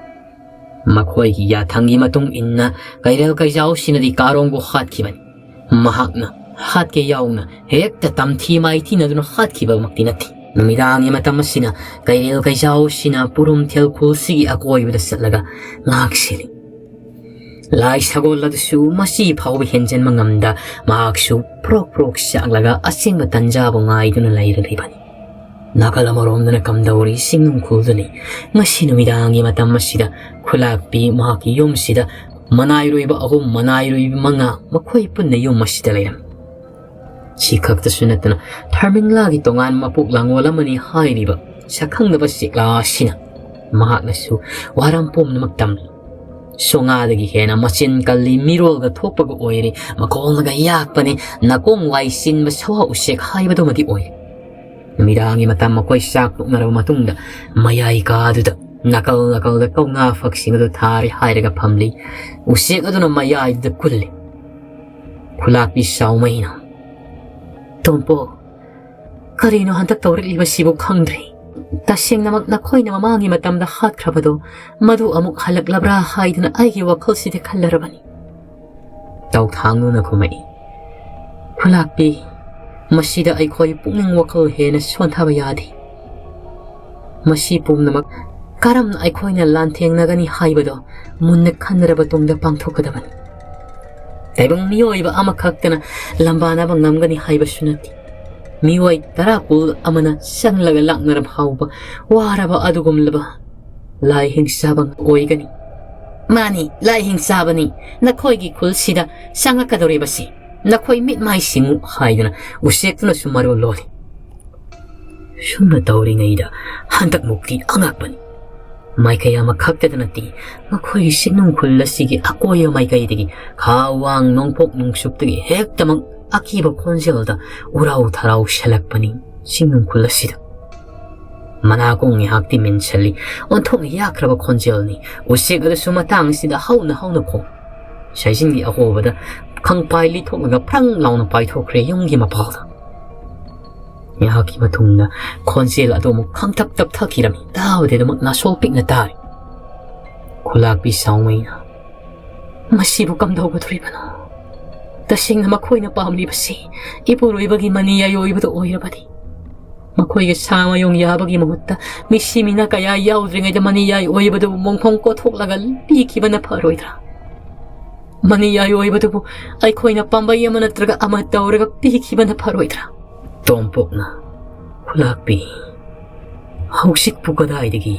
ꯃꯈꯣꯏꯒꯤ ꯌꯥꯊꯪꯒꯤ ꯃꯇꯨꯡ ꯏꯟꯅ ꯀꯩꯔꯦꯜ ꯀꯩꯖꯥꯎꯁꯤꯅꯗꯤ ꯀꯥꯔꯣꯡꯕꯨ ꯍꯥꯠꯈꯤꯕꯅꯤ꯫ ꯃꯍꯥꯛꯅ ꯍꯥꯠꯀꯦ ꯌꯥꯎꯅ ꯍꯦꯛꯇ ꯇꯝꯊꯤ ꯃꯥꯏꯊꯤꯅꯗꯨꯅ ꯍꯥꯠꯈꯤꯕꯃꯛꯇꯤ ꯅꯠꯇꯦ꯫ ꯅꯨꯃꯤꯗꯥꯡꯒꯤ ꯃꯇꯝ ꯑꯁꯤꯅ ꯀꯩꯔꯦꯜ ꯀꯩꯖꯥꯎꯁꯤꯅ ꯄꯨꯔꯨꯝ ꯊꯦꯜꯈꯨꯜꯁꯤꯒꯤ ꯑꯀꯣꯏꯕꯗ ꯆꯠꯂꯒ ꯉꯥꯏꯍꯥꯛ ꯁꯦꯜꯂꯤ꯫ ꯂꯥꯏ ꯁꯒꯣꯜ ꯑꯗꯨꯁꯨ ꯃꯁꯤ ꯐꯥꯎꯕ ꯍꯦꯟꯖꯟꯕ ꯉꯝꯗ ꯃꯍꯥꯛꯁꯨ ꯄ꯭ꯔꯣꯛ ꯄ꯭ꯔꯣꯛ ꯆꯥꯛꯂꯒ ꯑꯁꯦꯡꯕ ꯇꯟꯖꯥꯕꯨ ꯉꯥꯏꯗꯨꯅ ꯂꯩꯔ ꯂꯩꯕꯅꯤ꯫ ꯅꯥꯀꯜ ꯑꯃꯔꯣꯝꯗꯅ ꯀꯝꯗꯧꯔꯤ ꯆꯤꯡꯅꯨꯡꯈꯣꯜꯗꯨꯅꯤ꯫ ꯉꯁꯤ ꯅꯨꯃꯤꯗꯥꯡꯒꯤ ꯃꯇꯝ ꯑꯁꯤꯗ ꯈꯨꯂꯥꯛꯄꯤ ꯃꯍꯥꯛꯀꯤ ꯌꯨꯝꯁꯤꯗ ꯃꯅꯥꯏꯔꯣꯏꯕ ꯑꯍꯨꯝ, ꯃꯅꯥꯏꯔꯣꯏꯕꯤ ꯃꯉꯥ, ꯃꯈꯣꯏ ꯄꯨꯟꯅ ꯌꯨꯝ ꯑꯁꯤꯗ ꯂꯩꯔꯝꯃꯤ꯫ ꯁꯤ ꯈꯛꯇꯁꯨ ꯅꯠꯇꯅ ꯊꯔꯃꯤꯡꯂꯥꯒꯤ ꯇꯣꯉꯥꯟꯕ ꯃꯄꯣꯛ ꯂꯥꯡꯒꯣꯜ ꯑꯃꯅꯤ ꯍꯥꯏꯔꯤꯕ ꯁꯛꯈꯪꯗꯕ ꯆꯦꯛꯂꯥ ꯑꯁꯤꯅ ꯃꯍꯥꯛꯅꯁꯨ ꯋꯥꯔꯝ ꯄꯨꯝꯅꯃꯛ ꯇꯝꯂꯤ꯫ ꯁꯣꯉꯥꯗꯒꯤ ꯍꯦꯟꯅ ꯃꯆꯤꯟ ꯀꯜꯂꯤ, ꯃꯤꯔꯣꯜꯒ ꯊꯣꯛꯄꯒ ꯑꯣꯏꯔꯤ, ꯃꯈꯣꯡꯅꯒ ꯌꯥꯛꯄꯅꯤ, ꯅꯥꯀꯣꯡ ꯋꯥꯏ ꯆꯤꯟꯕ ꯁꯋꯥ ꯎꯆꯦꯛ ꯍꯥꯏꯕꯗꯨꯃꯗꯤ ꯑꯣꯏꯔꯤ꯫ ꯅꯨꯃꯤꯗꯥꯡꯒꯤ ꯃꯇꯝ ꯃꯈꯣꯏ ꯆꯥꯛ ꯇꯣꯛꯅꯔꯕ ꯃꯇꯨꯡꯗ ꯃꯌꯥꯏ ꯀꯥꯗꯨꯗ ꯅꯥꯀꯜ ꯅꯥꯀꯜꯗ ꯀꯧꯅꯥ ꯐꯛꯁꯤꯡ ꯑꯗꯨ ꯊꯥꯔꯤ ꯍꯥꯏꯔꯒ ꯐꯝꯂꯤ꯫ ꯎꯆꯦꯛ ꯑꯗꯨꯅ ꯃꯌꯥꯏꯗꯨꯗ ꯀꯨꯜꯂꯤ꯫ ꯈꯨꯂꯥꯛꯄꯤ ꯁꯥꯎꯃꯩꯅ, "ꯇꯣꯝꯄꯣ, ꯀꯔꯤꯅꯣ ꯍꯟꯗꯛ ꯇꯧꯔꯛꯂꯤꯕꯁꯤꯕꯨ ꯈꯪꯗ꯭ꯔꯦ꯫ ꯇꯁꯦꯡꯅꯃꯛ ꯅꯈꯣꯏꯅ ꯃꯃꯥꯡꯒꯤ ꯃꯇꯝꯗ ꯍꯥꯠꯈ꯭ꯔꯕꯗꯣ ꯃꯗꯨ ꯑꯃꯨꯛ ꯍꯜꯂꯛꯂꯕ꯭ꯔꯥ ꯍꯥꯏꯗꯨꯅ ꯑꯩꯒꯤ ꯋꯥꯈꯜꯁꯤꯗ ꯈꯜꯂꯔꯕꯅꯤ꯫" ꯇꯧꯊꯥꯡꯗꯨꯅ ꯈꯨꯝꯃꯛꯏ, "ꯈꯨꯂꯥꯛꯄꯤ, ꯃꯁꯤꯗ ꯑꯩꯈꯣꯏ ꯄꯨꯛꯅꯤꯡ ꯋꯥꯈꯜ ꯍꯦꯟꯅ ꯁꯣꯟꯊꯕ ꯌꯥꯗꯦ꯫ ꯃꯁꯤ ꯄꯨꯝꯅꯃꯛ ꯀꯔꯝꯅ ꯑꯩꯈꯣꯏꯅ ꯂꯥꯟꯊꯦꯡꯅꯒꯅꯤ ꯍꯥꯏꯕꯗꯣ ꯃꯨꯟꯅ ꯈꯟꯅꯔꯕ ꯇꯨꯡꯗ ꯄꯥꯡꯊꯣꯛꯀꯗꯕꯅꯤ꯫ ꯇꯥꯏꯕꯪ ꯃꯤꯑꯣꯏꯕ ꯑꯃꯈꯛꯇꯅ ꯂꯝꯕꯥꯅꯕ ꯉꯝꯒꯅꯤ ꯍꯥꯏꯕꯁꯨ ꯅꯠꯇꯦ꯫ ꯃꯤꯑꯣꯏ ꯇꯔꯥ ꯀꯨꯟ ꯑꯃꯅ ꯆꯪꯂꯒ ꯂꯥꯛꯅꯔꯕ ꯐꯥꯎꯕ ꯋꯥꯔꯕ ꯑꯗꯨꯒꯨꯝꯂꯕ ꯂꯥꯏ ꯍꯤꯡꯆꯥꯕ ꯑꯣꯏꯒꯅꯤ꯫" "ꯃꯥꯅꯤ, ꯂꯥꯏ ꯍꯤꯡꯆꯥꯕꯅꯤ꯫ ꯅꯈꯣꯏꯒꯤ ꯈꯨꯜꯁꯤꯗ ꯆꯪꯂꯛꯀꯗꯧꯔꯤꯕꯁꯤ ꯅꯈꯣꯏ ꯃꯤꯠ ꯃꯥꯏ ꯁꯤꯡꯉꯨ" ꯍꯥꯏꯗꯨꯅ ꯎꯆꯦꯛꯇꯨꯅꯁꯨ ꯃꯔꯣꯜ ꯂꯣꯜꯂꯤ꯫ ꯁꯨꯝꯅ ꯇꯧꯔꯤꯉꯩꯗ ꯍꯟꯗꯛꯃꯨꯛꯇꯤ ꯑꯉꯛꯄꯅꯤ꯫ ꯃꯥꯏꯀꯩ ꯑꯃꯈꯛꯇꯗ ꯅꯠꯇꯦ, ꯃꯈꯣꯏꯒꯤ ꯆꯤꯡꯅꯨꯡ ꯈꯨꯜ ꯑꯁꯤꯒꯤ ꯑꯀꯣꯏꯕ ꯃꯥꯏꯀꯩꯗꯒꯤ, ꯈꯥ ꯋꯥꯡ ꯅꯣꯡꯄꯣꯛ ꯅꯣꯡꯆꯨꯞꯇꯒꯤ ꯍꯦꯛꯇꯃꯛ ꯑꯀꯤꯕ ꯈꯣꯟꯖꯦꯜꯗ ꯎꯔꯥꯎ ꯊꯔꯥꯎ ꯁꯦꯜꯂꯛꯄꯅꯤ꯫ ꯆꯤꯡꯅꯨꯡ ꯈꯨꯜ ꯑꯁꯤꯗ ꯃꯅꯥꯀꯣꯡ ꯉꯥꯏꯍꯥꯛꯇꯤ ꯃꯤꯟꯁꯤꯜꯂꯤ꯫ ꯑꯣꯟꯊꯣꯛꯅ ꯌꯥꯈ꯭ꯔꯕ ꯈꯣꯟꯖꯦꯜꯅꯤ꯫ ꯎꯆꯦꯛ ꯑꯗꯨꯁꯨ ꯃꯇꯥꯡꯁꯤꯗ ꯍꯧꯅ ꯍꯧꯅ ꯈꯣꯡ꯫ ꯁꯥꯏꯖꯤꯟꯒꯤ ꯑꯍꯣꯕꯗ ꯈꯪꯄꯥꯏ ꯂꯤꯊꯣꯛꯂꯒ ꯐ꯭ꯔꯪ ꯂꯥꯎꯅ ꯄꯥꯏꯊꯣꯛꯈ꯭ꯔꯦ ꯌꯨꯝꯒꯤ ꯃꯄꯥꯜꯗ꯫ ꯉꯥꯏꯍꯥꯛꯀꯤ ꯃꯇꯨꯡꯗ ꯈꯣꯟꯖꯦꯜ ꯑꯗꯨ ꯑꯃꯨꯛ ꯈꯪꯇꯞ ꯇꯞꯊꯈꯤꯔꯝꯃꯤ꯫ ꯇꯥꯕꯗꯤ ꯑꯗꯨꯃꯛ ꯅꯥꯁꯣꯛ ꯄꯤꯛꯅ ꯇꯥꯔꯤ꯫ ꯈꯨꯂꯥꯛꯄꯤ ꯁꯥꯎꯃꯩꯅ, "ꯃꯁꯤꯕꯨ ꯀꯝꯗꯧꯒꯗꯧꯔꯤꯕꯅꯣ? ꯇꯁꯦꯡꯅ ꯃꯈꯣꯏꯅ ꯄꯥꯝꯂꯤꯕꯁꯤ ꯏꯄꯨꯔꯣꯏꯕꯒꯤ ꯃꯅꯤ ꯌꯥꯏ ꯑꯣꯏꯕꯗꯨ ꯑꯣꯏꯔꯕꯗꯤ, ꯃꯈꯣꯏꯒꯤ ꯁꯥ ꯃꯌꯨꯡ ꯌꯥꯕꯒꯤ ꯃꯍꯨꯠꯇ ꯃꯤꯁꯤ ꯃꯤꯅꯥ ꯀꯌꯥ ꯌꯥꯎꯗ꯭ꯔꯤꯉꯩꯗ ꯃꯅꯤ ꯌꯥꯏ ꯑꯣꯏꯕꯗꯨꯕꯨ ꯃꯣꯡꯐꯝ ꯀꯣꯊꯣꯛꯂꯒ ꯄꯤꯈꯤꯕꯅ ꯐꯔꯣꯏꯗ꯭ꯔꯥ? ꯃꯅꯤ ꯌꯥꯏ ꯑꯣꯏꯕꯗꯨꯕꯨ ꯑꯩꯈꯣꯏꯅ ꯄꯥꯝꯕꯩ ꯑꯃ ꯅꯠꯇ꯭ꯔꯒ ꯑꯃ ꯇꯧꯔꯒ ꯄꯤꯈꯤꯕꯅ ꯐꯔꯣꯏꯗ꯭ꯔꯥ?" ꯇꯣꯝꯄꯣꯛꯅ ꯈꯨꯂꯥꯛꯄꯤ, ꯍꯧꯖꯤꯛꯄꯨ ꯀꯗꯥꯏꯗꯒꯤ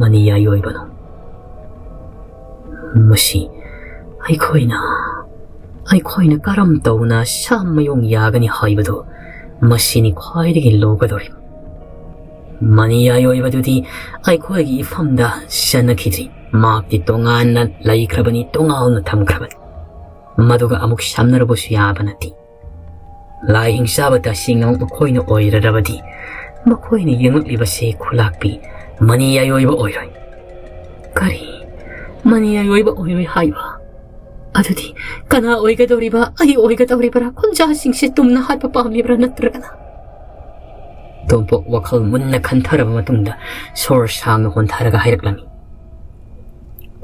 ꯃꯅꯤꯌꯥꯏ ꯑꯣꯏꯕꯅꯣ? ꯃꯁꯤ ꯑꯩꯈꯣꯏꯅ, ꯑꯩꯈꯣꯏꯅ ꯀꯔꯝ ꯇꯧꯅ ꯁꯥ ꯃꯌꯣꯡ ꯌꯥꯒꯅꯤ ꯍꯥꯏꯕꯗꯨ ꯃꯁꯤꯅꯤ ꯈ꯭ꯋꯥꯏꯗꯒꯤ ꯂꯨꯒꯗꯧꯔꯤꯕ꯫ ꯃꯅꯤꯌꯥꯏ ꯑꯣꯏꯕꯗꯨꯗꯤ ꯑꯩꯈꯣꯏꯒꯤ ꯏꯐꯝꯗ ꯆꯠꯅꯈꯤꯗ꯭ꯔꯤ꯫ ꯃꯍꯥꯛꯇꯤ ꯇꯣꯉꯥꯟꯅ ꯂꯩꯈ꯭ꯔꯕꯅꯤ, ꯇꯣꯉꯥꯟꯅ ꯊꯝꯈ꯭ꯔꯕꯅꯤ꯫ ꯃꯗꯨꯒ ꯑꯃꯨꯛ ꯁꯝꯅꯔꯨꯕꯁꯨ ꯌꯥꯕ ꯅꯠꯇꯦ꯫ ꯂꯥꯏꯍꯤꯡ ꯆꯥꯕ ꯇꯁꯦꯡꯅꯃꯛ ꯃꯈꯣꯏꯅ ꯑꯣꯏꯔꯔꯕꯗꯤ, ꯃꯈꯣꯏꯅ ꯌꯦꯡꯂꯛꯂꯤꯕꯁꯦ ꯈꯨꯂꯥꯛꯄꯤ ꯃꯅꯤꯌꯥꯏ ꯑꯣꯏꯕ ꯑꯣꯏꯔꯣꯏ꯫ ꯀꯔꯤ? ꯃꯅꯤꯌꯥꯏ ꯑꯣꯏꯕ ꯑꯣꯏꯔꯣꯏ ꯍꯥꯏꯕ? ꯑꯗꯨꯗꯤ ꯀꯅꯥ ꯑꯣꯏꯒꯗꯧꯔꯤꯕ? ꯑꯩ ꯑꯣꯏꯒꯗꯧꯔꯤꯕ꯭ꯔꯥ? ꯈꯨꯟꯖꯥꯁꯤꯡꯁꯦ ꯇꯨꯝꯅ ꯍꯥꯠꯄ ꯄꯥꯝꯂꯤꯕ꯭ꯔꯥ ꯅꯠꯇ꯭ꯔꯒꯅ? ꯇꯣꯝꯄꯣꯛ ꯋꯥꯈꯜ ꯃꯨꯟꯅ ꯈꯟꯊꯔꯕ ꯃꯇꯨꯡꯗ ꯁꯣꯔ ꯁꯥꯡꯅ ꯍꯣꯟꯊꯔꯒ ꯍꯥꯏꯔꯛꯂꯝꯃꯤ,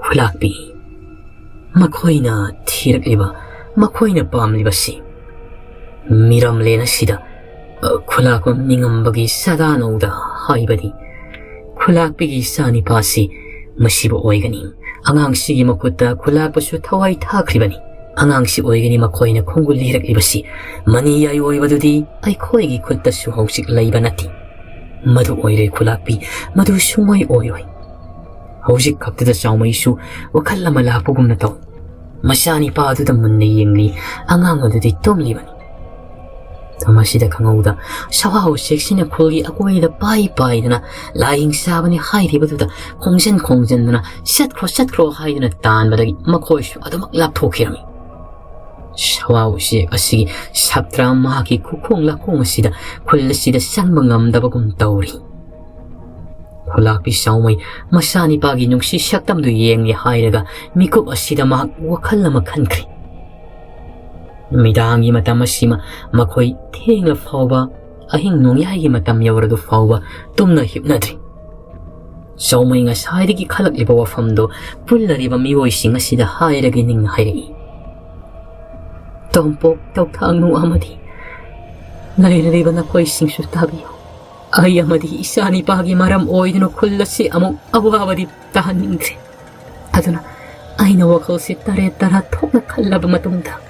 ꯈꯨꯂꯥꯛꯄꯤ, ꯃꯈꯣꯏꯅ ꯊꯤꯔꯛꯂꯤꯕ, ꯃꯈꯣꯏꯅ ꯄꯥꯝꯂꯤꯕꯁꯤ ꯃꯤꯔꯝꯂꯦꯟ ꯑꯁꯤꯗ, ꯑ, ꯈꯨꯂꯥꯛꯄ ꯅꯤꯡꯉꯝꯕꯒꯤ ꯁꯥꯗꯥꯅꯧꯗ ꯍꯥꯏꯕꯗꯤ ꯈꯨꯂꯥꯛꯄꯤꯒꯤ ꯏꯆꯥꯅꯤꯄꯥꯁꯤ ꯃꯁꯤꯕꯨ ꯑꯣꯏꯒꯅꯤ꯫ ꯑꯉꯥꯡꯁꯤꯒꯤ ꯃꯈꯨꯠꯇ ꯈꯨꯂꯥꯛꯄꯁꯨ ꯊꯋꯥꯏ ꯊꯥꯈ꯭ꯔꯤꯕꯅꯤ꯫ ꯑꯉꯥꯡꯁꯤ ꯑꯣꯏꯒꯅꯤ ꯃꯈꯣꯏꯅ ꯈꯣꯡꯒꯨꯜ ꯂꯤꯔꯛꯂꯤꯕꯁꯤ꯫ ꯃꯅꯤꯌꯥꯏ ꯑꯣꯏꯕꯗꯨꯗꯤ ꯑꯩꯈꯣꯏꯒꯤ ꯈꯨꯠꯇꯁꯨ ꯍꯧꯖꯤꯛ ꯂꯩꯕ ꯅꯠꯇꯦ꯫ ꯃꯗꯨ ꯑꯣꯏꯔꯣꯏ ꯈꯨꯂꯥꯛꯄꯤ, ꯃꯗꯨ ꯁꯨꯡꯑꯣꯏ ꯑꯣꯏꯔꯣꯏ꯫ ꯍꯧꯖꯤꯛ ꯈꯛꯇꯗ ꯆꯥꯎꯃꯩꯁꯨ ꯋꯥꯈꯜ ꯑꯃ ꯂꯥꯛꯄꯒꯨꯝꯅ ꯇꯧ꯫ ꯃꯆꯥꯅꯤꯄꯥ ꯑꯗꯨꯗ ꯃꯨꯟꯅ ꯌꯦꯡꯂꯤ꯫ ꯑꯉꯥꯡ ꯑꯗꯨꯗꯤ ꯇꯨꯝꯂꯤꯕꯅꯤ꯫ ꯃꯁꯤꯗ ꯈꯪꯍꯧꯗ ꯁꯋꯥ ꯎꯆꯦꯛꯁꯤꯅ ꯈꯨꯜꯒꯤ ꯑꯀꯣꯏꯗ ꯄꯥꯏ ꯄꯥꯏꯗꯨꯅ ꯂꯥꯏꯌꯦꯡ ꯆꯥꯕꯅꯤ ꯍꯥꯏꯔꯤꯕꯗꯨꯗ ꯈꯣꯡꯖꯟ ꯈꯣꯡꯖꯟꯗꯨꯅ "ꯆꯠꯈ꯭ꯔꯣ, ꯆꯠꯈ꯭ꯔꯣ" ꯍꯥꯏꯗꯨꯅ ꯇꯥꯟꯕꯗꯒꯤ ꯃꯈꯣꯏꯁꯨ ꯑꯗꯨꯃꯛ ꯂꯥꯞꯊꯣꯛꯈꯤꯔꯝꯃꯤ꯫ ꯁꯋꯥ ꯎꯆꯦꯛ ꯑꯁꯤꯒꯤ ꯁꯥꯇ꯭ꯔꯥ ꯃꯍꯥꯛꯀꯤ ꯈꯨꯈꯣꯡ ꯂꯥꯈꯣꯡ ꯑꯁꯤꯗ ꯈꯨꯜ ꯑꯁꯤꯗ ꯆꯪꯕ ꯉꯝꯗꯕꯒꯨꯝ ꯇꯧꯔꯤ꯫ ꯈꯨꯂꯥꯛꯄꯤ ꯆꯥꯎꯃꯩ ꯃꯆꯥꯅꯤꯄꯥꯒꯤ ꯅꯨꯡꯁꯤ ꯁꯛꯇꯝꯗꯨ ꯌꯦꯡꯒꯦ ꯍꯥꯏꯔꯒ ꯃꯤꯀꯨꯞ ꯑꯁꯤꯗ ꯃꯍꯥꯛ ꯋꯥꯈꯜ ꯑꯃ ꯈꯟꯈ꯭ꯔꯦ꯫ ꯅꯨꯃꯤꯗꯥꯡꯒꯤ ꯃꯇꯝ ꯑꯁꯤꯃ ꯃꯈꯣꯏ ꯊꯦꯡꯂ ꯐꯥꯎꯕ, ꯑꯍꯤꯡ ꯅꯣꯡꯌꯥꯏꯒꯤ ꯃꯇꯝ ꯌꯧꯔꯗꯨ ꯐꯥꯎꯕ ꯇꯨꯝꯅ ꯍꯤꯞꯅꯗ꯭ꯔꯤ꯫ ꯆꯥꯎꯃꯩ ꯉꯁꯥꯏꯗꯒꯤ ꯈꯜꯂꯛꯂꯤꯕ ꯋꯥꯐꯝꯗꯨ ꯄꯨꯜꯂꯔꯤꯕ ꯃꯤꯑꯣꯏꯁꯤꯡ ꯑꯁꯤꯗ ꯍꯥꯏꯔꯒ ꯅꯤꯡꯅ ꯍꯥꯏꯔꯛꯏ꯫ ꯇꯣꯝꯄꯣꯛ, ꯇꯧꯊꯥꯡꯅꯨ ꯑꯃꯗꯤ ꯂꯩꯔꯤꯕ ꯅꯈꯣꯏꯁꯤꯡꯁꯨ ꯇꯥꯕꯤꯌꯨ꯫ ꯑꯩ ꯑꯃꯗꯤ ꯏꯆꯥ ꯅꯤꯄꯥꯒꯤ ꯃꯔꯝ ꯑꯣꯏꯗꯨꯅ ꯈꯨꯜ ꯑꯁꯤ ꯑꯃꯨꯛ ꯑꯋꯥꯕꯗꯤ ꯇꯥꯍꯟꯅꯤꯡꯗ꯭ꯔꯦ꯫ ꯑꯗꯨꯅ ꯑꯩꯅ ꯋꯥꯈꯜꯁꯤ ꯇꯔꯦꯠ ꯇꯔꯥ ꯊꯣꯛꯅ ꯈꯜꯂꯕ ꯃꯇꯨꯡꯗ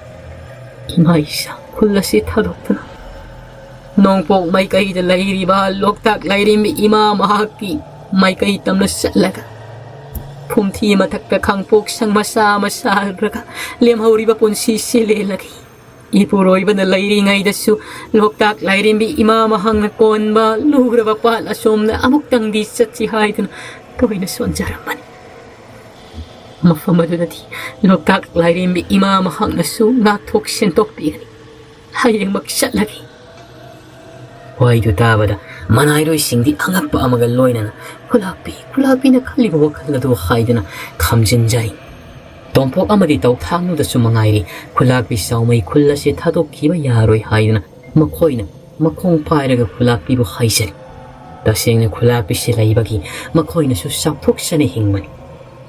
ꯏꯃꯥ ꯏꯆꯥ ꯈꯨꯜ ꯑꯁꯤ ꯊꯥꯗꯣꯛꯇꯨꯅ ꯅꯣꯡꯄꯣꯛ ꯃꯥꯏꯀꯩꯗ ꯂꯩꯔꯤꯕ ꯂꯣꯛꯇꯥꯛ ꯂꯥꯏꯔꯦꯝꯕꯤ ꯏꯃꯥ ꯃꯍꯥꯛꯀꯤ ꯃꯥꯏꯀꯩ ꯇꯝꯅ ꯆꯠꯂꯒ, ꯐꯨꯝꯊꯤ ꯃꯊꯛꯇ ꯈꯥꯡꯄꯣꯛ ꯁꯪ ꯃꯆꯥ ꯑꯃ ꯁꯥꯔꯒ, ꯂꯦꯝꯍꯧꯔꯤꯕ ꯄꯨꯟꯁꯤꯁꯤ ꯂꯦꯜꯂꯒꯦ꯫ ꯏꯄꯨꯔꯣꯏꯕꯅ ꯂꯩꯔꯤꯉꯩꯗꯁꯨ ꯂꯣꯛꯇꯥꯛ ꯂꯥꯏꯔꯦꯝꯕꯤ ꯏꯃꯥ ꯃꯍꯥꯛꯅ ꯀꯣꯟꯕ ꯂꯨꯈ꯭ꯔꯕ ꯄꯥꯠ ꯑꯁꯣꯝꯗ ꯑꯃꯨꯛꯇꯪꯗꯤ ꯆꯠꯁꯤ ꯍꯥꯏꯗꯨꯅ ꯇꯣꯏꯅ ꯁꯣꯟꯖꯔꯝꯕꯅꯤ꯫ ꯃꯐꯝ ꯑꯗꯨꯗꯗꯤ ꯂꯣꯛꯇꯥꯛ ꯂꯥꯏꯔꯦꯝꯕꯤ ꯏꯃꯥ ꯃꯍꯥꯛꯅꯁꯨ ꯉꯥꯛꯊꯣꯛ ꯁꯦꯟꯊꯣꯛꯄꯤꯒꯅꯤ꯫ ꯍꯌꯦꯡꯃꯛ ꯆꯠꯂꯒꯦ꯫ ꯋꯥꯍꯩꯗꯨ ꯇꯥꯕꯗ ꯃꯅꯥꯏꯔꯣꯏꯁꯤꯡꯗꯤ ꯑꯉꯛꯄ ꯑꯃꯒ ꯂꯣꯏꯅꯅ, "ꯈꯨꯂꯥꯛꯄꯤ, ꯈꯨꯂꯥꯛꯄꯤꯅ ꯈꯜꯂꯤꯕ ꯋꯥꯈꯜ ꯑꯗꯨ ꯍꯥꯏꯗꯨꯅ ꯈꯝꯖꯤꯟꯖꯩ꯫ ꯇꯣꯝꯄꯣꯛ ꯑꯃꯗꯤ ꯇꯧꯊꯥꯡꯅꯨꯗꯁꯨ ꯃꯉꯥꯏꯔꯦ, ꯈꯨꯂꯥꯛꯄꯤ ꯆꯥꯎꯃꯩ ꯈꯨꯜ ꯑꯁꯤ ꯊꯥꯗꯣꯛꯈꯤꯕ ꯌꯥꯔꯣꯏ" ꯍꯥꯏꯗꯨꯅ ꯃꯈꯣꯏꯅ ꯃꯈꯣꯡ ꯄꯥꯏꯔꯒ ꯈꯨꯂꯥꯛꯄꯤꯕꯨ ꯍꯥꯏꯖꯔꯤ꯫ ꯇꯁꯦꯡꯅ ꯈꯨꯂꯥꯛꯄꯤꯁꯤ ꯂꯩꯕꯒꯤ ꯃꯈꯣꯏꯅꯁꯨ ꯆꯥꯎꯊꯣꯛꯆꯅ ꯍꯤꯡꯕꯅꯤ꯫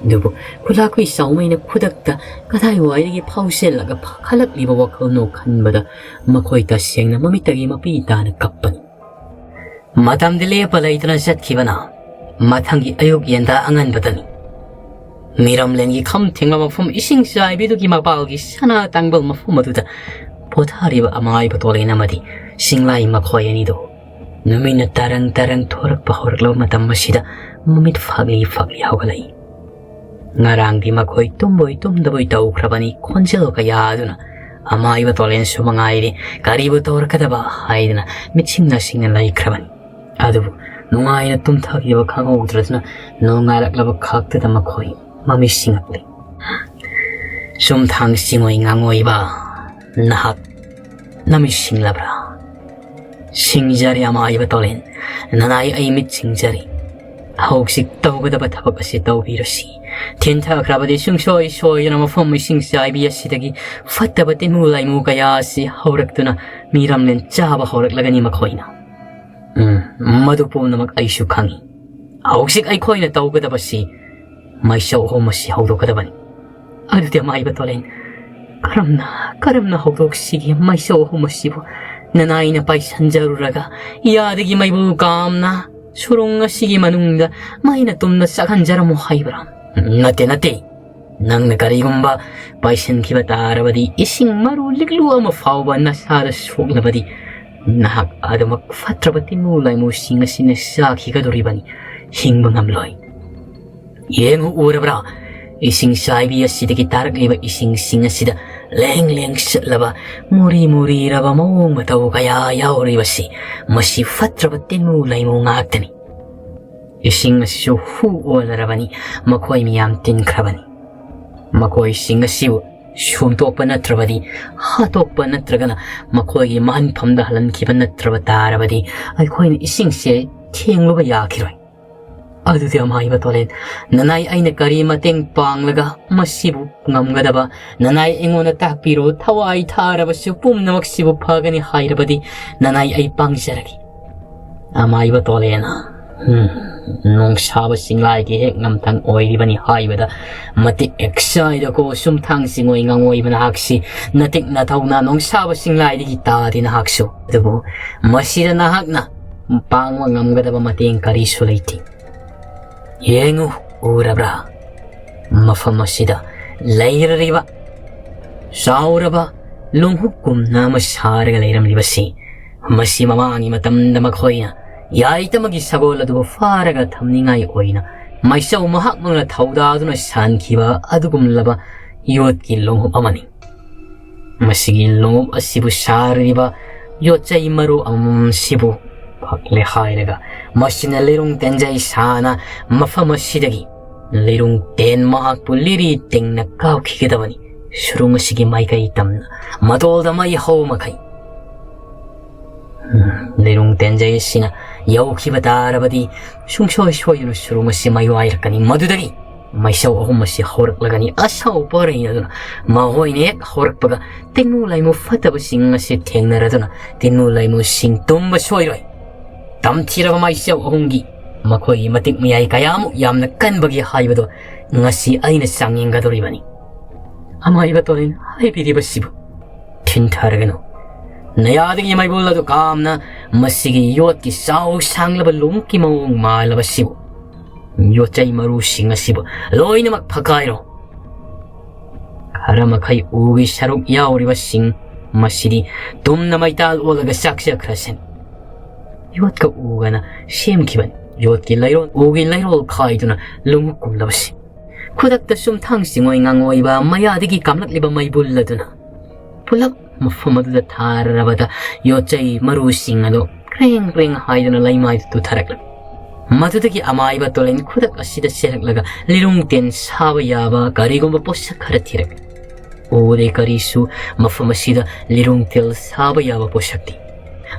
ꯑꯗꯨꯕꯨ ꯈꯨꯂꯥꯛꯄꯤ ꯆꯥꯎꯃꯩꯅ ꯈꯨꯗꯛꯇ ꯀꯗꯥꯏꯋꯥꯏꯗꯒꯤ ꯐꯥꯎꯖꯦꯜꯂꯒ ꯐꯥꯈꯠꯂꯛꯂꯤꯕ ꯋꯥꯈꯜꯅꯣ ꯈꯟꯕꯗ ꯃꯈꯣꯏ ꯇꯁꯦꯡꯅ ꯃꯃꯤꯠꯇꯒꯤ ꯃꯄꯤ ꯇꯥꯅ ꯀꯞꯄꯅꯤ꯫ ꯃꯇꯝꯗꯤ ꯂꯦꯞꯄ ꯂꯩꯇꯅ ꯆꯠꯈꯤꯕꯅ ꯃꯊꯪꯒꯤ ꯑꯌꯨꯛ ꯌꯦꯟꯗꯥ ꯑꯉꯟꯕꯗꯅꯤ꯫ ꯃꯤꯔꯝꯂꯦꯟꯒꯤ ꯈꯝ ꯊꯦꯡꯂꯕ ꯃꯐꯝ ꯏꯁꯤꯡ ꯆꯥꯏꯕꯤꯗꯨꯒꯤ ꯃꯄꯥꯜꯒꯤ ꯁꯅꯥ ꯇꯥꯡꯕꯜ ꯃꯐꯝ ꯑꯗꯨꯗ ꯄꯣꯊꯥꯔꯤꯕ ꯑꯃꯥꯏꯕ ꯇꯣꯂꯦꯟ ꯑꯃꯗꯤ ꯁꯤꯡꯂꯥꯏ ꯃꯈꯣꯏ ꯑꯅꯤꯗꯨ ꯅꯨꯃꯤꯠꯅ ꯇꯔꯪ ꯇꯔꯪ ꯊꯣꯔꯛꯄ ꯍꯧꯔꯛꯂꯕ ꯃꯇꯝ ꯑꯁꯤꯗ ꯃꯃꯤꯠ ꯐꯥꯛꯂꯤ ꯐꯥꯛꯂꯤ ꯍꯧꯒꯠꯂꯛꯏ꯫ ꯉꯔꯥꯡꯗꯤ ꯃꯈꯣꯏ ꯇꯨꯝꯕꯣꯏ ꯇꯨꯝꯗꯕꯣꯏ ꯇꯧꯈ꯭ꯔꯕꯅꯤ꯫ ꯈꯣꯟꯖꯦꯜ ꯀꯌꯥ ꯑꯗꯨꯅ ꯑꯃꯥꯏꯕ ꯇꯣꯂꯦꯟꯁꯨ ꯃꯉꯥꯏꯔꯦ, ꯀꯔꯤꯕꯨ ꯇꯧꯔꯛꯀꯗꯕ ꯍꯥꯏꯗꯅ ꯃꯤꯠꯁꯤꯡ ꯅꯥꯁꯤꯡꯅ ꯂꯩꯈ꯭ꯔꯕꯅꯤ꯫ ꯑꯗꯨꯕꯨ ꯅꯨꯡꯉꯥꯏꯅ ꯇꯨꯝꯊꯈꯤꯕ ꯈꯪꯍꯧꯗ꯭ꯔꯗꯨꯅ ꯅꯣꯡꯉꯥꯜꯂꯛꯂꯕ ꯈꯛꯇꯗ ꯃꯈꯣꯏ ꯃꯃꯤꯠ ꯁꯤꯡꯉꯛꯂꯤ꯫ ꯆꯨꯝꯊꯥꯡ ꯆꯤꯡꯉꯣꯏ ꯉꯥꯡꯉꯣꯏꯕ, ꯅꯍꯥꯛ ꯅꯃꯤꯠ ꯁꯤꯡꯂꯕ꯭ꯔꯥ? ꯁꯤꯡꯖꯔꯦ ꯑꯃꯥꯏꯕ ꯇꯣꯂꯦꯟ, ꯅꯅꯥꯏ ꯑꯩ ꯃꯤꯠ ꯁꯤꯡꯖꯔꯦ꯫ ꯍꯧꯖꯤꯛ ꯇꯧꯒꯗꯕ ꯊꯕꯛ ꯑꯁꯤ ꯇꯧꯕꯤꯔꯁꯤ꯫ ꯊꯦꯡꯊꯈ꯭ꯔꯕꯗꯤ ꯁꯨꯡꯁꯣꯏ ꯁꯣꯏꯗꯅ ꯃꯐꯝ ꯏꯁꯤꯡ ꯆꯥꯏꯕꯤ ꯑꯁꯤꯗꯒꯤ ꯐꯠꯇꯕ ꯇꯤꯟꯃꯨ ꯂꯥꯏꯃꯨ ꯀꯌꯥ ꯑꯁꯤ ꯍꯧꯔꯛꯇꯨꯅ ꯃꯤꯔꯝꯂꯦꯟ ꯆꯥꯕ ꯍꯧꯔꯛꯂꯒꯅꯤ ꯃꯈꯣꯏꯅ꯫ ꯎꯝ, ꯃꯗꯨ ꯄꯨꯝꯅꯃꯛ ꯑꯩꯁꯨ ꯈꯪꯏ꯫ ꯍꯧꯖꯤꯛ ꯑꯩꯈꯣꯏꯅ ꯇꯧꯒꯗꯕꯁꯤ ꯃꯩꯁꯧ ꯑꯍꯨꯝ ꯑꯁꯤ ꯍꯧꯗꯣꯛꯀꯗꯕꯅꯤ꯫ ꯑꯗꯨꯗꯤ ꯑꯃꯥꯏꯕ ꯇꯣꯂꯦꯟ, ꯀꯔꯝꯅ, ꯀꯔꯝꯅ ꯍꯧꯗꯣꯛꯁꯤꯒꯦ ꯃꯩꯁꯧ ꯑꯍꯨꯝ ꯑꯁꯤꯕꯨ? ꯅꯅꯥꯏꯅ ꯄꯥꯏꯁꯟꯖꯔꯨꯔꯒ ꯌꯥꯗꯒꯤ ꯃꯩꯕꯨ ꯀꯥꯝꯅ ꯁꯨꯔꯨꯡ ꯑꯁꯤꯒꯤ ꯃꯅꯨꯡꯗ ꯃꯩꯅ ꯇꯨꯝꯅ ꯆꯥꯛꯍꯟꯖꯔꯝꯃꯨ ꯍꯥꯏꯕ꯭ꯔꯥ? ꯅꯠꯇꯦ, ꯅꯠꯇꯦ꯫ ꯅꯪꯅ ꯀꯔꯤꯒꯨꯝꯕ ꯄꯥꯏꯁꯟꯈꯤꯕ ꯇꯥꯔꯕꯗꯤ, ꯏꯁꯤꯡ ꯃꯔꯨ ꯂꯤꯛꯂꯨ ꯑꯃ ꯐꯥꯎꯕ ꯅꯁꯥꯗ ꯁꯣꯛꯂꯕꯗꯤ, ꯅꯍꯥꯛ ꯑꯗꯨꯃꯛ ꯐꯠꯇ꯭ꯔꯕ ꯇꯤꯟꯃꯨ ꯂꯥꯏꯃꯨꯁꯤꯡ ꯑꯁꯤꯅ ꯆꯥꯈꯤꯒꯗꯧꯔꯤꯕꯅꯤ꯫ ꯍꯤꯡꯕ ꯉꯝꯂꯣꯏ꯫ ꯌꯦꯡꯉꯨ, ꯎꯔꯕ꯭ꯔꯥ? ꯏꯁꯤꯡ ꯆꯥꯏꯕꯤ ꯑꯁꯤꯗꯒꯤ ꯇꯥꯔꯛꯂꯤꯕ ꯏꯁꯤꯡꯁꯤꯡ ꯑꯁꯤꯗ ꯂꯦꯡ ꯂꯦꯡ ꯆꯠꯂꯕ, ꯃꯨꯔꯤ ꯃꯨꯔꯤꯔꯕ ꯃꯑꯣꯡ ꯃꯇꯧ ꯀꯌꯥ ꯌꯥꯎꯔꯤꯕꯁꯤ, ꯃꯁꯤ ꯐꯠꯇ꯭ꯔꯕ ꯇꯤꯟꯃꯨ ꯂꯥꯏꯃꯨ ꯉꯥꯛꯇꯅꯤ꯫ ꯏꯁꯤꯡ ꯑꯁꯤꯁꯨ ꯍꯨ ꯑꯣꯜꯂꯔꯕꯅꯤ꯫ ꯃꯈꯣꯏ ꯃꯤꯌꯥꯝ ꯇꯤꯟꯈ꯭ꯔꯕꯅꯤ꯫ ꯃꯈꯣꯏꯁꯤꯡ ꯑꯁꯤꯕꯨ ꯁꯨꯝꯇꯣꯛꯄ ꯅꯠꯇ꯭ꯔꯕꯗꯤ, ꯍꯥꯠꯇꯣꯛꯄ ꯅꯠꯇ꯭ꯔꯒꯅ ꯃꯈꯣꯏꯒꯤ ꯃꯍꯟꯐꯝꯗ ꯍꯜꯍꯟꯈꯤꯕ ꯅꯠꯇ꯭ꯔꯕ ꯇꯥꯔꯕꯗꯤ, ꯑꯩꯈꯣꯏꯅ ꯏꯁꯤꯡꯁꯦ ꯊꯦꯡꯂꯨꯕ ꯌꯥꯈꯤꯔꯣꯏ꯫ ꯑꯗꯨꯗꯤ ꯑꯃꯥꯏꯕ ꯇꯣꯂꯦꯟ, ꯅꯅꯥꯏ ꯑꯩꯅ ꯀꯔꯤ ꯃꯇꯦꯡ ꯄꯥꯡꯂꯒ ꯃꯁꯤꯕꯨ ꯉꯝꯒꯗꯕ? ꯅꯅꯥꯏ ꯑꯩꯉꯣꯟꯗ ꯇꯥꯛꯄꯤꯔꯣ꯫ ꯊꯋꯥꯏ ꯊꯥꯔꯕꯁꯨ ꯄꯨꯝꯅꯃꯛꯁꯤꯕꯨ ꯐꯒꯅꯤ ꯍꯥꯏꯔꯕꯗꯤ, ꯅꯅꯥꯏ ꯑꯩ ꯄꯥꯡꯖꯔꯒꯦ꯫ ꯑꯃꯥꯏꯕ ꯇꯣꯂꯦꯅ, ꯎꯝ, ꯅꯣꯡꯁꯥꯕ ꯆꯤꯡꯂꯥꯏꯒꯤ ꯍꯦꯛ ꯉꯝꯊꯪ ꯑꯣꯏꯔꯤꯕꯅꯤ ꯍꯥꯏꯕꯗ ꯃꯇꯤꯛ ꯍꯦꯛ ꯆꯥꯏꯗꯀꯣ꯫ ꯁꯨꯝꯊꯥꯡ ꯆꯤꯡꯉꯣꯏ ꯉꯥꯡꯉꯣꯏꯕ ꯅꯍꯥꯛꯁꯤ, ꯅꯇꯤꯛ ꯅꯊꯧꯅ ꯅꯣꯡꯁꯥꯕ ꯆꯤꯡꯂꯥꯏꯗꯒꯤ ꯇꯥꯗꯦ ꯅꯍꯥꯛꯁꯨ꯫ ꯑꯗꯨꯕꯨ ꯃꯁꯤꯗ ꯅꯍꯥꯛꯅ ꯄꯥꯡꯕ ꯉꯝꯒꯗꯕ ꯃꯇꯦꯡ ꯀꯔꯤꯁꯨ ꯂꯩꯇꯦ꯫ ꯌꯦꯡꯉꯨ, ꯎꯔꯕ꯭ꯔꯥ? ꯃꯐꯝ ꯑꯁꯤꯗ ꯂꯩꯔꯤꯕ ꯆꯥꯎꯔꯕ ꯂꯣꯡꯍꯨꯞꯀꯨꯝꯅ ꯑꯃ ꯁꯥꯔꯒ ꯂꯩꯔꯝꯂꯤꯕꯁꯤ, ꯃꯁꯤ ꯃꯃꯥꯡꯒꯤ ꯃꯇꯝꯗ ꯃꯈꯣꯏꯅ ꯌꯥꯏꯇꯃꯒꯤ ꯁꯒꯣꯜ ꯑꯗꯨꯕꯨ ꯐꯥꯔꯒ ꯊꯝꯅꯤꯡꯉꯥꯏ ꯑꯣꯏꯅ ꯃꯥꯏꯆꯧ ꯃꯍꯥꯛꯃꯛꯅ ꯊꯧꯗꯥꯗꯨꯅ ꯁꯥꯟꯈꯤꯕ ꯑꯗꯨꯒꯨꯝꯂꯕ ꯌꯣꯠꯀꯤ ꯂꯣꯡꯍꯨꯞ ꯑꯃꯅꯤ꯫ ꯃꯁꯤꯒꯤ ꯂꯣꯡꯍꯨꯞ ꯑꯁꯤꯕꯨ ꯁꯥꯔꯤꯕ ꯌꯣꯠꯆꯩ ꯃꯔꯨ ꯑꯃꯃꯝꯁꯤꯕꯨ ꯐꯛꯂꯦ ꯍꯥꯏꯔꯒ, ꯃꯁꯤꯅ ꯂꯤꯔꯨꯡ ꯇꯦꯟꯖꯩ ꯁꯥꯅ ꯃꯐꯝ ꯑꯁꯤꯗꯒꯤ ꯂꯤꯔꯨꯡ ꯇꯦꯟ ꯃꯍꯥꯛꯄꯨ ꯂꯤꯔꯤ ꯇꯤꯡꯅ ꯀꯥꯎꯈꯤꯒꯗꯕꯅꯤ꯫ ꯁꯨꯔꯨꯡ ꯑꯁꯤꯒꯤ ꯃꯥꯏꯀꯩ ꯇꯝꯅ, ꯃꯇꯣꯜꯗ ꯃꯩ ꯍꯧ ꯃꯈꯩ꯫ ꯎꯝ, ꯂꯤꯔꯨꯡ ꯇꯦꯟꯖꯩ ꯑꯁꯤꯅ ꯌꯧꯈꯤꯕ ꯇꯥꯔꯕꯗꯤ, ꯁꯨꯡꯁꯣꯏ ꯁꯣꯏꯗꯅ ꯁꯨꯔꯨꯡ ꯑꯁꯤ ꯃꯩ ꯋꯥꯏꯔꯛꯀꯅꯤ꯫ ꯃꯗꯨꯗꯒꯤ ꯃꯩꯁꯧ ꯑꯍꯨꯝ ꯑꯁꯤ ꯍꯧꯔꯛꯂꯒꯅꯤ꯫ ꯑꯁꯥꯎ ꯄꯔꯩꯅꯗꯨꯅ ꯃꯈꯣꯏꯅ ꯍꯦꯛ ꯍꯧꯔꯛꯄꯒ, ꯇꯤꯟꯃꯨ ꯂꯥꯏꯃꯨ ꯐꯠꯇꯕꯁꯤꯡ ꯑꯁꯤ ꯊꯦꯡꯅꯔꯗꯨꯅ, ꯇꯤꯟꯃꯨ ꯂꯥꯏꯃꯨꯁꯤꯡ ꯇꯨꯝꯕ ꯁꯣꯏꯔꯣꯏ꯫ ꯇꯝꯊꯤꯔꯕ ꯃꯥꯏꯆꯧ ꯑꯍꯨꯝꯒꯤ ꯃꯈꯣꯏꯒꯤ ꯃꯇꯤꯛ ꯃꯌꯥꯏ ꯀꯌꯥꯃꯨꯛ ꯌꯥꯝꯅ ꯀꯟꯕꯒꯦ ꯍꯥꯏꯕꯗꯨ ꯉꯁꯤ ꯑꯩꯅ ꯆꯥꯡꯌꯦꯡꯒꯗꯧꯔꯤꯕꯅꯤ꯫ ꯑꯃꯥꯏꯕ ꯇꯣꯂꯤꯟ ꯍꯥꯏꯕꯤꯔꯤꯕꯁꯤꯕꯨ ꯊꯤꯟꯊꯔꯒꯅꯨ꯫ ꯅꯌꯥꯗꯒꯤ ꯃꯩꯕꯨꯜ ꯑꯗꯨ ꯀꯥꯝꯅ ꯃꯁꯤꯒꯤ ꯌꯣꯠꯀꯤ ꯆꯥꯎ ꯁꯥꯡꯂꯕ ꯂꯣꯡꯍꯨꯞꯀꯤ ꯃꯑꯣꯡ ꯃꯥꯜꯂꯕꯁꯤꯕꯨ, ꯌꯣꯠꯆꯩ ꯃꯔꯨꯁꯤꯡ ꯑꯁꯤꯕꯨ ꯂꯣꯏꯅꯃꯛ ꯐꯀꯥꯏꯔꯣ꯫ ꯈꯔ ꯃꯈꯩ ꯎꯒꯤ ꯁꯔꯨꯛ ꯌꯥꯎꯔꯤꯕꯁꯤꯡ ꯃꯁꯤꯗꯤ ꯇꯨꯝꯅ ꯃꯩꯇꯥꯜ ꯑꯣꯜꯂꯒ ꯆꯥꯛꯆꯈ꯭ꯔꯁꯅꯤ꯫ ꯌꯣꯠꯀ ꯎꯒꯅ ꯁꯦꯝꯈꯤꯕꯅꯤ꯫ ꯌꯣꯠꯀꯤ ꯂꯩꯔꯣꯜ, ꯎꯒꯤ ꯂꯩꯔꯣꯜ ꯈꯥꯏꯗꯨꯅ ꯂꯣꯡꯍꯨꯞ ꯀꯨꯝꯂꯕꯁꯤ꯫ ꯈꯨꯗꯛꯇ ꯆꯨꯝꯊꯥꯡ ꯆꯤꯡꯉꯣꯏ ꯉꯥꯉꯣꯏꯕ ꯃꯌꯥꯗꯒꯤ ꯀꯥꯝꯂꯛꯂꯤꯕ ꯃꯩꯕꯨꯜ ꯑꯗꯨꯅ ꯄꯨꯂꯞ ꯃꯐꯝ ꯑꯗꯨꯗ ꯊꯥꯔꯕꯗ ꯌꯣꯠꯆꯩ ꯃꯔꯨꯁꯤꯡ ꯑꯗꯨ ꯀ꯭ꯔꯦꯡ ꯀ꯭ꯔꯦꯡ ꯍꯥꯏꯗꯨꯅ ꯂꯩꯃꯥꯏꯗ ꯇꯨꯊꯔꯛꯂꯝꯃꯤ꯫ ꯃꯗꯨꯗꯒꯤ ꯑꯃꯥꯏꯕ ꯇꯣꯂꯦꯟ ꯈꯨꯗꯛ ꯑꯁꯤꯗ ꯆꯦꯜꯂꯛꯂꯒ ꯂꯤꯔꯨꯡ ꯇꯦꯟ ꯁꯥꯕ ꯌꯥꯕ ꯀꯔꯤꯒꯨꯝꯕ ꯄꯣꯠꯁꯛ ꯈꯔ ꯊꯤꯔꯛꯂꯤ꯫ ꯎꯔꯦ ꯀꯔꯤꯁꯨ ꯃꯐꯝ ꯑꯁꯤꯗ ꯂꯤꯔꯨꯡ ꯇꯦꯜ ꯁꯥꯕ ꯌꯥꯕ ꯄꯣꯠꯁꯛꯇꯤ꯫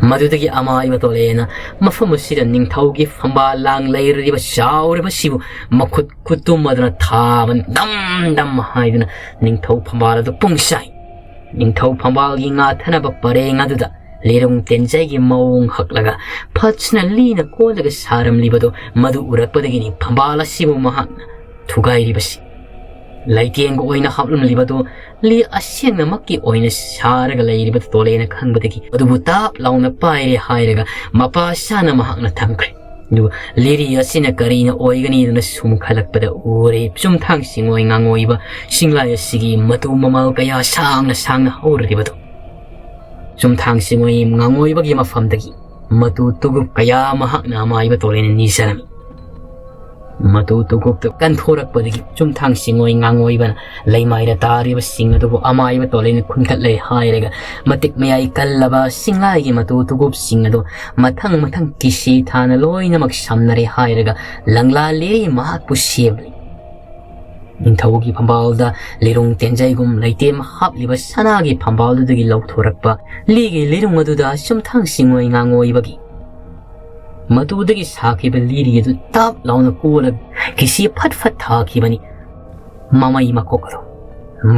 ꯃꯗꯨꯗꯒꯤ ꯑꯃꯥꯏꯕ ꯇꯣꯂꯦꯟꯅ ꯃꯐꯝ ꯑꯁꯤꯗ ꯅꯤꯡꯊꯧꯒꯤ ꯐꯝꯕꯥꯜ ꯂꯥꯡ ꯂꯩꯔꯤꯕ ꯆꯥꯎꯔꯤꯕꯁꯤꯕꯨ ꯃꯈꯨꯠ ꯈꯨꯠꯇꯨꯝ ꯑꯗꯨꯅ ꯊꯥꯕꯅ ꯗꯝ ꯗꯝ ꯍꯥꯏꯗꯨꯅ ꯅꯤꯡꯊꯧ ꯐꯝꯕꯥꯜ ꯑꯗꯨ ꯄꯨꯡꯁꯥꯏ꯫ ꯅꯤꯡꯊꯧ ꯐꯝꯕꯥꯜꯒꯤ ꯉꯥꯊꯅꯕ ꯄꯔꯦꯡ ꯑꯗꯨꯗ ꯂꯤꯔꯨꯡ ꯇꯦꯟꯖꯩꯒꯤ ꯃꯑꯣꯡ ꯍꯛꯂꯒ ꯐꯠꯁꯤꯅ ꯂꯤꯅ ꯀꯣꯜꯂꯒ ꯁꯥꯔꯝꯂꯤꯕꯗꯨ ꯃꯗꯨ ꯎꯔꯛꯄꯗꯒꯤꯅꯤ ꯐꯝꯕꯥꯜ ꯑꯁꯤꯕꯨ ꯃꯍꯥꯛꯅ ꯊꯨꯒꯥꯏꯔꯤꯕꯁꯤ꯫ ꯂꯩꯇꯦꯡꯒ ꯑꯣꯏꯅ ꯍꯥꯞꯂꯝꯂꯤꯕꯗꯨ ꯂꯤ ꯑꯁꯦꯡꯅꯃꯛꯀꯤ ꯑꯣꯏꯅ ꯁꯥꯔꯒ ꯂꯩꯔꯤꯕꯗꯨ ꯇꯣꯂꯦꯅ ꯈꯪꯕꯗꯒꯤ ꯑꯗꯨꯕꯨ ꯇꯥꯞ ꯂꯥꯎꯅ ꯄꯥꯏꯔꯦ ꯍꯥꯏꯔꯒ ꯃꯄꯥ ꯁꯥꯅ ꯃꯍꯥꯛꯅ ꯊꯝꯈ꯭ꯔꯦ꯫ ꯑꯗꯨꯒ ꯂꯤꯔꯤ ꯑꯁꯤꯅ ꯀꯔꯤꯅ ꯑꯣꯏꯒꯅꯤꯗꯨꯅ ꯁꯨꯝ ꯈꯜꯂꯛꯄꯗ ꯎꯔꯦ ꯆꯨꯝꯊꯥꯡ ꯆꯤꯡꯉꯣꯏ ꯉꯥꯉꯣꯏꯕ ꯆꯤꯡꯂꯥꯏ ꯑꯁꯤꯒꯤ ꯃꯇꯨ ꯃꯃꯜ ꯀꯌꯥ ꯁꯥꯡꯅ ꯁꯥꯡꯅ ꯍꯧꯔꯤꯕꯗꯨ꯫ ꯆꯨꯝꯊꯥꯡ ꯆꯤꯡꯉꯣꯏ ꯉꯥꯉꯣꯏꯕꯒꯤ ꯃꯐꯝꯗꯒꯤ ꯃꯇꯨ ꯇꯨꯒꯨꯞ ꯀꯌꯥ ꯃꯍꯥꯛꯅ ꯑꯃꯥꯏꯕ ꯇꯣꯂꯦꯅ ꯅꯤꯖꯔꯝꯃꯤ꯫ ꯃꯇꯨ ꯇꯨꯒꯨꯞꯇꯨ ꯀꯟꯊꯣꯔꯛꯄꯗꯒꯤ ꯆꯨꯝꯊꯥꯡ ꯆꯤꯡꯉꯣꯏ ꯉꯥꯉꯣꯏꯕꯅ ꯂꯩꯃꯥꯏꯗ ꯇꯥꯔꯤꯕꯁꯤꯡ ꯑꯗꯨꯕꯨ ꯑꯃꯥꯏꯕ ꯇꯣꯂꯦꯅ ꯈꯨꯟꯒꯠꯂꯦ ꯍꯥꯏꯔꯒ ꯃꯇꯤꯛ ꯃꯌꯥꯏ ꯀꯜꯂꯕ ꯆꯤꯡꯂꯥꯏꯒꯤ ꯃꯇꯨ ꯇꯨꯒꯨꯞꯁꯤꯡ ꯑꯗꯨ ꯃꯊꯪ ꯃꯊꯪ ꯀꯤꯁꯤ ꯊꯥꯅ ꯂꯣꯏꯅꯃꯛ ꯁꯝꯅꯔꯦ ꯍꯥꯏꯔꯒ ꯂꯪꯂꯥ ꯂꯤꯔꯤ ꯃꯍꯥꯛꯄꯨ ꯁꯦꯝꯂꯤ꯫ ꯅꯤꯡꯊꯧꯒꯤ ꯐꯝꯕꯥꯜꯗ ꯂꯤꯔꯨꯡ ꯇꯦꯟꯖꯩꯒꯨꯝ ꯂꯩꯇꯦꯝ ꯍꯥꯞꯂꯤꯕ ꯁꯅꯥꯒꯤ ꯐꯝꯕꯥꯜꯗꯨꯗꯒꯤ ꯂꯧꯊꯣꯔꯛꯄ ꯂꯤꯒꯤ ꯂꯤꯔꯨꯡ ꯑꯗꯨꯗ ꯆꯨꯝꯊꯥꯡ ꯆꯤꯡꯉꯣꯏ ꯉꯥꯉꯣꯏꯕꯒꯤ ꯃꯇꯨꯗꯒꯤ ꯁꯥꯈꯤꯕ ꯂꯤꯔꯤ ꯑꯗꯨ ꯇꯞ ꯂꯥꯎꯅ ꯀꯣꯜꯂꯒ ꯀꯤꯁꯤ ꯐꯠ ꯐꯠ ꯊꯥꯈꯤꯕꯅꯤ꯫ ꯃꯃꯩ ꯃꯀꯣꯛ ꯑꯗꯨ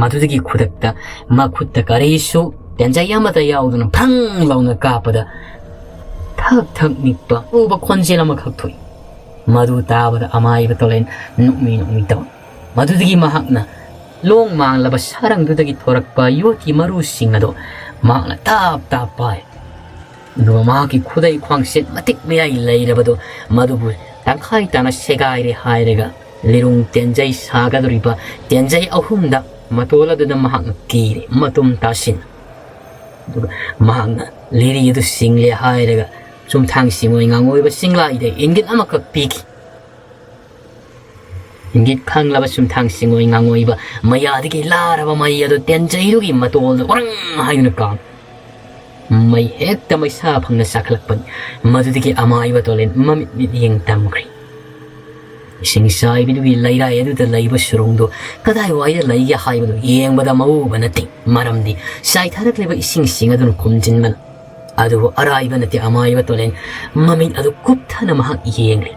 ꯃꯗꯨꯗꯒꯤ ꯈꯨꯗꯛꯇ ꯃꯈꯨꯠꯇ ꯀꯔꯤꯁꯨ ꯇꯦꯟꯖꯩ ꯑꯃꯠꯇ ꯌꯥꯎꯗꯅ ꯐ꯭ꯔꯪ ꯂꯥꯎꯅ ꯀꯥꯞꯄꯗ ꯊꯛ ꯊꯛ ꯅꯤꯛꯄ ꯎꯕ ꯈꯣꯟꯖꯦꯜ ꯑꯃꯈꯛ ꯊꯣꯛꯏ꯫ ꯃꯗꯨ ꯇꯥꯕꯗ ꯑꯃꯥꯏꯕ ꯇꯣꯂꯦꯟ ꯅꯣꯛꯃꯤ ꯅꯣꯛꯃꯤ ꯇꯧꯏ꯫ ꯃꯗꯨꯗꯒꯤ ꯃꯍꯥꯛꯅ ꯂꯣꯡ ꯃꯥꯡꯂꯕ ꯁꯔꯪꯗꯨꯗꯒꯤ ꯊꯣꯔꯛꯄ ꯌꯣꯠꯀꯤ ꯃꯔꯨꯁꯤꯡ ꯑꯗꯨ ꯃꯍꯥꯛꯅ ꯇꯥꯞ ꯇꯥꯞ ꯄꯥꯏ꯫ ꯑꯗꯨꯒ ꯃꯍꯥꯛꯀꯤ ꯈꯨꯗꯩ ꯈ꯭ꯋꯥꯡꯁꯦꯠ ꯃꯇꯤꯛ ꯃꯌꯥꯏ ꯂꯩꯔꯕꯗꯨ ꯃꯗꯨꯕꯨ ꯇꯪꯈꯥꯏ ꯇꯥꯅ ꯁꯦꯒꯥꯏꯔꯦ ꯍꯥꯏꯔꯒ ꯂꯤꯔꯨꯡ ꯇꯦꯟꯖꯩ ꯁꯥꯒꯗꯧꯔꯤꯕ ꯇꯦꯟꯖꯩ ꯑꯍꯨꯝꯗ ꯃꯇꯣꯜ ꯑꯗꯨꯗ ꯃꯍꯥꯛꯅ ꯀꯤꯔꯦ ꯃꯇꯨꯝ ꯇꯥꯁꯤꯟ꯫ ꯑꯗꯨꯒ ꯃꯍꯥꯛꯅ ꯂꯤꯔꯤ ꯑꯗꯨ ꯁꯤꯡꯂꯦ ꯍꯥꯏꯔꯒ ꯆꯨꯝꯊꯥꯡ ꯁꯤꯡꯑꯣꯏ ꯉꯥꯡꯑꯣꯏꯕ ꯆꯤꯡꯂꯥꯏꯗ ꯏꯪꯒꯤꯠ ꯑꯃꯈꯛ ꯄꯤꯈꯤ꯫ ꯏꯪꯒꯤꯠ ꯈꯪꯂꯕ ꯆꯨꯝꯊꯥꯡ ꯁꯤꯡꯑꯣꯏ ꯉꯥꯡꯑꯣꯏꯕ ꯃꯌꯥꯗꯒꯤ ꯂꯥꯔꯕ ꯃꯩ ꯑꯗꯨ ꯇꯦꯟꯖꯩꯗꯨꯒꯤ ꯃꯇꯣꯜꯗ ꯎꯔꯪ ꯍꯥꯏꯗꯨꯅ ꯀꯥꯝ꯫ ꯃꯩ ꯍꯦꯛꯇ ꯃꯩꯁꯥ ꯐꯪꯅ ꯆꯥꯈꯠꯂꯛꯄꯅꯤ꯫ ꯃꯗꯨꯗꯒꯤ ꯑꯃꯥꯏꯕ ꯇꯣꯂꯦꯟ ꯃꯃꯤꯠ ꯃꯤꯠꯌꯦꯡ ꯇꯝꯈ꯭ꯔꯤ꯫ ꯏꯁꯤꯡ ꯆꯥꯏꯕꯤꯗꯨꯒꯤ ꯂꯩꯔꯥꯏ ꯑꯗꯨꯗ ꯂꯩꯕ ꯁꯨꯔꯨꯡꯗꯨ ꯀꯗꯥꯏꯋꯥꯏꯗ ꯂꯩꯒꯦ ꯍꯥꯏꯕꯗꯨ ꯌꯦꯡꯕꯗ ꯃꯎꯕ ꯅꯠꯇꯦ꯫ ꯃꯔꯝꯗꯤ ꯆꯥꯏꯊꯔꯛꯂꯤꯕ ꯏꯁꯤꯡꯁꯤꯡ ꯑꯗꯨꯅ ꯈꯨꯝꯖꯤꯟꯕꯅ꯫ ꯑꯗꯨꯕꯨ ꯑꯔꯥꯏꯕ ꯅꯠꯇꯦ, ꯑꯃꯥꯏꯕ ꯇꯣꯂꯦꯟ ꯃꯃꯤꯠ ꯑꯗꯨ ꯀꯨꯞꯊꯅ ꯃꯍꯥꯛ ꯌꯦꯡꯂꯤ꯫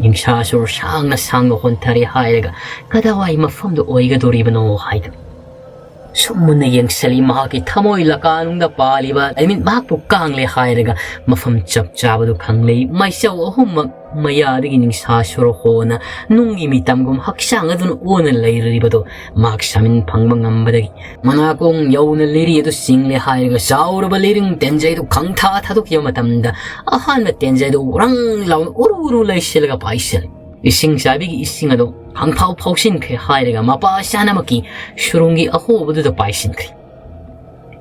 ꯅꯤꯡꯁꯥ ꯁꯨꯔ ꯁꯥꯡꯅ ꯁꯥꯡꯅ ꯍꯣꯟꯊꯔꯦ ꯍꯥꯏꯔꯒ ꯀꯗꯥꯏꯋꯥꯏ ꯃꯐꯝꯗ ꯑꯣꯏꯒꯗꯧꯔꯤꯕꯅꯣ ꯍꯥꯏꯗꯨꯅ ꯁꯨꯝ ꯃꯨꯟꯅ ꯌꯦꯡꯁꯤꯜꯂꯤ꯫ ꯃꯍꯥꯛꯀꯤ ꯊꯃꯣꯏ ꯂꯀꯥꯅꯨꯡꯗ ꯄꯥꯜꯂꯤꯕ ꯂꯩꯃꯤꯠ ꯃꯍꯥꯛꯄꯨ ꯀꯥꯡꯂꯦ ꯍꯥꯏꯔꯒ ꯃꯐꯝ ꯆꯞ ꯆꯥꯕꯗꯨ ꯈꯪꯂꯦ꯫ ꯃꯩꯆꯧ ꯑꯍꯨꯝꯃꯛ ꯃꯌꯥꯗꯒꯤ ꯅꯤꯡꯁꯥ ꯁꯣꯔ ꯍꯣꯟꯅ ꯅꯨꯡꯒꯤ ꯃꯤꯇꯝꯒꯨꯝ ꯍꯛꯆꯥꯡ ꯑꯗꯨꯅ ꯑꯣꯟꯅ ꯂꯩꯔꯤꯕꯗꯨ ꯃꯍꯥꯛ ꯁꯥꯃꯤꯟ ꯐꯪꯕ ꯉꯝꯕꯗꯒꯤ ꯃꯅꯥꯀꯣꯡ ꯌꯧꯅ ꯂꯤꯔꯤ ꯑꯗꯨ ꯆꯤꯡꯂꯦ ꯍꯥꯏꯔꯒ ꯆꯥꯎꯔꯕ ꯂꯤꯔꯤꯡ ꯇꯦꯟꯖꯩꯗꯨ ꯈꯪꯊꯥ ꯊꯥꯗꯣꯛꯈꯤꯕ ꯃꯇꯝꯗ ꯑꯍꯥꯟꯕ ꯇꯦꯟꯖꯩꯗꯨ ꯎꯔꯪ ꯂꯥꯎꯅ ꯎꯔꯨ ꯎꯔꯨ ꯂꯩꯁꯤꯜꯂꯒ ꯄꯥꯏꯁꯤꯜꯂꯤ꯫ ꯏꯁꯤꯡ ꯆꯥꯏꯕꯤꯒꯤ ꯏꯁꯤꯡ ꯑꯗꯨ ꯈꯪꯐꯥꯎ ꯐꯥꯎꯁꯤꯟꯈ꯭ꯔꯦ ꯍꯥꯏꯔꯒ ꯃꯄꯥ ꯆꯥꯅꯃꯛꯀꯤ ꯁꯨꯔꯨꯡꯒꯤ ꯑꯍꯣꯕꯗꯨꯗ ꯄꯥꯏꯁꯤꯟꯈ꯭ꯔꯦ꯫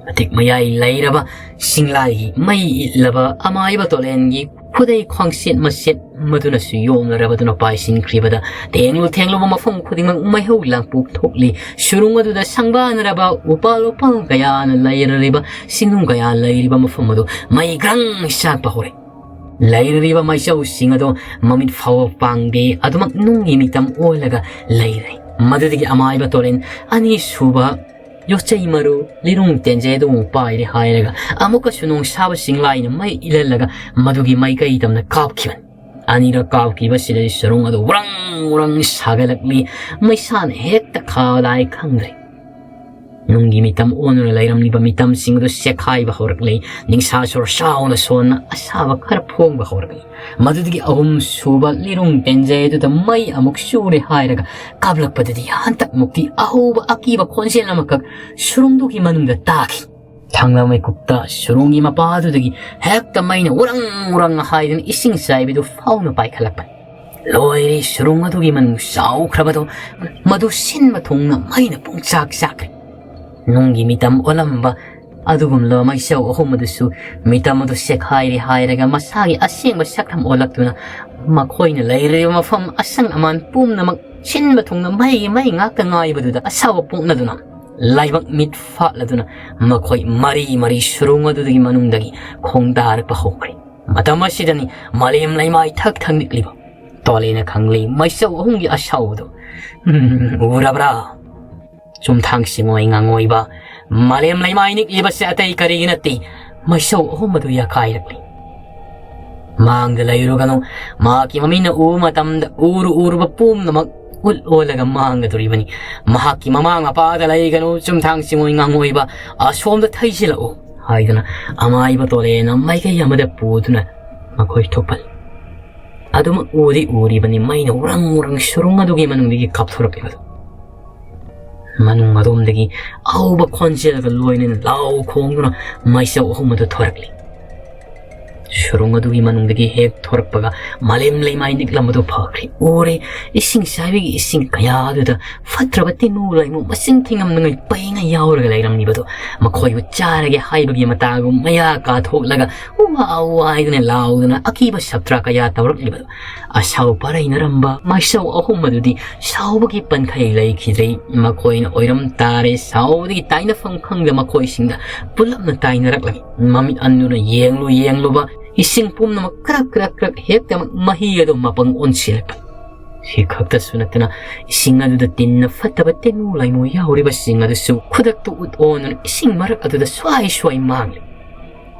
ꯃꯇꯤꯛ ꯃꯌꯥꯏ ꯂꯩꯔꯕ ꯆꯤꯡꯂꯥꯏꯒꯤ ꯃꯩ ꯏꯠꯂꯕ ꯑꯃꯥꯏꯕ ꯇꯣꯂꯦꯟꯒꯤ ꯈꯨꯗꯩ ꯈ꯭ꯋꯥꯡꯁꯦꯠ ꯃꯁꯦꯠ ꯃꯗꯨꯅꯁꯨ ꯌꯣꯝꯅꯔꯕꯗꯨꯅ ꯄꯥꯏꯁꯤꯟꯈ꯭ꯔꯤꯕꯗ ꯊꯦꯡꯂꯨ ꯊꯦꯡꯂꯨꯕ ꯃꯐꯝ ꯈꯨꯗꯤꯡꯃꯛ ꯃꯩꯍꯧ ꯂꯥꯡꯄꯣꯛ ꯊꯣꯛꯂꯤ꯫ ꯁꯨꯔꯨꯡ ꯑꯗꯨꯗ ꯁꯪꯕꯥꯅꯔꯕ ꯎꯄꯥꯜ ꯎꯄꯥꯜ ꯀꯌꯥꯅ ꯂꯩꯔꯔꯤꯕ ꯁꯤꯡꯅꯨꯡ ꯀꯌꯥ ꯂꯩꯔꯤꯕ ꯃꯐꯝ ꯑꯗꯨ ꯃꯩ ꯒ꯭ꯔꯪ ꯆꯥꯛꯄ ꯍꯧꯔꯦ꯫ ꯂꯩꯔꯔꯤꯕ ꯃꯩꯆꯧꯁꯤꯡ ꯑꯗꯣ ꯃꯃꯤꯠ ꯐꯥꯎꯕ ꯄꯥꯡꯗꯦ, ꯑꯗꯨꯃꯛ ꯅꯨꯡꯒꯤ ꯃꯤꯇꯝ ꯑꯣꯜꯂꯒ ꯂꯩꯔꯦ꯫ ꯃꯗꯨꯗꯒꯤ ꯑꯃꯥꯏꯕ ꯇꯣꯔꯦꯟ ꯑꯅꯤꯁꯨꯕ ꯌꯣꯠꯆꯩ ꯃꯔꯨ ꯂꯤꯔꯨꯡ ꯇꯦꯟꯖꯩ ꯑꯗꯨ ꯑꯃꯨꯛ ꯄꯥꯏꯔꯦ ꯍꯥꯏꯔꯒ ꯑꯃꯨꯛꯀꯁꯨ ꯅꯣꯡꯁꯥꯕ ꯆꯤꯡꯂꯥꯏꯅ ꯃꯩ ꯏꯜꯍꯜꯂꯒ ꯃꯗꯨꯒꯤ ꯃꯥꯏꯀꯩ ꯇꯝꯅ ꯀꯥꯞꯈꯤꯕꯅꯤ꯫ ꯑꯅꯤꯔꯛ ꯀꯥꯞꯈꯤꯕꯁꯤꯗꯗꯤ ꯁꯨꯔꯨꯡ ꯑꯗꯨ ꯎꯔꯪ ꯎꯔꯪ ꯁꯥꯒꯠꯂꯛꯂꯤ꯫ ꯃꯩꯁꯥꯅ ꯍꯦꯛꯇ ꯈꯥꯕ ꯂꯥꯏ ꯈꯪꯗ꯭ꯔꯦ꯫ ꯅꯨꯡꯒꯤ ꯃꯤꯇꯝ ꯑꯣꯟꯗꯨꯅ ꯂꯩꯔꯝꯂꯤꯕ ꯃꯤꯇꯝꯁꯤꯡ ꯑꯗꯨ ꯁꯦꯈꯥꯏꯕ ꯍꯧꯔꯛꯂꯤ꯫ ꯅꯤꯡꯁꯥ ꯁꯣꯔ ꯆꯥꯎꯅ ꯁꯣꯟꯅ ꯑꯁꯥꯕ ꯈꯔ ꯐꯣꯡꯕ ꯍꯧꯔꯛꯂꯤ꯫ ꯃꯗꯨꯗꯒꯤ ꯑꯍꯨꯝ ꯁꯨꯕ ꯂꯤꯔꯨꯡ ꯇꯦꯟꯖꯩ ꯑꯗꯨꯗ ꯃꯩ ꯑꯃꯨꯛ ꯆꯨꯔꯦ ꯍꯥꯏꯔꯒ ꯀꯥꯞꯂꯛꯄꯗꯗꯤ ꯍꯟꯗꯛꯃꯨꯛꯇꯤ ꯑꯍꯧꯕ ꯑꯀꯤꯕ ꯈꯣꯟꯖꯦꯜ ꯑꯃꯈꯛ ꯁꯨꯔꯨꯡꯗꯨꯒꯤ ꯃꯅꯨꯡꯗ ꯇꯥꯈꯤ꯫ ꯊꯥꯡꯂ ꯃꯩꯀꯨꯞꯇ ꯁꯨꯔꯨꯡꯒꯤ ꯃꯄꯥ ꯑꯗꯨꯗꯒꯤ ꯍꯦꯛꯇ ꯃꯩꯅ ꯎꯔꯪ ꯎꯔꯪ ꯍꯥꯏꯗꯨꯅ ꯏꯁꯤꯡ ꯆꯥꯏꯕꯤꯗꯨ ꯐꯥꯎꯅ ꯄꯥꯏꯈꯠꯂꯛꯄꯅꯤ꯫ ꯂꯣꯏꯔꯦ, ꯁꯨꯔꯨꯡ ꯑꯗꯨꯒꯤ ꯃꯅꯨꯡ ꯆꯥꯎꯈ꯭ꯔꯕꯗꯣ ꯃꯗꯨ ꯁꯤꯟꯕ ꯊꯨꯡꯅ ꯃꯩꯅ ꯄꯨꯡꯆꯥꯛ ꯆꯥꯛꯈ꯭ꯔꯦ꯫ ꯅꯨꯡꯒꯤ ꯃꯤꯇꯝ ꯑꯣꯜꯂꯝꯕ ꯑꯗꯨꯒꯨꯝꯂꯕ ꯃꯩꯁꯧ ꯑꯍꯨꯝ ꯑꯗꯨꯁꯨ ꯃꯤꯇꯝ ꯑꯗꯨ ꯁꯦꯈꯥꯏꯔꯦ ꯍꯥꯏꯔꯒ ꯃꯁꯥꯒꯤ ꯑꯁꯦꯡꯕ ꯁꯛꯇꯝ ꯑꯣꯜꯂꯛꯇꯨꯅ ꯃꯈꯣꯏꯅ ꯂꯩꯔꯤꯕ ꯃꯐꯝ ꯑꯁꯪ ꯑꯃꯥꯟ ꯄꯨꯝꯅꯃꯛ ꯁꯤꯟꯕ ꯊꯨꯡꯅ ꯃꯩ ꯃꯩ ꯉꯥꯛꯇ ꯉꯥꯏꯕꯗꯨꯗ ꯑꯁꯥꯎꯕ ꯄꯣꯛꯅꯗꯨꯅ ꯂꯥꯏꯕꯛ ꯃꯤꯠ ꯐꯥꯠꯂꯗꯨꯅ ꯃꯈꯣꯏ ꯃꯔꯤ ꯃꯔꯤ ꯁꯨꯔꯨꯡ ꯑꯗꯨꯗꯒꯤ ꯃꯅꯨꯡꯗꯒꯤ ꯈꯣꯡꯗꯥꯔꯛꯄ ꯍꯧꯈ꯭ꯔꯦ꯫ ꯃꯇꯝ ꯑꯁꯤꯗꯅꯤ ꯃꯥꯂꯦꯝ ꯂꯩꯃꯥꯏ ꯊꯛ ꯊꯛ ꯅꯤꯛꯂꯤꯕ ꯇꯣꯂꯦꯅ ꯈꯪꯂꯤ ꯃꯩꯁꯧ ꯑꯍꯨꯝꯒꯤ ꯑꯁꯥꯎꯕꯗꯣ꯫ "ꯎꯝ, ꯎꯔꯕ꯭ꯔꯥ? ꯆꯨꯝꯊꯥꯡ ꯁꯤꯡꯑꯣꯏ ꯉꯥꯡꯑꯣꯏꯕ ꯃꯥꯂꯦꯝ ꯂꯩꯃꯥꯏ ꯅꯤꯛꯂꯤꯕꯁꯦ ꯑꯇꯩ ꯀꯔꯤꯒꯤ ꯅꯠꯇꯦ, ꯃꯩꯁꯧ ꯑꯍꯨꯝ ꯑꯗꯨ ꯌꯥꯀꯥꯏꯔꯛꯂꯤ꯫ ꯃꯥꯡꯗ ꯂꯩꯔꯨꯒꯅꯨ, ꯃꯍꯥꯛꯀꯤ ꯃꯃꯤꯠꯅ ꯎꯕ ꯃꯇꯝꯗ ꯎꯔꯨ ꯎꯔꯨꯕ ꯄꯨꯝꯅꯃꯛ ꯎꯠ ꯑꯣꯜꯂꯒ ꯃꯥꯡꯒꯗꯧꯔꯤꯕꯅꯤ꯫ ꯃꯍꯥꯛꯀꯤ ꯃꯃꯥꯡ ꯃꯄꯥꯗ ꯂꯩꯒꯅꯨ, ꯆꯨꯝꯊꯥꯡ ꯁꯤꯡꯑꯣꯏ ꯉꯥꯡꯑꯣꯏꯕ, ꯑꯁꯣꯝꯗ ꯊꯩꯖꯤꯜꯂꯛꯎ" ꯍꯥꯏꯗꯨꯅ ꯑꯃꯥꯏꯕ ꯇꯣꯂꯦꯅ ꯃꯥꯏꯀꯩ ꯑꯃꯗ ꯄꯨꯗꯨꯅ ꯃꯈꯣꯏ ꯊꯣꯛꯍꯜꯂꯤ꯫ ꯑꯗꯨꯃꯛ ꯎꯗꯤ ꯎꯔꯤꯕꯅꯤ ꯃꯩꯅ ꯎꯔꯪ ꯎꯔꯪ ꯁꯨꯔꯨꯡ ꯑꯗꯨꯒꯤ ꯃꯅꯨꯡꯗꯒꯤ ꯀꯥꯞꯊꯣꯔꯛꯂꯤꯕꯗꯨ꯫ ꯃꯅꯨꯡ ꯑꯗꯣꯝꯗꯒꯤ ꯑꯍꯧꯕ ꯈꯣꯟꯖꯦꯜꯒ ꯂꯣꯏꯅꯅ ꯂꯥꯎ ꯈꯣꯡꯗꯨꯅ ꯃꯩꯁꯧ ꯑꯍꯨꯝ ꯑꯗꯨ ꯊꯣꯔꯛꯂꯤ꯫ ꯁꯨꯔꯨꯡ ꯑꯗꯨꯒꯤ ꯃꯅꯨꯡꯗꯒꯤ ꯍꯦꯛ ꯊꯣꯔꯛꯄꯒ ꯃꯥꯂꯦꯝ ꯂꯩꯃꯥꯏ ꯅꯤꯛꯂꯝꯕꯗꯨ ꯐꯈ꯭ꯔꯦ꯫ ꯎꯔꯦ, ꯏꯁꯤꯡ ꯆꯥꯏꯕꯤꯒꯤ ꯏꯁꯤꯡ ꯀꯌꯥ ꯑꯗꯨꯗ ꯐꯠꯇ꯭ꯔꯕ ꯇꯤꯟꯃꯨ ꯂꯥꯏꯃꯨ ꯃꯁꯤꯡ ꯊꯤꯉꯝꯗꯉꯩ ꯄꯩꯉꯩ ꯌꯥꯎꯔꯒ ꯂꯩꯔꯝꯂꯤꯕꯗꯣ ꯃꯈꯣꯏꯕꯨ ꯆꯥꯔꯒꯦ ꯍꯥꯏꯕꯒꯤ ꯃꯇꯥꯒꯨꯝ ꯃꯌꯥ ꯀꯥꯊꯣꯛꯂꯒ ꯎ ꯋꯥ ꯎ ꯋꯥ ꯍꯥꯏꯗꯨꯅ ꯂꯥꯎꯗꯨꯅ ꯑꯀꯤꯕ ꯁꯞꯇ꯭ꯔꯥ ꯀꯌꯥ ꯇꯧꯔꯛꯂꯤꯕꯗꯣ꯫ ꯑꯁꯥꯎ ꯄꯥꯔꯩꯅꯔꯝꯕ ꯃꯥꯏꯁꯧ ꯑꯍꯨꯝ ꯑꯗꯨꯗꯤ ꯁꯥꯎꯕꯒꯤ ꯄꯟꯈꯩ ꯂꯩꯈꯤꯗ꯭ꯔꯦ꯫ ꯃꯈꯣꯏꯅ ꯑꯣꯏꯔꯝ ꯇꯥꯔꯦ꯫ ꯁꯥꯎꯕꯗꯒꯤ ꯇꯥꯏꯅꯐꯝ ꯈꯪꯗ ꯃꯈꯣꯏꯁꯤꯡꯗ ꯄꯨꯂꯞꯅ ꯇꯥꯏꯅꯔꯛꯂꯝꯃꯤ꯫ ꯃꯃꯤꯠ ꯑꯅꯤꯗꯨꯅ ꯌꯦꯡꯂꯨ ꯌꯦꯡꯂꯨꯕ ꯏꯁꯤꯡ ꯄꯨꯝꯅꯃꯛ ꯀ꯭ꯔꯛ ꯀ꯭ꯔꯛ ꯀ꯭ꯔꯛ ꯍꯦꯛꯇꯃꯛ ꯃꯍꯤ ꯑꯗꯨ ꯃꯄꯪ ꯑꯣꯟꯁꯤꯜꯂꯛꯄ꯫ ꯁꯤ ꯈꯛꯇꯁꯨ ꯅꯠꯇꯅ ꯏꯁꯤꯡ ꯑꯗꯨꯗ ꯇꯤꯟꯅ ꯐꯠꯇꯕ ꯇꯤꯟꯃꯨ ꯂꯥꯏꯃꯨ ꯌꯥꯎꯔꯤꯕꯁꯤꯡ ꯑꯗꯨꯁꯨ ꯈꯨꯗꯛꯇ ꯎꯠ ꯑꯣꯟꯗꯨꯅ ꯏꯁꯤꯡ ꯃꯔꯛ ꯑꯗꯨꯗ ꯁ꯭ꯋꯥꯏ ꯁ꯭ꯋꯥꯏ ꯃꯥꯡꯂꯤ꯫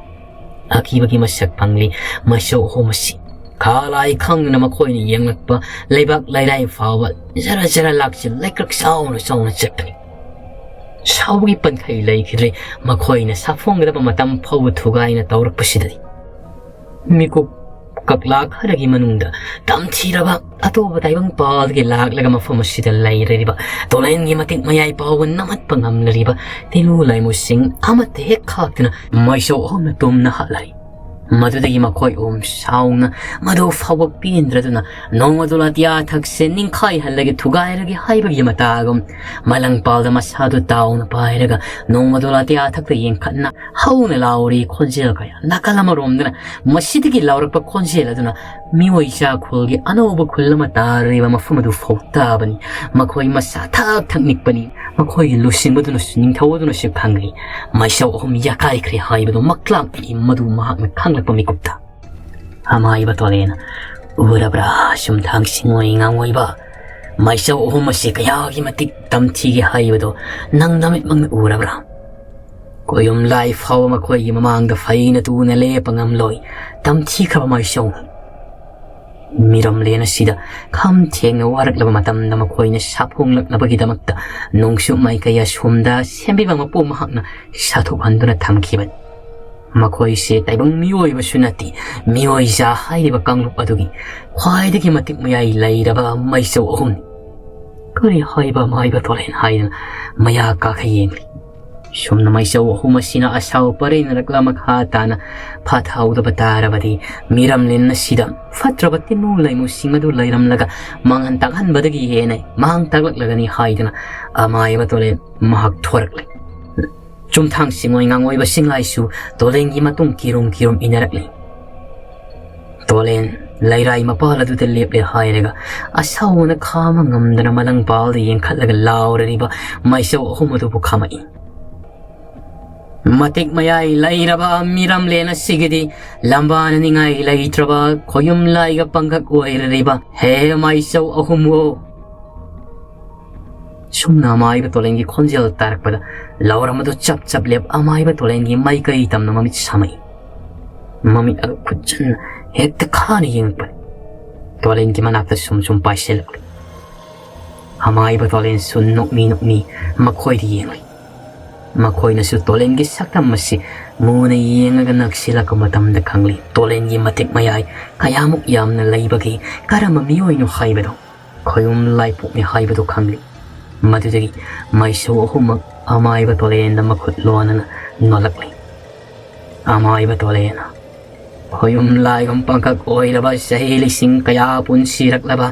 ꯑꯀꯤꯕꯒꯤ ꯃꯁꯛ ꯐꯪꯂꯤ꯫ ꯃꯩꯁꯧ ꯑꯍꯨꯝ ꯑꯁꯤ ꯈꯥ ꯂꯥꯏ ꯈꯪꯗꯅ ꯃꯈꯣꯏꯅ ꯌꯦꯡꯂꯛꯄ ꯂꯩꯕꯥꯛ ꯂꯩꯔꯥꯏ ꯐꯥꯎꯕ ꯖꯔ ꯖꯔ ꯂꯥꯛꯆꯤꯜ ꯂꯩꯀ꯭ꯔꯛ ꯆꯥꯎꯅ ꯆꯥꯎꯅ ꯆꯠꯄꯅꯤ꯫ ꯁꯥꯎꯕꯒꯤ ꯄꯟꯈꯩ ꯂꯩꯈꯤꯗ꯭ꯔꯦ꯫ ꯃꯈꯣꯏꯅ ꯁꯥꯐꯣꯡꯒꯗꯕ ꯃꯇꯝ ꯐꯥꯎꯕ ꯊꯨꯒꯥꯏꯅ ꯇꯧꯔꯛꯄꯁꯤꯗꯗꯤ ꯃꯤꯀꯨꯞ ꯀꯛꯂꯥ ꯈꯔꯒꯤ ꯃꯅꯨꯡꯗ ꯇꯝꯊꯤꯔꯕ ꯑꯇꯣꯞꯄ ꯇꯥꯏꯕꯪ ꯄꯥꯜꯗꯒꯤ ꯂꯥꯛꯂꯒ ꯃꯐꯝ ꯑꯁꯤꯗ ꯂꯩꯔꯤꯕ ꯇꯣꯂꯦꯟꯒꯤ ꯃꯇꯤꯛ ꯃꯌꯥꯏ ꯐꯥꯎꯕ ꯅꯝꯍꯠꯄ ꯉꯝꯂꯔꯤꯕ ꯇꯤꯂꯨ ꯂꯥꯏꯃꯨꯁꯤꯡ ꯑꯃꯠꯇ ꯍꯦꯛ ꯈꯥꯛꯇꯅ ꯃꯩꯁꯧ ꯑꯍꯨꯝꯅ ꯇꯨꯝꯅ ꯍꯥꯠꯂꯔꯤ꯫ ꯃꯗꯨꯗꯒꯤ ꯃꯈꯣꯏ ꯑꯍꯨꯝ ꯁꯥꯎꯅ ꯃꯗꯨ ꯐꯥꯎꯕ ꯄꯦꯟꯗ꯭ꯔꯗꯨꯅ ꯅꯣꯡꯃꯗꯣ ꯑꯇꯤꯌꯥ ꯊꯛꯁꯦ ꯅꯤꯡꯈꯥꯏꯍꯜꯂꯒꯦ ꯊꯨꯒꯥꯏꯔꯒꯦ ꯍꯥꯏꯕꯒꯤ ꯃꯇꯥꯒꯨꯝ ꯃꯂꯪꯄꯥꯜꯗ ꯃꯁꯥꯗꯨ ꯇꯥꯎꯅ ꯄꯥꯏꯔꯒ ꯅꯣꯡꯃꯗꯣ ꯑꯇꯤꯌꯥ ꯊꯛꯇ ꯌꯦꯡꯈꯠꯅ ꯍꯧꯅ ꯂꯥꯎꯔꯤ꯫ ꯈꯣꯟꯖꯦꯜ ꯀꯌꯥ ꯅꯥꯀꯜ ꯑꯃꯔꯣꯝꯗꯅ ꯃꯁꯤꯗꯒꯤ ꯂꯥꯎꯔꯛꯄ ꯈꯣꯟꯖꯦꯜ ꯑꯗꯨꯅ ꯃꯤꯑꯣꯏ ꯆꯥ ꯈꯨꯜꯒꯤ ꯑꯅꯧꯕ ꯈꯨꯜ ꯑꯃ ꯇꯥꯔꯤꯕ ꯃꯐꯝ ꯑꯗꯨ ꯐꯥꯎ ꯇꯥꯕꯅꯤ꯫ ꯃꯈꯣꯏ ꯃꯁꯥ ꯊꯛ ꯊꯛ ꯅꯤꯛꯄꯅꯤ꯫ ꯃꯈꯣꯏꯒꯤ ꯂꯨꯆꯤꯡꯕꯗꯨꯅꯁꯨ, ꯅꯤꯡꯊꯧ ꯑꯗꯨꯅꯁꯨ ꯈꯪꯂꯤ꯫ ꯃꯥꯏꯆꯧ ꯑꯍꯨꯝ ꯌꯥꯀꯥꯏꯈ꯭ꯔꯦ ꯍꯥꯏꯕꯗꯨ ꯃꯛꯂꯥꯛꯂꯤ꯫ ꯃꯗꯨ ꯃꯍꯥꯛꯅ ꯈꯪꯂꯛꯄ ꯃꯤꯀꯨꯞꯇ꯫ ꯑꯃꯥꯏꯕ ꯇꯣꯂꯦꯅ, "ꯎꯔꯕ꯭ꯔꯥ, ꯁꯨꯝꯊꯥꯡ ꯁꯤꯡꯑꯣꯏ ꯉꯥꯡꯑꯣꯏꯕ? ꯃꯥꯏꯆꯧ ꯑꯍꯨꯝ ꯑꯁꯤ ꯀꯌꯥꯒꯤ ꯃꯇꯤꯛ ꯇꯝꯊꯤꯒꯦ ꯍꯥꯏꯕꯗꯨ ꯅꯪ ꯅꯃꯤꯠꯃꯛꯅ ꯎꯔꯕ꯭ꯔꯥ? ꯀꯣꯌꯨꯝ ꯂꯥꯏ ꯐꯥꯎꯕ ꯃꯈꯣꯏꯒꯤ ꯃꯃꯥꯡꯗ ꯐꯩꯅ ꯇꯨꯅ ꯂꯦꯞꯄ ꯉꯝꯂꯣꯏ꯫ ꯇꯝꯊꯤꯈ꯭ꯔꯕ ꯃꯥꯏꯆꯧ꯫ ꯃꯤꯔꯝꯂꯦꯟ ꯑꯁꯤꯗ ꯈꯝ ꯊꯦꯡꯅ ꯋꯥꯔꯛꯂꯕ ꯃꯇꯝꯗ ꯃꯈꯣꯏꯅ ꯁꯥꯐꯣꯡꯂꯛꯅꯕꯒꯤꯗꯃꯛꯇ ꯅꯣꯡꯆꯨꯞ ꯃꯥꯏꯀꯩ ꯑꯁꯣꯝꯗ ꯁꯦꯝꯕꯤꯕ ꯃꯄꯨ ꯃꯍꯥꯛꯅ ꯁꯥꯊꯣꯛꯍꯟꯗꯨꯅ ꯊꯝꯈꯤꯕꯅꯤ꯫ ꯃꯈꯣꯏꯁꯦ ꯇꯥꯏꯕꯪ ꯃꯤꯑꯣꯏꯕꯁꯨ ꯅꯠꯇꯦ, ꯃꯤꯑꯣꯏꯖꯥ ꯍꯥꯏꯔꯤꯕ ꯀꯥꯡꯂꯨꯞ ꯑꯗꯨꯒꯤ ꯈ꯭ꯋꯥꯏꯗꯒꯤ ꯃꯇꯤꯛ ꯃꯌꯥꯏ ꯂꯩꯔꯕ ꯃꯥꯏꯆꯧ ꯑꯍꯨꯝꯅꯤ꯫ ꯀꯔꯤ ꯍꯥꯏꯕ ꯑꯃꯥꯏꯕ ꯇꯣꯂꯦꯟ?" ꯍꯥꯏꯗꯨꯅ ꯃꯌꯥ ꯀꯥꯈꯩ ꯌꯦꯡꯂꯤ꯫ ꯁꯨꯝꯅ ꯃꯥꯏꯆꯧ ꯑꯍꯨꯝ ꯑꯁꯤꯅ ꯑꯁꯥꯎ ꯄꯔꯩꯅꯔꯛꯂ ꯃꯈꯥ ꯇꯥꯅ ꯐꯥꯊꯍꯧꯗꯕ ꯇꯥꯔꯕꯗꯤ ꯃꯤꯔꯝꯂꯦꯟ ꯑꯁꯤꯗ ꯐꯠꯇ꯭ꯔꯕ ꯇꯤꯟꯃꯨ ꯂꯩꯃꯨꯁꯤꯡ ꯑꯗꯨ ꯂꯩꯔꯝꯂꯒ ꯃꯥꯡꯍꯟ ꯇꯥꯛꯍꯟꯕꯗꯒꯤ ꯍꯦꯟꯅ ꯃꯥꯡ ꯇꯥꯛꯂꯛꯂꯒꯅꯤ ꯍꯥꯏꯗꯨꯅ ꯑꯃꯥꯏꯕ ꯇꯣꯂꯦꯟ ꯃꯍꯥꯛ ꯊꯣꯔꯛꯂꯦ꯫ ꯆꯨꯝꯊꯥꯡ ꯁꯤꯡꯑꯣꯏ ꯉꯥꯡꯑꯣꯏꯕ ꯁꯤꯡꯂꯥꯏꯁꯨ ꯇꯣꯂꯦꯟꯒꯤ ꯃꯇꯨꯡ ꯀꯤꯔꯨꯝ ꯀꯤꯔꯨꯝ ꯏꯟꯅꯔꯛꯂꯤ꯫ ꯇꯣꯂꯦꯟ ꯂꯩꯔꯥꯏ ꯃꯄꯥꯜ ꯑꯗꯨꯗ ꯂꯦꯞꯂꯦ ꯍꯥꯏꯔꯒ ꯑꯁꯥꯎꯕꯅ ꯈꯥꯝꯕ ꯉꯝꯗꯅ ꯃꯂꯪꯄꯥꯜꯗ ꯌꯦꯡꯈꯠꯂꯒ ꯂꯥꯎꯔꯔꯤꯕ ꯃꯥꯏꯆꯧ ꯑꯍꯨꯝ ꯑꯗꯨꯕꯨ ꯈꯥꯝꯃꯛꯏ꯫ ꯃꯇꯤꯛ ꯃꯌꯥꯏ ꯂꯩꯔꯕ ꯃꯤꯔꯝꯂꯦꯟ ꯑꯁꯤꯒꯤꯗꯤ ꯂꯝꯕꯥꯅꯅꯤꯡꯉꯥꯏ ꯂꯩꯇ꯭ꯔꯕ ꯈꯣꯌꯨꯝ ꯂꯥꯏꯒ ꯄꯪꯒꯛ ꯑꯣꯏꯔꯔꯤꯕ ꯍꯦ ꯃꯥꯏꯆꯧ ꯑꯍꯨꯝꯋꯣ! ꯁꯨꯝꯅ ꯑꯃꯥꯏꯕ ꯇꯣꯂꯦꯟꯒꯤ ꯈꯣꯟꯖꯦꯜ ꯇꯥꯔꯛꯄꯗ ꯂꯧꯔꯝꯕꯗꯨ ꯆꯞ ꯆꯞ ꯂꯦꯞ ꯑꯃꯥꯏꯕ ꯇꯣꯂꯦꯟꯒꯤ ꯃꯥꯏꯀꯩ ꯇꯝꯅ ꯃꯃꯤꯠ ꯁꯥꯃꯛꯏ꯫ ꯃꯃꯤꯠ ꯑꯗꯨ ꯈꯨꯠꯆꯟꯅ ꯍꯦꯛꯇ ꯈꯥꯅ ꯌꯦꯡꯉꯛꯄꯅꯤ꯫ ꯇꯣꯂꯦꯟꯒꯤ ꯃꯅꯥꯛꯇ ꯁꯨꯝ ꯁꯨꯝ ꯄꯥꯏꯁꯤꯜꯂꯛꯂꯤ꯫ ꯑꯃꯥꯏꯕ ꯇꯣꯂꯦꯟꯁꯨ ꯅꯣꯛꯃꯤ ꯅꯣꯛꯃꯤ ꯃꯈꯣꯏꯗ ꯌꯦꯡꯂꯤ꯫ ꯃꯈꯣꯏꯅꯁꯨ ꯇꯣꯂꯦꯟꯒꯤ ꯁꯛꯇꯝ ꯑꯁꯤ ꯃꯨꯅ ꯌꯦꯡꯂꯒ ꯅꯛꯁꯤꯜꯂꯛꯄ ꯃꯇꯝꯗ ꯈꯪꯂꯤ꯫ ꯇꯣꯂꯦꯟꯒꯤ ꯃꯇꯤꯛ ꯃꯌꯥꯏ ꯀꯌꯥꯃꯨꯛ ꯌꯥꯝꯅ ꯂꯩꯕꯒꯦ, ꯀꯔꯝꯕ ꯃꯤꯑꯣꯏꯅꯣ ꯍꯥꯏꯕꯗꯣ꯫ ꯈꯣꯌꯨꯝ ꯂꯥꯏꯄꯣꯛꯅꯤ ꯍꯥꯏꯕꯗꯨ ꯈꯪꯂꯤ꯫ ꯃꯗꯨꯗꯒꯤ ꯃꯥꯏꯆꯧ ꯑꯍꯨꯝꯃꯛ ꯑꯃꯥꯏꯕ ꯇꯣꯂꯦꯟꯗ ꯃꯈꯨꯠ ꯂꯣꯟꯅꯅ ꯅꯣꯜꯂꯛꯂꯤ꯫ ꯑꯃꯥꯏꯕ ꯇꯣꯂꯦꯟꯅ, ꯈꯣꯌꯨꯝ ꯂꯥꯏꯒꯨꯝ ꯄꯥꯡꯈꯛ ꯑꯣꯏꯔꯕ, ꯆꯍꯤ ꯂꯤꯁꯤꯡ ꯀꯌꯥ ꯄꯨꯟꯁꯤꯔꯛꯂꯕ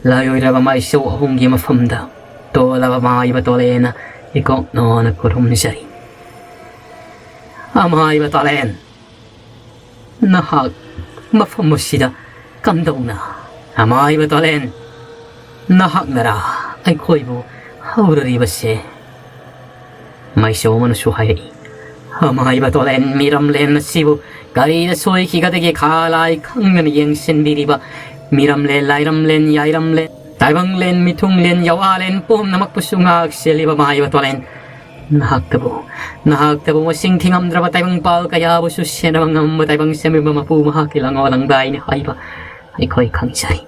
ꯂꯥꯏꯑꯣꯏꯔꯕ ꯃꯥꯏꯆꯧ ꯑꯍꯨꯝꯒꯤ ꯃꯐꯝꯗ ꯇꯣꯜꯂꯕ ꯃꯥꯏꯕ ꯇꯣꯂꯦꯟꯅ ꯏꯀꯣꯛ ꯅꯣꯅ ꯈꯨꯔꯨꯝꯖꯔꯤ꯫ ꯑꯃꯥꯏꯕ ꯇꯣꯂꯦꯟ, ꯅꯍꯥꯛ ꯃꯐꯝ ꯑꯁꯤꯗ ꯀꯝꯗꯧꯅ? ꯑꯃꯥꯏꯕ ꯇꯣꯂꯦꯟ, ꯅꯍꯥꯛꯅꯔꯥ ꯑꯩꯈꯣꯏꯕꯨ ꯍꯧꯔꯔꯤꯕꯁꯦ? ꯃꯥꯏꯆꯧ ꯑꯃꯅꯁꯨ ꯍꯥꯏꯔꯛꯏ, ꯑꯃꯥꯏꯕ ꯇꯣꯂꯦꯟ, ꯃꯤꯔꯝꯂꯦꯟ ꯑꯁꯤꯕꯨ ꯀꯔꯤꯗ ꯁꯣꯏꯈꯤꯒꯗꯒꯦ? ꯈꯥ ꯂꯥꯏ ꯈꯪꯗꯅ ꯌꯦꯡꯁꯤꯟꯕꯤꯔꯤꯕ ꯃꯤꯔꯝꯂꯦꯟ, ꯂꯥꯏꯔꯝꯂꯦꯟ, ꯌꯥꯏꯔꯝꯂꯦꯟ, ꯇꯥꯏꯕꯪꯂꯦꯟ, ꯃꯤꯊꯨꯡꯂꯦꯟ, ꯌꯥꯋꯥꯂꯦꯟ ꯄꯨꯝꯅꯃꯛꯄꯨꯁꯨ ꯉꯥꯛ ꯁꯦꯜꯂꯤꯕ ꯃꯥꯏꯕ ꯇꯣꯂꯦꯟ, ꯅꯍꯥꯛꯇꯕꯨ, ꯅꯍꯥꯛꯇꯕꯨ ꯃꯁꯤꯡ ꯊꯤꯉꯝꯗ꯭ꯔꯕ ꯇꯥꯏꯕꯪꯄꯥꯜ ꯀꯌꯥꯕꯨꯁꯨ ꯁꯦꯟꯅꯕ ꯉꯝꯕ ꯇꯥꯏꯕꯪ ꯁꯦꯝꯕꯤꯕ ꯃꯄꯨ ꯃꯍꯥꯛꯀꯤ ꯂꯥꯡꯑꯣ ꯂꯥꯡꯗꯥꯏꯅꯤ ꯍꯥꯏꯕ ꯑꯩꯈꯣꯏ ꯈꯪꯖꯩ꯫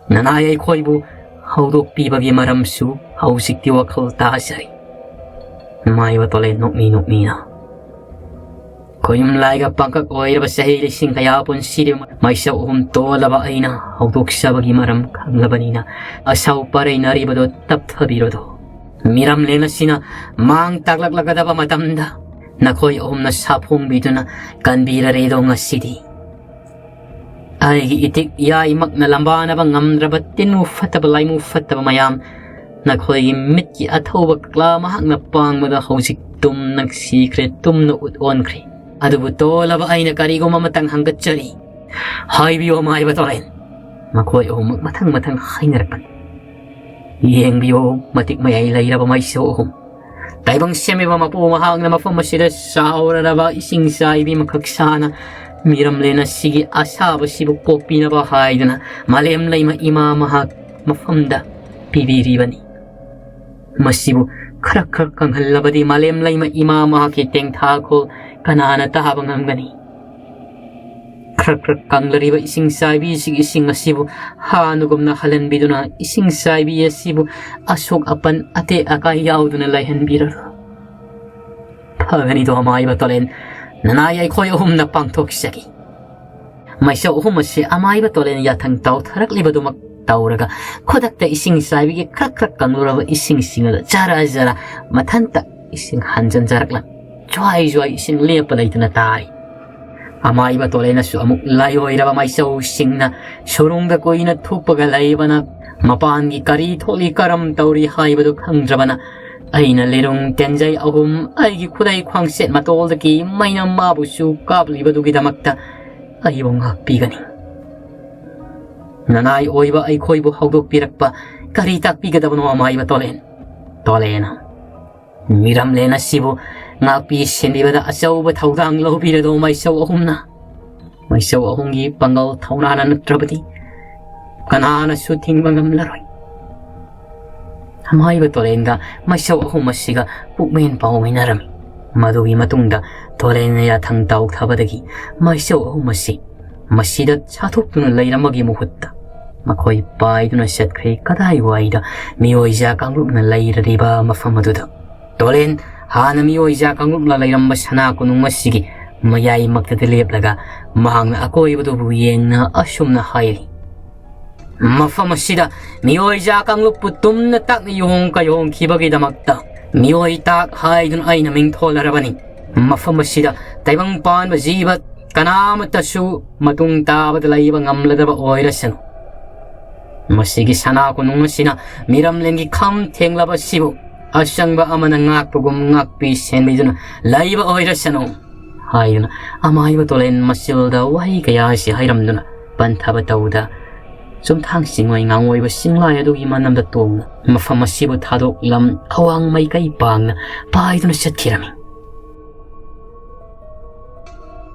ꯅꯅꯥꯏ ꯑꯩꯈꯣꯏꯕꯨ ꯍꯧꯗꯣꯛꯄꯤꯕꯒꯤ ꯃꯔꯝꯁꯨ ꯍꯧꯖꯤꯛꯇꯤ ꯋꯥꯈꯜ ꯇꯥꯖꯔꯤ꯫ ꯃꯥꯏꯕ ꯇꯣꯂꯦꯟ ꯅꯣꯛꯃꯤ ꯅꯣꯛꯃꯤꯅ, ꯈꯣꯌꯨꯝ ꯂꯥꯏꯒ ꯄꯥꯡꯀꯛ ꯑꯣꯏꯔꯕ ꯆꯍꯤ ꯂꯤꯁꯤꯡ ꯀꯌꯥ ꯄꯨꯟꯁꯤꯔꯦ꯫ ꯃꯥꯏꯆꯧ ꯑꯍꯨꯝ ꯇꯣꯜꯂꯕ ꯑꯩꯅ ꯍꯧꯗꯣꯛꯆꯕꯒꯤ ꯃꯔꯝ ꯈꯪꯂꯕꯅꯤꯅ ꯑꯁꯥꯎ ꯄꯔꯩꯅꯔꯤꯕꯗꯣ ꯇꯞꯊꯕꯤꯔꯣꯗꯣ꯫ ꯃꯤꯔꯝꯂꯦꯟ ꯑꯁꯤꯅ ꯃꯥꯡ ꯇꯥꯛꯂꯛꯂꯒꯗꯕ ꯃꯇꯝꯗ ꯅꯈꯣꯏ ꯑꯍꯨꯝꯅ ꯁꯥꯐꯣꯡꯕꯤꯗꯨꯅ ꯀꯟꯕꯤꯔꯔꯦꯗꯣ ꯉꯁꯤꯗꯤ꯫ ꯑꯩꯒꯤ ꯏꯇꯤꯛ ꯏꯌꯥꯏꯃꯛꯅ ꯂꯝꯕꯥꯅꯕ ꯉꯝꯗ꯭ꯔꯕ ꯇꯤꯟꯃꯨ ꯐꯠꯇꯕ ꯂꯥꯏꯃꯨ ꯐꯠꯇꯕ ꯃꯌꯥꯝ ꯅꯈꯣꯏꯒꯤ ꯃꯤꯠꯀꯤ ꯑꯊꯧꯕ ꯀꯂꯥ ꯃꯍꯥꯛꯅ ꯄꯥꯡꯕꯗ ꯍꯧꯖꯤꯛ ꯇꯨꯝꯅ ꯁꯤꯈ꯭ꯔꯦ, ꯇꯨꯝꯅ ꯎꯠ ꯑꯣꯟꯈ꯭ꯔꯦ꯫ ꯑꯗꯨꯕꯨ ꯇꯣꯜꯂꯕ ꯑꯩꯅ ꯀꯔꯤꯒꯨꯝꯕ ꯑꯃꯇꯪ ꯍꯪꯒꯠꯆꯔꯤ꯫ ꯍꯥꯏꯕꯤꯌꯨ, ꯑꯃꯥꯏꯕ ꯇꯣꯔꯦꯟ꯫ ꯃꯈꯣꯏ ꯑꯍꯨꯝꯃꯛ ꯃꯊꯪ ꯃꯊꯪ ꯍꯥꯏꯅꯔꯛꯄꯅꯤ꯫ ꯌꯦꯡꯕꯤꯌꯨ, ꯃꯇꯤꯛ ꯃꯌꯥꯏ ꯂꯩꯔꯕ ꯃꯥꯏꯆꯧ ꯑꯍꯨꯝ꯫ ꯇꯥꯏꯕꯪ ꯁꯦꯝꯕꯤꯕ ꯃꯄꯨ ꯃꯍꯥꯛꯅ ꯃꯐꯝ ꯑꯁꯤꯗ ꯆꯥꯎꯔꯔꯕ ꯏꯁꯤꯡ ꯆꯥꯏꯕꯤ ꯃꯈꯛ ꯁꯥꯅ ꯃꯤꯔꯝꯂꯦꯟ ꯑꯁꯤꯒꯤ ꯑꯁꯥꯕꯁꯤꯕꯨ ꯀꯣꯛꯄꯤꯅꯕ ꯍꯥꯏꯗꯨꯅ ꯃꯥꯂꯦꯝ ꯂꯩꯃ ꯏꯃꯥ ꯃꯍꯥꯛ ꯃꯐꯝꯗ ꯄꯤꯕꯤꯔꯤꯕꯅꯤ꯫ ꯃꯁꯤꯕꯨ ꯈꯔ ꯈꯔ ꯀꯪꯍꯜꯂꯕꯗꯤ ꯃꯥꯂꯦꯝ ꯂꯩꯃ ꯏꯃꯥ ꯃꯍꯥꯛꯀꯤ ꯇꯦꯡꯊꯥꯈꯣꯜ ꯀꯅꯥꯅ ꯇꯥꯕ ꯉꯝꯒꯅꯤ? ꯈꯔ ꯈꯔ ꯀꯪꯂꯔꯤꯕ ꯏꯁꯤꯡ ꯆꯥꯏꯕꯤꯁꯤꯒꯤ ꯏꯁꯤꯡ ꯑꯁꯤꯕꯨ ꯍꯥꯟꯅꯒꯨꯝꯅ ꯍꯜꯍꯟꯕꯤꯗꯨꯅ ꯏꯁꯤꯡ ꯆꯥꯏꯕꯤ ꯑꯁꯤꯕꯨ ꯑꯁꯣꯛ ꯑꯄꯟ ꯑꯇꯦꯛ ꯑꯀꯥꯏ ꯌꯥꯎꯗꯅ ꯂꯩꯍꯟꯕꯤꯔꯔꯣ꯫ ꯐꯒꯅꯤꯗꯣ ꯑꯃꯥꯏꯕ ꯇꯣꯂꯦꯟ, ꯅꯅꯥꯏ ꯑꯩꯈꯣꯏ ꯑꯍꯨꯝꯅ ꯄꯥꯡꯊꯣꯛꯆꯒꯦ꯫ ꯃꯩꯁꯧ ꯑꯍꯨꯝ ꯑꯁꯤ ꯑꯃꯥꯏꯕ ꯇꯣꯂꯦꯟ ꯌꯥꯊꯪ ꯇꯧꯊꯔꯛꯂꯤꯕꯗꯨꯃꯛ ꯇꯧꯔꯒ ꯈꯨꯗꯛꯇ ꯏꯁꯤꯡ ꯆꯥꯏꯕꯤꯒꯤ ꯈ꯭ꯔꯛ ꯈ꯭ꯔꯛ ꯀꯪꯂꯨꯔꯕ ꯏꯁꯤꯡꯁꯤꯡ ꯑꯗꯨ ꯖꯔ ꯖꯔ ꯃꯊꯟꯇ ꯏꯁꯤꯡ ꯍꯟꯖꯤꯟꯖꯔꯛꯂꯝꯃꯤ꯫ ꯖ꯭ꯋꯥꯏ ꯖ꯭ꯋꯥꯏ ꯏꯁꯤꯡ ꯂꯦꯞꯄ ꯂꯩꯇꯅ ꯇꯥꯏ꯫ ꯑꯃꯥꯏꯕ ꯇꯣꯂꯦꯅꯁꯨ ꯑꯃꯨꯛ ꯂꯥꯏꯑꯣꯏꯔꯕ ꯃꯥꯏꯆꯧꯁꯤꯡꯅ ꯁꯨꯔꯨꯡꯗ ꯀꯨꯏꯅ ꯊꯨꯞꯄꯒ ꯂꯩꯕꯅ, ꯃꯄꯥꯟꯒꯤ ꯀꯔꯤ ꯊꯣꯛꯂꯤ ꯀꯔꯝ ꯇꯧꯔꯤ ꯍꯥꯏꯕꯗꯨ ꯈꯪꯗ꯭ꯔꯕꯅ, ꯑꯩꯅ ꯂꯤꯔꯨꯡ ꯇꯦꯟꯖꯩ ꯑꯍꯨꯝ ꯑꯩꯒꯤ ꯈꯨꯗꯩ ꯈ꯭ꯋꯥꯡꯁꯦꯠ ꯃꯇꯣꯜꯗꯒꯤ ꯃꯩꯅ ꯃꯥꯕꯨꯁꯨ ꯀꯥꯞꯂꯤꯕꯗꯨꯒꯤꯗꯃꯛꯇ ꯑꯩꯕꯨ ꯉꯥꯛꯄꯤꯒꯅꯤ꯫ ꯅꯅꯥꯏ ꯑꯣꯏꯕ ꯑꯩꯈꯣꯏꯕꯨ ꯍꯧꯗꯣꯛꯄꯤꯔꯛꯄ ꯀꯔꯤ ꯇꯥꯛꯄꯤꯒꯗꯕꯅꯣ, ꯑꯃꯥꯏꯕ ꯇꯣꯂꯦꯟ? ꯇꯣꯂꯦꯅ, ꯃꯤꯔꯝꯂꯦꯟ ꯑꯁꯤꯕꯨ ꯉꯥꯛꯄꯤ ꯁꯦꯟꯕꯤꯕꯗ ꯑꯆꯧꯕ ꯊꯧꯗꯥꯡ ꯂꯧꯕꯤꯔꯗꯣ ꯃꯥꯏꯆꯧ ꯑꯍꯨꯝꯅ꯫ ꯃꯥꯏꯆꯧ ꯑꯍꯨꯝꯒꯤ ꯄꯥꯡꯒꯜ ꯊꯧꯅꯥꯅ ꯅꯠꯇ꯭ꯔꯕꯗꯤ ꯀꯅꯥꯅꯁꯨ ꯊꯤꯡꯕ ꯉꯝꯂꯔꯣꯏ꯫ ꯑꯃꯥꯏꯕ ꯇꯣꯂꯦꯟꯒ ꯃꯥꯏꯆꯧ ꯑꯍꯨꯝ ꯑꯁꯤꯒ ꯄꯨꯛꯃꯦꯟ ꯄꯥꯎꯃꯤꯟꯅꯔꯝꯃꯤ꯫ ꯃꯗꯨꯒꯤ ꯃꯇꯨꯡꯗ ꯇꯣꯂꯦꯟꯅ ꯌꯥꯊꯪ ꯇꯥꯎꯊꯕꯗꯒꯤ ꯃꯥꯏꯆꯧ ꯑꯍꯨꯝ ꯑꯁꯤ ꯃꯁꯤꯗ ꯁꯥꯊꯣꯛꯇꯨꯅ ꯂꯩꯔꯝꯕꯒꯤ ꯃꯍꯨꯠꯇ ꯃꯈꯣꯏ ꯄꯥꯏꯗꯨꯅ ꯆꯠꯈ꯭ꯔꯦ꯫ ꯀꯗꯥꯏꯋꯥꯏꯗ ꯃꯤꯑꯣꯏꯖꯥ ꯀꯥꯡꯂꯨꯞꯅ ꯂꯩꯔꯤꯕ ꯃꯐꯝ ꯑꯗꯨꯗ꯫ ꯇꯣꯂꯦꯟ ꯍꯥꯟꯅ ꯃꯤꯑꯣꯏꯖꯥ ꯀꯥꯡꯂꯨꯞꯅ ꯂꯩꯔꯝꯕ ꯁꯅꯥ ꯀꯣꯅꯨꯡ ꯑꯁꯤꯒꯤ ꯃꯌꯥꯏꯃꯛꯇꯗ ꯂꯦꯞꯂꯒ ꯃꯍꯥꯛꯅ ꯑꯀꯣꯏꯕꯗꯨꯕꯨ ꯌꯦꯡꯅ ꯑꯁꯨꯝꯅ ꯍꯥꯏꯔꯤ, "ꯃꯐꯝ ꯑꯁꯤꯗ ꯃꯤꯑꯣꯏꯖꯥ ꯀꯥꯡꯂꯨꯞꯄꯨ ꯇꯨꯝꯅ ꯇꯥꯛꯅ ꯌꯣꯡ ꯀꯌꯣꯡꯈꯤꯕꯒꯤꯗꯃꯛꯇ ꯃꯤꯑꯣꯏ ꯇꯥꯛ ꯍꯥꯏꯗꯨꯅ ꯑꯩꯅ ꯃꯤꯡ ꯊꯣꯜꯂꯔꯕꯅꯤ꯫ ꯃꯐꯝ ꯑꯁꯤꯗ ꯇꯥꯏꯕꯪ ꯄꯥꯟꯕ ꯖꯤꯕ ꯀꯅꯥꯃꯠꯇꯁꯨ ꯃꯇꯨꯡ ꯇꯥꯕꯗ ꯂꯩꯕ ꯉꯝꯂꯗꯕ ꯑꯣꯏꯔꯁꯅꯨ꯫ ꯃꯁꯤꯒꯤ ꯁꯅꯥ ꯀꯣꯅꯨꯡ ꯑꯁꯤꯅ ꯃꯤꯔꯝꯂꯦꯟꯒꯤ ꯈꯝ ꯊꯦꯡꯂꯕ ꯑꯁꯤꯕꯨ ꯑꯆꯪꯕ ꯑꯃꯅ ꯉꯥꯛꯄꯒꯨꯝ ꯉꯥꯛꯄꯤ ꯁꯦꯟꯕꯤꯗꯨꯅ ꯂꯩꯕ ꯑꯣꯏꯔꯁꯅꯨ" ꯍꯥꯏꯗꯨꯅ ꯑꯃꯥꯏꯕ ꯇꯣꯂꯦꯟ ꯃꯆꯤꯜꯗ ꯋꯥꯍꯩ ꯀꯌꯥ ꯑꯁꯤ ꯍꯥꯏꯔꯝꯗꯨꯅ ꯄꯟꯊꯕ ꯇꯧꯗ, ꯆꯨꯝꯊꯥꯡ ꯆꯤꯡꯉꯣꯏ ꯉꯥꯡꯉꯣꯏꯕ ꯆꯤꯡꯂꯥꯏ ꯑꯗꯨꯒꯤ ꯃꯅꯝꯗ ꯇꯣꯡꯅ ꯃꯐꯝ ꯑꯁꯤꯕꯨ ꯊꯥꯗꯣꯛꯂꯝ ꯑꯋꯥꯡ ꯃꯥꯏꯀꯩ ꯄꯥꯡꯅ ꯄꯥꯏꯗꯨꯅ ꯆꯠꯈꯤꯔꯝꯃꯤ꯫